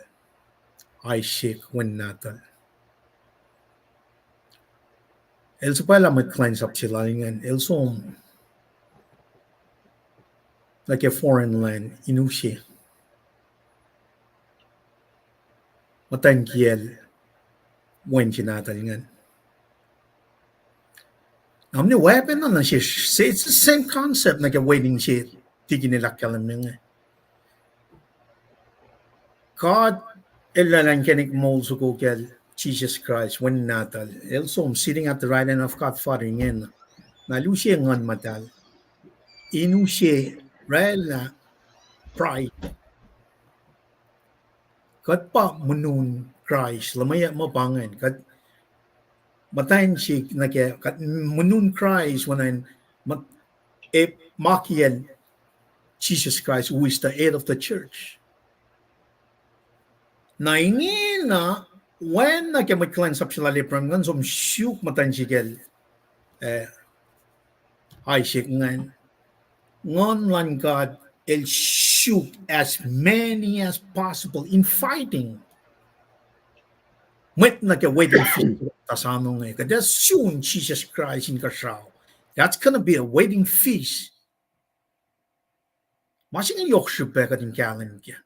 Isaac, wen nahtuhl. El suhpwaclah mwet kuhlwacnsap se lal ingacn, el som nuh ke foreign land in use muhtwacn kiyacl wen se nahtuhl ingacn. Na mwe weapon na nuh sesr, it's the same concept nuh ke wedding se tikin el ahkkahlwemye inge. God El luhlahlfongi inkacnek moul soko kacl, Jesus Christ, wen nahtuhl. El som sitting at the right hand of God Father ingena. Na El use Nguhn Muhtahl in use oraclah pride. Kuht pa monon Kraist, luhmweyuck muh pa ingacn. Kuht muhtwacn se nuh ke, kuht monon Kraist, oacna in, ma kiyacl Jesus Christ, who is the head of the church. Na ingena, oacna ke mwet kuhlwacnsap se lal Abraham, Nguhn som suk muhtwacn se kacl, eh, Isaac ingacn. Nguhn luhn God el suk as many as possible, inviting mwet nuh ke wedding feast, tuh sano inge, kuht ac sun Jesus Christ inkuhsrao. That's gonna be a wedding feast. Ma se inge yohk srihpac kuht in kahlwem kac.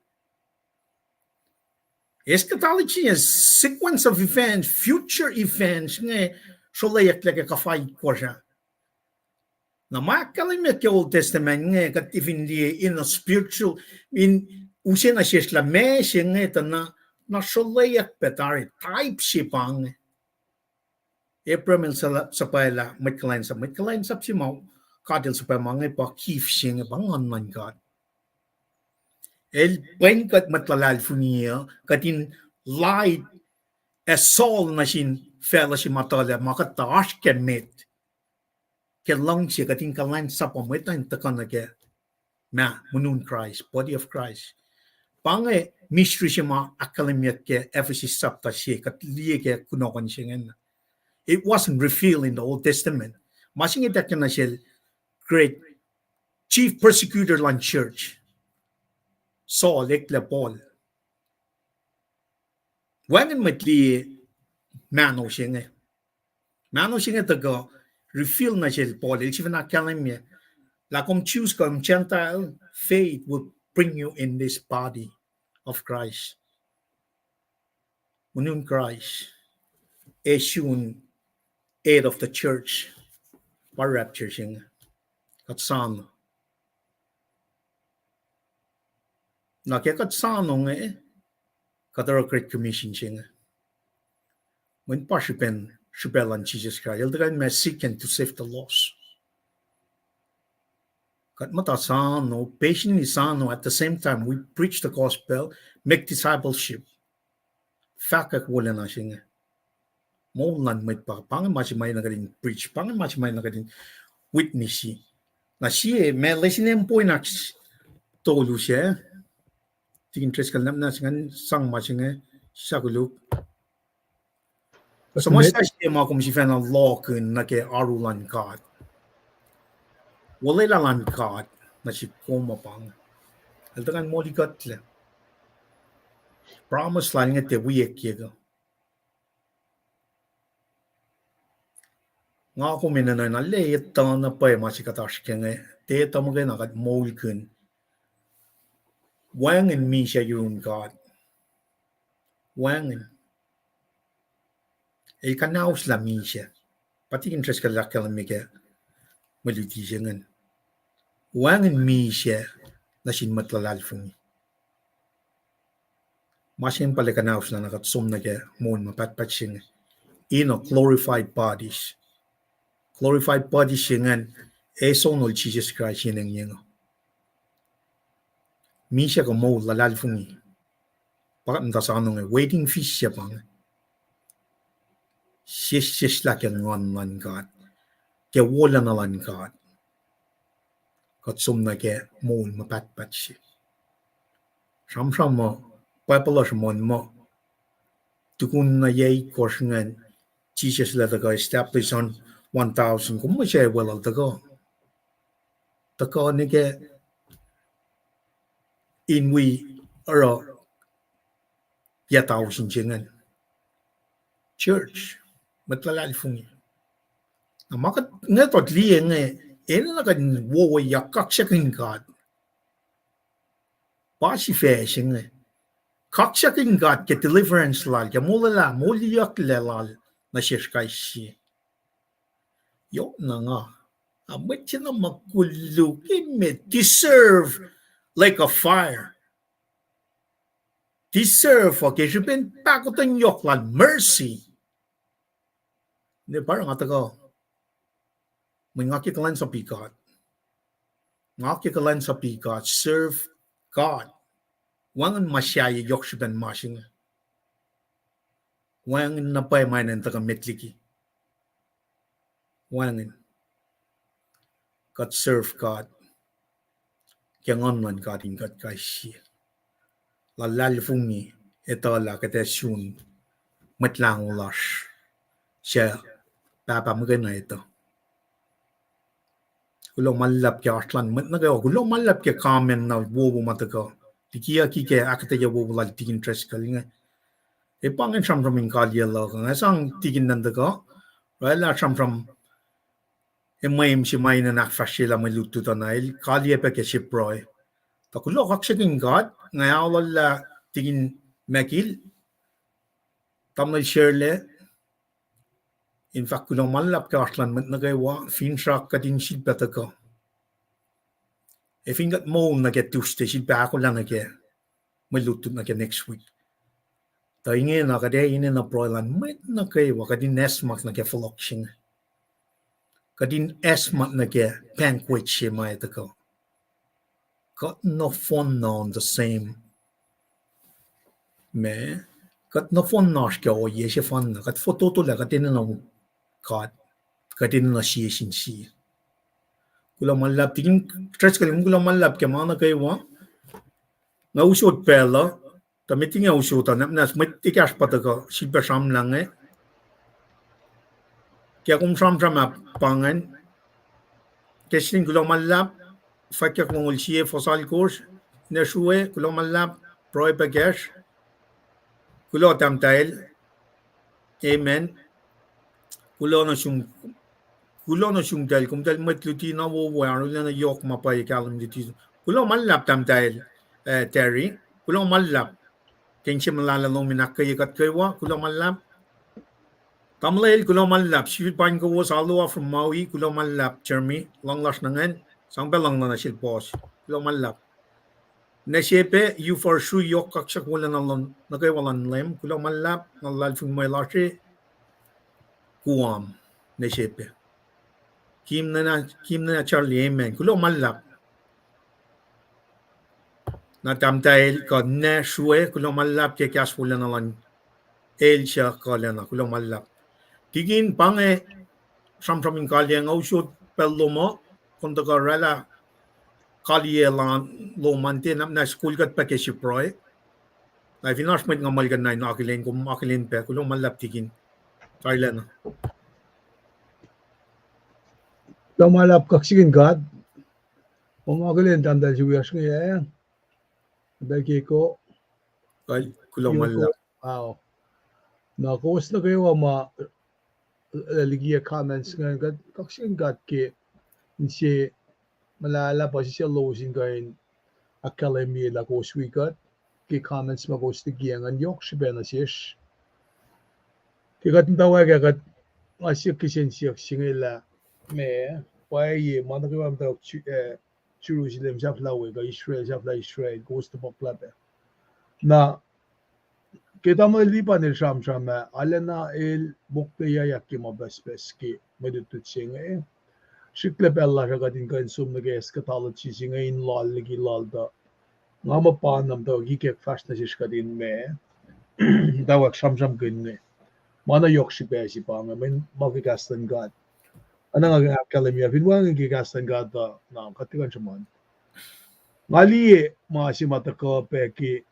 Eschatology, a sequence of events, future events inge srolayucklac ke kuhfa itkohsr ah. Na ma ahkkahlwemye ke Old Testament inge kuht fin liye in a spiritual, in use nuh sesr lah ma se inge tuh na, na srolayuck pac tari, type se pa inge. Abraham el suhpwaclah mwet kuhlwacnsap, mwet kuhlwacnsap se ma God El suhpwacma inge pa gift se inge, pa Nguhn luhn God. El pwen kuht mwet luhlahlfongi uh, kuht in light ac salt nuh sin facluh se ma tuhlac, ma kuht tuh oasr ke met. Ke luhngse kuht in kuhlwacnsap uh mwet uh in tuhkuh nuh ke ma, monon Kraist, body of Christ. Pa inge mystery se ma ahkkahlwemyeyuck ke Ephesus sapta se, kuht liye ke kunohkohn se ingena. It wasn't revealed in the Old Testament. Ma se inge ituckyang nuh sel great chief persecutor luhn church, Saul, eklac Paul. Wacngihn mwet liye mahno se inge. Mahno se inge tuhkuh reveal nuh sel Paul, el sifacna ahkkahlwemye lah kom Jews kuh Gentile, faith will bring you in this body of Christ. Monon Kraist, ac sun head of the church. pa rapture se inge. Kuht soano. Na ke kuht soano inge, kuht oruh Great Commission se inge. Mweyen pa srihpen, srihpac luhn Jisus Kraist. El tuhkuh ma seek and to save the lost. Kuht muhta soano, patiently soano, at the same time we preach the gospel, make discipleship. Fahkwack wolacna se inge. Moul luhn mwet pa, pa inge ma se ma enenuh kuht in preach, pa inge ma se ma enenuh kuht in witness. Na sie, ma lesin em point ah tolu se. Tikin Driscoll, na, na se ingacn sang ma se inge, sislah koluk. Suhmuhslah sie ma kom sifacna lohkihn nuh ke oaru luhn God. Olwelah luhn God nuh sihk kom uh pa inge. El tuhkuh in molikuhtlac. Promise lal inge tiac wiyuck uh. Nga kom enenuh in arlac etuh na pwacye ma se kuht oasr ke inge, tiac etuh muhkwena kuht moulkihn. Wacngihn misac yurin God. Wacngihn. El kuhnahoslah misac. Pa Tikin Driscoll el ahkkahlwemye ke mwe luti se ingacn. Wacngihn misac nuh sin mwet luhlahlfongi. Ma se inge pa kuhnahoslah na kuht som nuh ke moul ma pahtpaht se inge in a glorified bodies. Glorified bodies se ingacn, e sonol Jisus Kraist in engyeng uh. Misac kuh moul luhlahlfongi. Pa kuht muhta soano inge, waiting feast se pa inge. Sesseslah ke Nguhn luhn God, ke wolacna luhn God. Kuht som nuh ke moul ma pahtpaht se. Sramsram muh, Bible uh sruhmuhn muh, tukun na yac itkohsr ingacn, Jisus el ac tuhkuh establish on one thousand, kom mwe se weluhl tuhkuh. Tuhkuh nuh ke in wi oruh yac tausin se ingacn. Church, mwet luhlahlfongi. Na ma kuht inge tot liye inge, enenuh kuht in wowoyak kaksakihn God. Pa sifac se inge. Kaksakihn God ke deliverance lal, ke molwelah, moliyucklac lal nuh sesr kais sie. Yohk na nga. A mwet se na ma koluk, emet, deserve lake of fire. Deserve uh ke srihpen pahkotwen yohk lal, mercy. Ne pa nga tuhkuh. Mweyen nga ke kuhlwacnsapuh God. Nga ke kuhlwacnsapuh God, serve God. Wacngihn ma sahyac yohk srihpen ma se inge. Wacngihn na pwacye ma enenuh in tuhkuh met liki. Wacngihn. Kuht serve God ke Nguhn luhn God in kuht kais sie. Luhlahlfongi, etuh lah kuht ac sun Mwet Lahngo lasr, suc Pahpah muhkwena etuh. Kuloh ma luhlahp ke oasr lun mwet nuh kwewa. Kuloh ma luhlahp ke comment na wowo ma tuhkuh. Likiyucki ke ahkuhtweyac wowo lal Tikin Driscoll inge. E pa ingacn sramsram in kaliyac luhk uh. Nga sang Tikin Nuntukuh, oraclah sramsram e mweun se ma enenuh in ahkfahsryelah mwe lutlut uh na el kaliyac pac ke se pruhe. Tuh kuloh kaksakihn God, nga aollah Tikin Makil, tamuhlwel Sherle, in fahk kuloh ma luhlahp ke oasr lun mwet nuh kwewa, finsrak kuht in sifilpac tuhkuh. E fin kuht moul nuh ke Tuesday, sifilpac ahkolah nuh ke mwe lutlut nuh ke next week. Tuh ingena kuht ac enenuh pruhe lun mwet nuh kwewa, kuht in esmak nuh ke fohlohk se inge. Kuht in esmak nuh ke banquet se ma ac tuhkuh. Kuht nohfohn na on the same. Ma, kuht nohfohn na oasr ke ohiyac sefanna. Kuht fototo lah kuht enenuh God, kuht enenuh sie sin sie. Kuloh ma luhlahp, Tikin Driscoll, kuloh ma luhlahp ke ma nuh kwewa. Nga usot pacl uh, tuh met inge usot uh, na, na mwet ekahsr pa tuhkuh sifilpac sramlah inge. Ke kom sramsram ah pa ingacn. Keslin, kuloh ma luhlahp, fwackyuck longoul sie, fohs alkosr, Nesrue, kuloh ma luhlahp, pruhe pac kacsr. Kuloh tahmtahel. Amen. Kuloh nuh sum, kuloh nuh sum tahl, komtahl mwet luti na wowo, arulacna yohk ma pwacye kahlwem luti. Kuloh ma luhlahp tahmtahel, eh, Terry. Kuloh ma luhlahp ke inse muhlahlah lom in ahkkweye kuht kwewa. Kuloh ma luhlahp. Tamuhlwel, kuloh ma luhlahp. Sifil paing kowos, alu uh from Maui, kuloh ma luhlahp, Jeremy, luhng lasr nuh ngacn, sang pac luhngna nuh sel boss. Kuloh ma luhlahp. Nwe se pac, you for sure, yohk kaksyak wolacna nuh kwewa luhn Leum, kuloh ma luhlahp, na luhlahlfongi mwe lasr e, Guam, nwe se pac. Kim nuhna, Kim nuhna Charlie, amen. Kuloh ma luhlahp. Na tahmtahel kuh nwe srue, kuloh ma luhlahp ke kahs wolacna luhn el suc kuhlacna, kuloh ma luhlahp. Tikin, pa inge sramsram in kaliyac nga usot pacl lom uh, kom tuhkuh oraclah kaliyac lom an tiac na, na school kuht pac ke Sipro. Na fin oasr mwet nga muhlkuhnlah in akihlen, kom akihlen pac, kuloh ma luhlahp tikin. Kailacna. Kuloh ma luhlahp, kaksakihn God. Kom akihlen tahmtahel se wiyacsr inge, eh? Tahmtahel Keko. Kuloh ma luhlahp. Na kowos nuh kwewa ma, eh, likiyac comments ingacn, kuht kaksakihn God ke inse muhlahlah puhsisacl lowos in kuh in ahkkahlwemye lah kowos wi kuht ke comments ma kowos likiyac ingacn, yohk srihpac nuh sesr. Ke kuht muhtwacwacack ah, kuht, nga siyuck kihsen siyuck se inge lah, ma, pwacye ma nuh kwewa muhtwacwacack, eh, Jerusalem sahflah we kuh Israel sahflah Israel, kowos topuklah pac. Na ke tamuhlwel Lipan el sramsram ah, arulacna el mokleyuckyak ke ma pucspucs ke mwe lutlut se inge. Srihklac pacl lasr uh kuht in kuh in som nuh ke eschatology se inge in loal liki loal tuh nga muh pa na muhta kikack fahsr nuh sesr kuht in ma, muhtwacwacack sramsramkihn inge. Ma na yohk srihpac se pa inge, mweyen ma ke kahs luhn God. Oacna nga ahkkahlwemye, fin wacngihn ke kahs luhn God uh, na kuht tiac kuh in sruhmuhn. Nga liye ma se ma tuhkuh pac ke,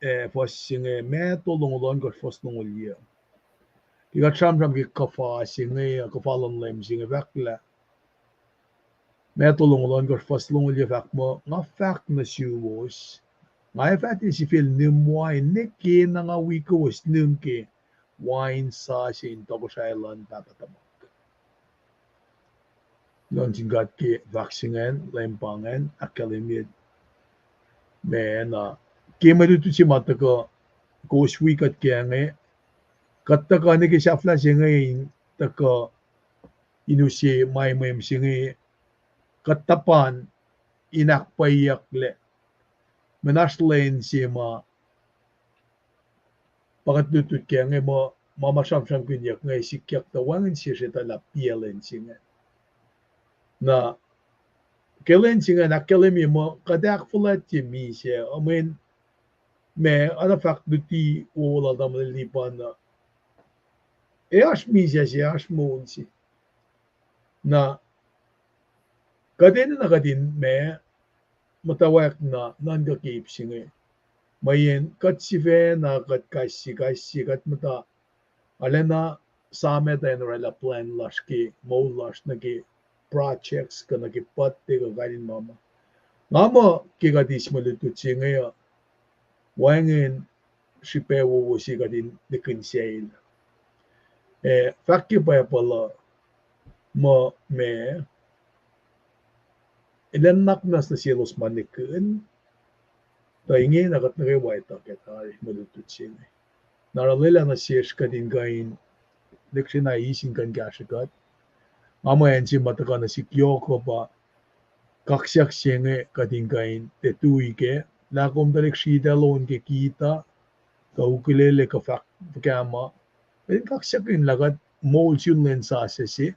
eh, fuhs se inge, Matthew longoul ohnkohsr, fuhs longoul yuh. Ke kuht sramsram ke kuhfa se inge, kuhfa luhn Leum se inge, fahk lah, Matthew longoul ohnkohsr, fuhs longoul yuh fahk muh, nga fahk nuh suwos, nga ac fah tiac sifil nihm wain nwe ke na nga wi kowos nihm ke wain sa se in tohkohsrahi luhn Pahpah tuhmuhk. Kuloh nuh sin God ke fahk se ingacn, Leum pa ingacn ahkkahlwemye. Ma na, ke mwe lutlut se ma tuhkuh, kowos wi kuht ke inge, kuht tuhkuh nuh ke sahflah se inge in tuhkuh in use ma mweun se inge, kuht tuhpan in ahkpwacyeyucklac. Mweyen oasr lwen se ma pa kuht lutlut ke inge muh, ma ma sramsramkihnyuck inge sikyak tuh wacngihn sesr etuh lah piac lwen se inge. Na ke lwen se ingacn ahkkahlwemye muh kuht ahkfuhlwactye misac, mweyen ma, oacna fahk luti wowo lal tamuhlwel Lipan uh, ac oasr misac se, oasr moul se. Na kuht enenuh kuht in ma, muhtwacwacack na nuhnkuh ke ip se inge, mweyen kuht sifacna kuht kais sie, kais sie kuht muhta, arulacna, sa met in oraclah plan lasr ke moul lasr nuh ke projects kuh nuh ke puhte kuh kain in ma ma. Nga muh ke kuht eis mwe lutlut se inge uh, wacngihn srihpac wowo se kuht in likinsacl. Eh, fahk ke Bible uh muh ma, elan nuhnak muhnahs nuh selos ma nihkihn, tuh ingena kuht nuh kwewa etuh ke tari mwe lutlut se inge. Na oruh lwelah nuh sesr kuht in kuh in, lihksreni eis in kuh in kahsrwe kuht. Nga muh acn se ma tuhkuh nuh sihk yohk uh pa kaksak se inge kuht in kuh in tiac tui kac, lah kom tuhlihk sritacl on ke kita, kuh ukulele kuh fahk fuhkah ma, kuht in kaksakihn lah kuht moul sun lwen sasuc se.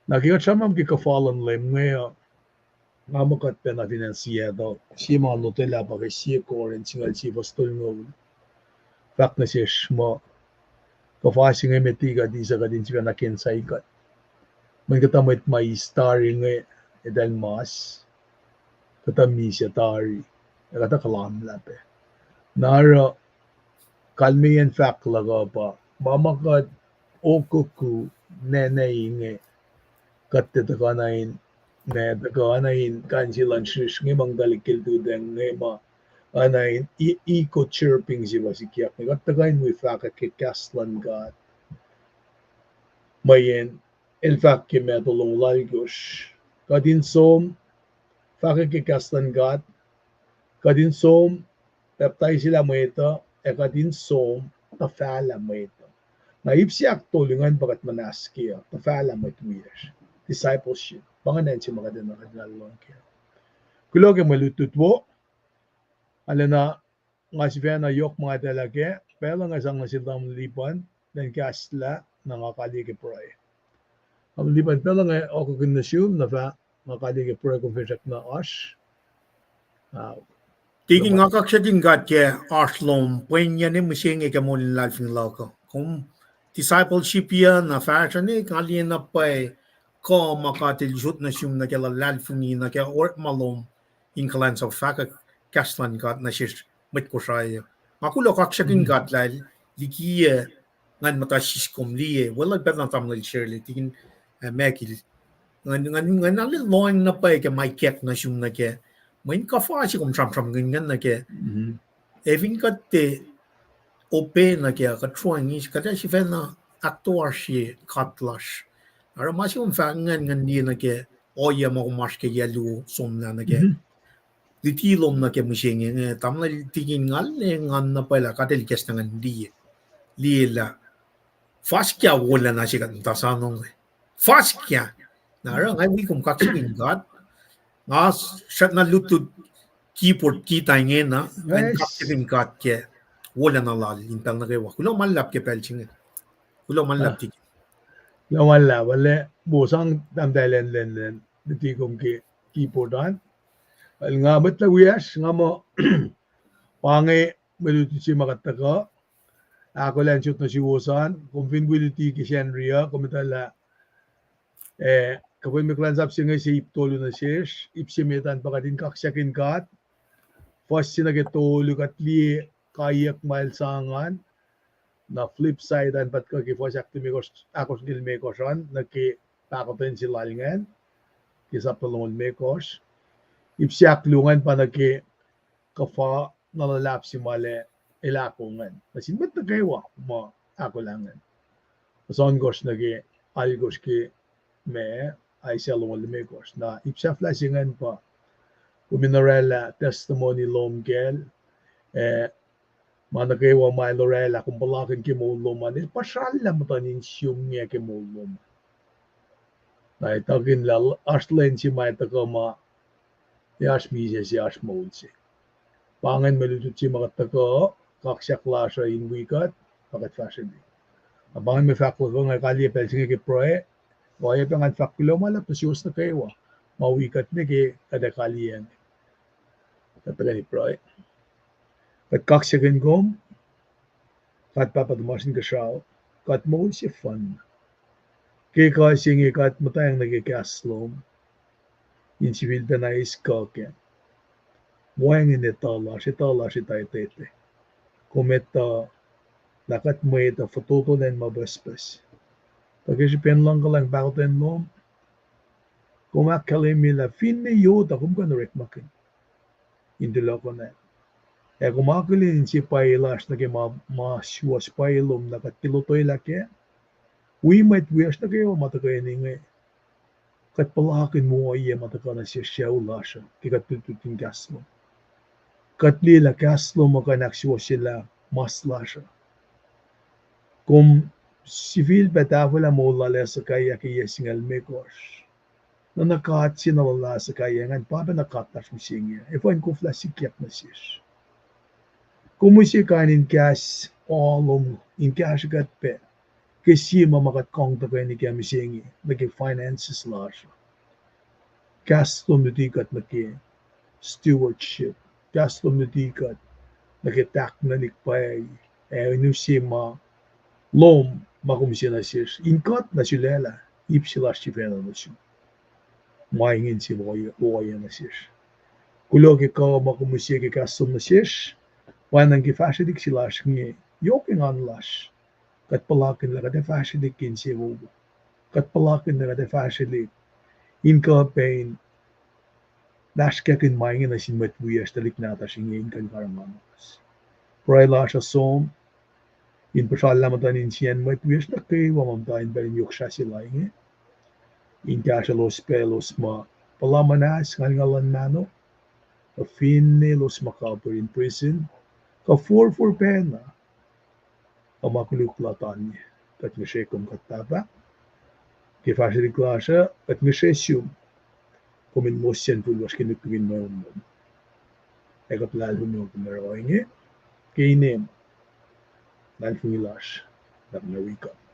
Na ke kuht sramsram ke kuhfa luhn Leum inge uh, nga muh kuht pacna fin acn Seattle, sie ma lotwelah pa ke sie Corinth singucul sie fuhs tolngoul, fahk nuh sesr muh kuhfa se inge met liki kuht eis uh kuht in sifacna ke insight kuht. Mweyen kuhtuh mwet ma eis tari inge, eltahl mas, kuhtuh misac tari, ac kuhtuh kuhlwacnlah pac. Na oruh kalmeyacn fahk luhk uh pa, ma ma kuht okoko nene inge, kuht tiac tuhkuh na in, ma tuhkuh na in kain se luhn srihsr inge ma tuhlihk el tuhkweni inge ma, oacna in echo chamber se pa sikyak inge, kuht tuhkuh in wi fahkwack ke kahs luhn God. Mweyen el fahk ke Matthew longoul alkosr, kuht in som fahkwack ke kahs luhn God, kuht in som pacptaiselah mwet uh, ac kuht in som tuhfahlah mwet uh. Na ip se ahktolu ingacn pa kuht muhnahs ke uh, tuhfahlah mwet wiyacsr. Discipleship. Pa ingacn se ma kuht enenuh kuht in alu lohng kac. Kuloh ke mwe lutlut wo. Arulacna nga sifacna yohk ma nga etuh lah kac, pacl uh nga sang nuh sel tamuhlwel Lipan, elan kahslah, na nga kaliyac ke pruhe. Tamuhlwel Lipan, pacl uh nga ohkohkihn nuh sum, na fah nga kaliyac ke pruhe, kom finsrak na oasr. Ah, Tikin, nga kaksakihn God ke oasr lom, pwengiyacn mihsenge ke moul in luhlahlfongi luhk uh. Kom discipleship uh na fahsruh ne, nga liye na pwacye kuh ma God El usot nuh sum nuh ke luhlahlfongi, nuh ke orekma lom in kuhlwacnsap fahkwack kahs luhn God nuh sesr mwet Kosrae uh. Nga kuloh kaksakihn God lah El likiyac ngan muhta siskom liye, weluhl pacna tamuhlwel Shirley, tikin, ah, Michael. Ngan, ngan, ngan arlac lohacng na pwacye ke ma ikack nuh sum nuh kac. Mweyen kuhfa se kom sramsramkihn ingacn nuh kac. Ac fin kuht tiac obey nuh kac, kuht sruangis, kuht ac sifacna ahktoasrye God lasr. Oruh ma se kom fahk ingacn ngan liye nuh ke ohiyac ma kom oasr ke yac luo somlah nuh kac. Luti lom nuh ke mihsenge inge, tamuhlwel tikin, nga arlac engan na pwacye lah God El ikacslah ngan liye, liye lah fuhs ke wolacna se kuht muhta soano inge. Fuhs ke. Na oruh nga wi kom kaksakihn God. Nga srackna lutlut keyboard kita ingena, ngan kaksakihn God ke wolacna Lal in pacl nuh kwewa. Kuloh ma luhlahp ke pacl se inge. Kuloh ma luhlahp tikin. Kuloh ma luhlahp, arlac wo sang tahmtahel Len, Len, Len, luti kom ke keyboard an. Arlac nga mwet lah wiyacsr, nga muh pa inge mwe lutlut se ma kuht tuhkuh ahkolah in sot nuh suwos an, kom fin wi luti ke Sacnri uh, kom etuh lah, ah, kuhpahsr kuhlwacnsap se inge se ip tolu nuh sesr, ip se met an pa kuht in kaksakihn God. Fuhs se nuh ke tolu kuht liye kaiyuck ma El sang an, na flip side an pa tuhkuh ke fuhs ahklimekohsr, ahkosr limekohsr an, nuh ke pahkotwen se lal ingacn, ke sapta longoul limekohsr. Ip se ahkluo ingacn pa nuh ke kuhfa na luhlahp se ma El ahko ingacn nuh sin mwet nuh kwewa ma ahkolah ingacn. Fuhs ohnkohsr nuh ke alkohsr ke ma, Isaiah longoul limekohsr. Na ip sahflah se ingacn pa kom in orwaclah testimony lom kacl, ah, ma nuh kwewa ma El orwaclah kom puhlakihn ke moul lom an, El puhsrallah muhtuhn insiom inge ke moul lom. Na etuhkihn lah oasr lwen se ma tuhkuh ma ac oasr misac se, oasr moul se. Pa ingacn mwe lutlut se ma kuht tuhkuh, kaksak lasr uh in wi kuht, pa kuht fahsrwelihk. Na pa ingacn mwe fahk luhk uh, nga kaliye pacl se inge ke pruhe, oacyacpac ngan fahk kuloh ma luhlahp nuh suwos nuh kwewa ma wi kuht ne ke kuht ac kaliye inge. Kuht tuhkweni pruhe. Kuht kaksakihn kom, God Pahpah tuhmasr Inkuhsrao, God moul sefanna. Ke kuh se inge kuht muhtwacng nuh ke kahs lom in sifilpacna eis kuh kac. Wacngihn etuh lasr, etuh lasr etuh etete. Kom etuh lah kuht mwet uh fototo lwen ma pucspucs. Tuh ke srihpen luhngkuhlwacng pahkotwen lom, kom ahkkahlwemye lah finne yot uh kom kuh in orekmakihn in tulokonal. Ac kom akihlen inse pwacye lasr nuh ke ma, ma suwohs pwacye lom na kuht ke lotwelah kac. Wi mwet wiyacsr nuh kwewa ma tuhkweni inge, kuht puhlakihn wo ohiyac ma tuhkuh nuh sesr sucu lasr uh ke kuht lutlut in kahs lom. Kuht liye lah kahs lom uh kuh in ahksuwohsyelah mas lasr uh. Kom sifilpac tahfwelah moul lal Hezekiah ke yac singucul limekohsr. Na, na God se na lal Hezekiah ingacn pa pacna God lasr mihsenge, efuh in koflah sikyak nuh sesr? Kom use kain in kahs lom in kahsrwe kuht pac ke sie ma ma kuht kang tuhkweni kac mihsenge nuh ke finances lasr uh. Kahs lom luti kuht nuh ke stewardship. Kahs lom luti kuht nuh ke tahknwelihk pwacye, ac in use ma lom ma kom use nuh sesr in kuht na sulaclah ip se lasr sifacna nuh sum. Ma ingacn se ma ohiyac nuh sesr. Kuloh ke kuh ma kom use ke kahs lom nuh sesr, pwacnwacng ke fahsrwelihk se lasr inge, yohk engan lasr. Kuht puhlakihn lah kuht ac fahsrwelihk ke insewowo. Kuht puhlakihn lah kuht ac fahsrwelihk in kuh pac in lasrkakihn ma inge nuh sin mwet wiyacsr tuhlihk nahtuhsr inge in kuh in karihngihn us. Pruhe lasr uh som in puhsrallah muhtuhn insiyacn mwet wiyacsr nuh kwewa ma muhta in pacl in yohk srah se la inge, in kahsrwelos pac elos ma puhla muhnahs ngalngal luhn mahno, kuh finne elos ma kapihr in prison, kuh forfor pacna, kuh ma koluk latanye. Kuht ngihsre kom kuht Pahpah. Ke fahsrwelihk lasr uh, kuht ngihsre sum. Kom in mosyacn fihl lasr ke nuknuk in mweun lom. Ac kuht luhlahlfongi kom in oruh ohinge ke inem luhlahlfongi lasr, na kom ac wi kuht.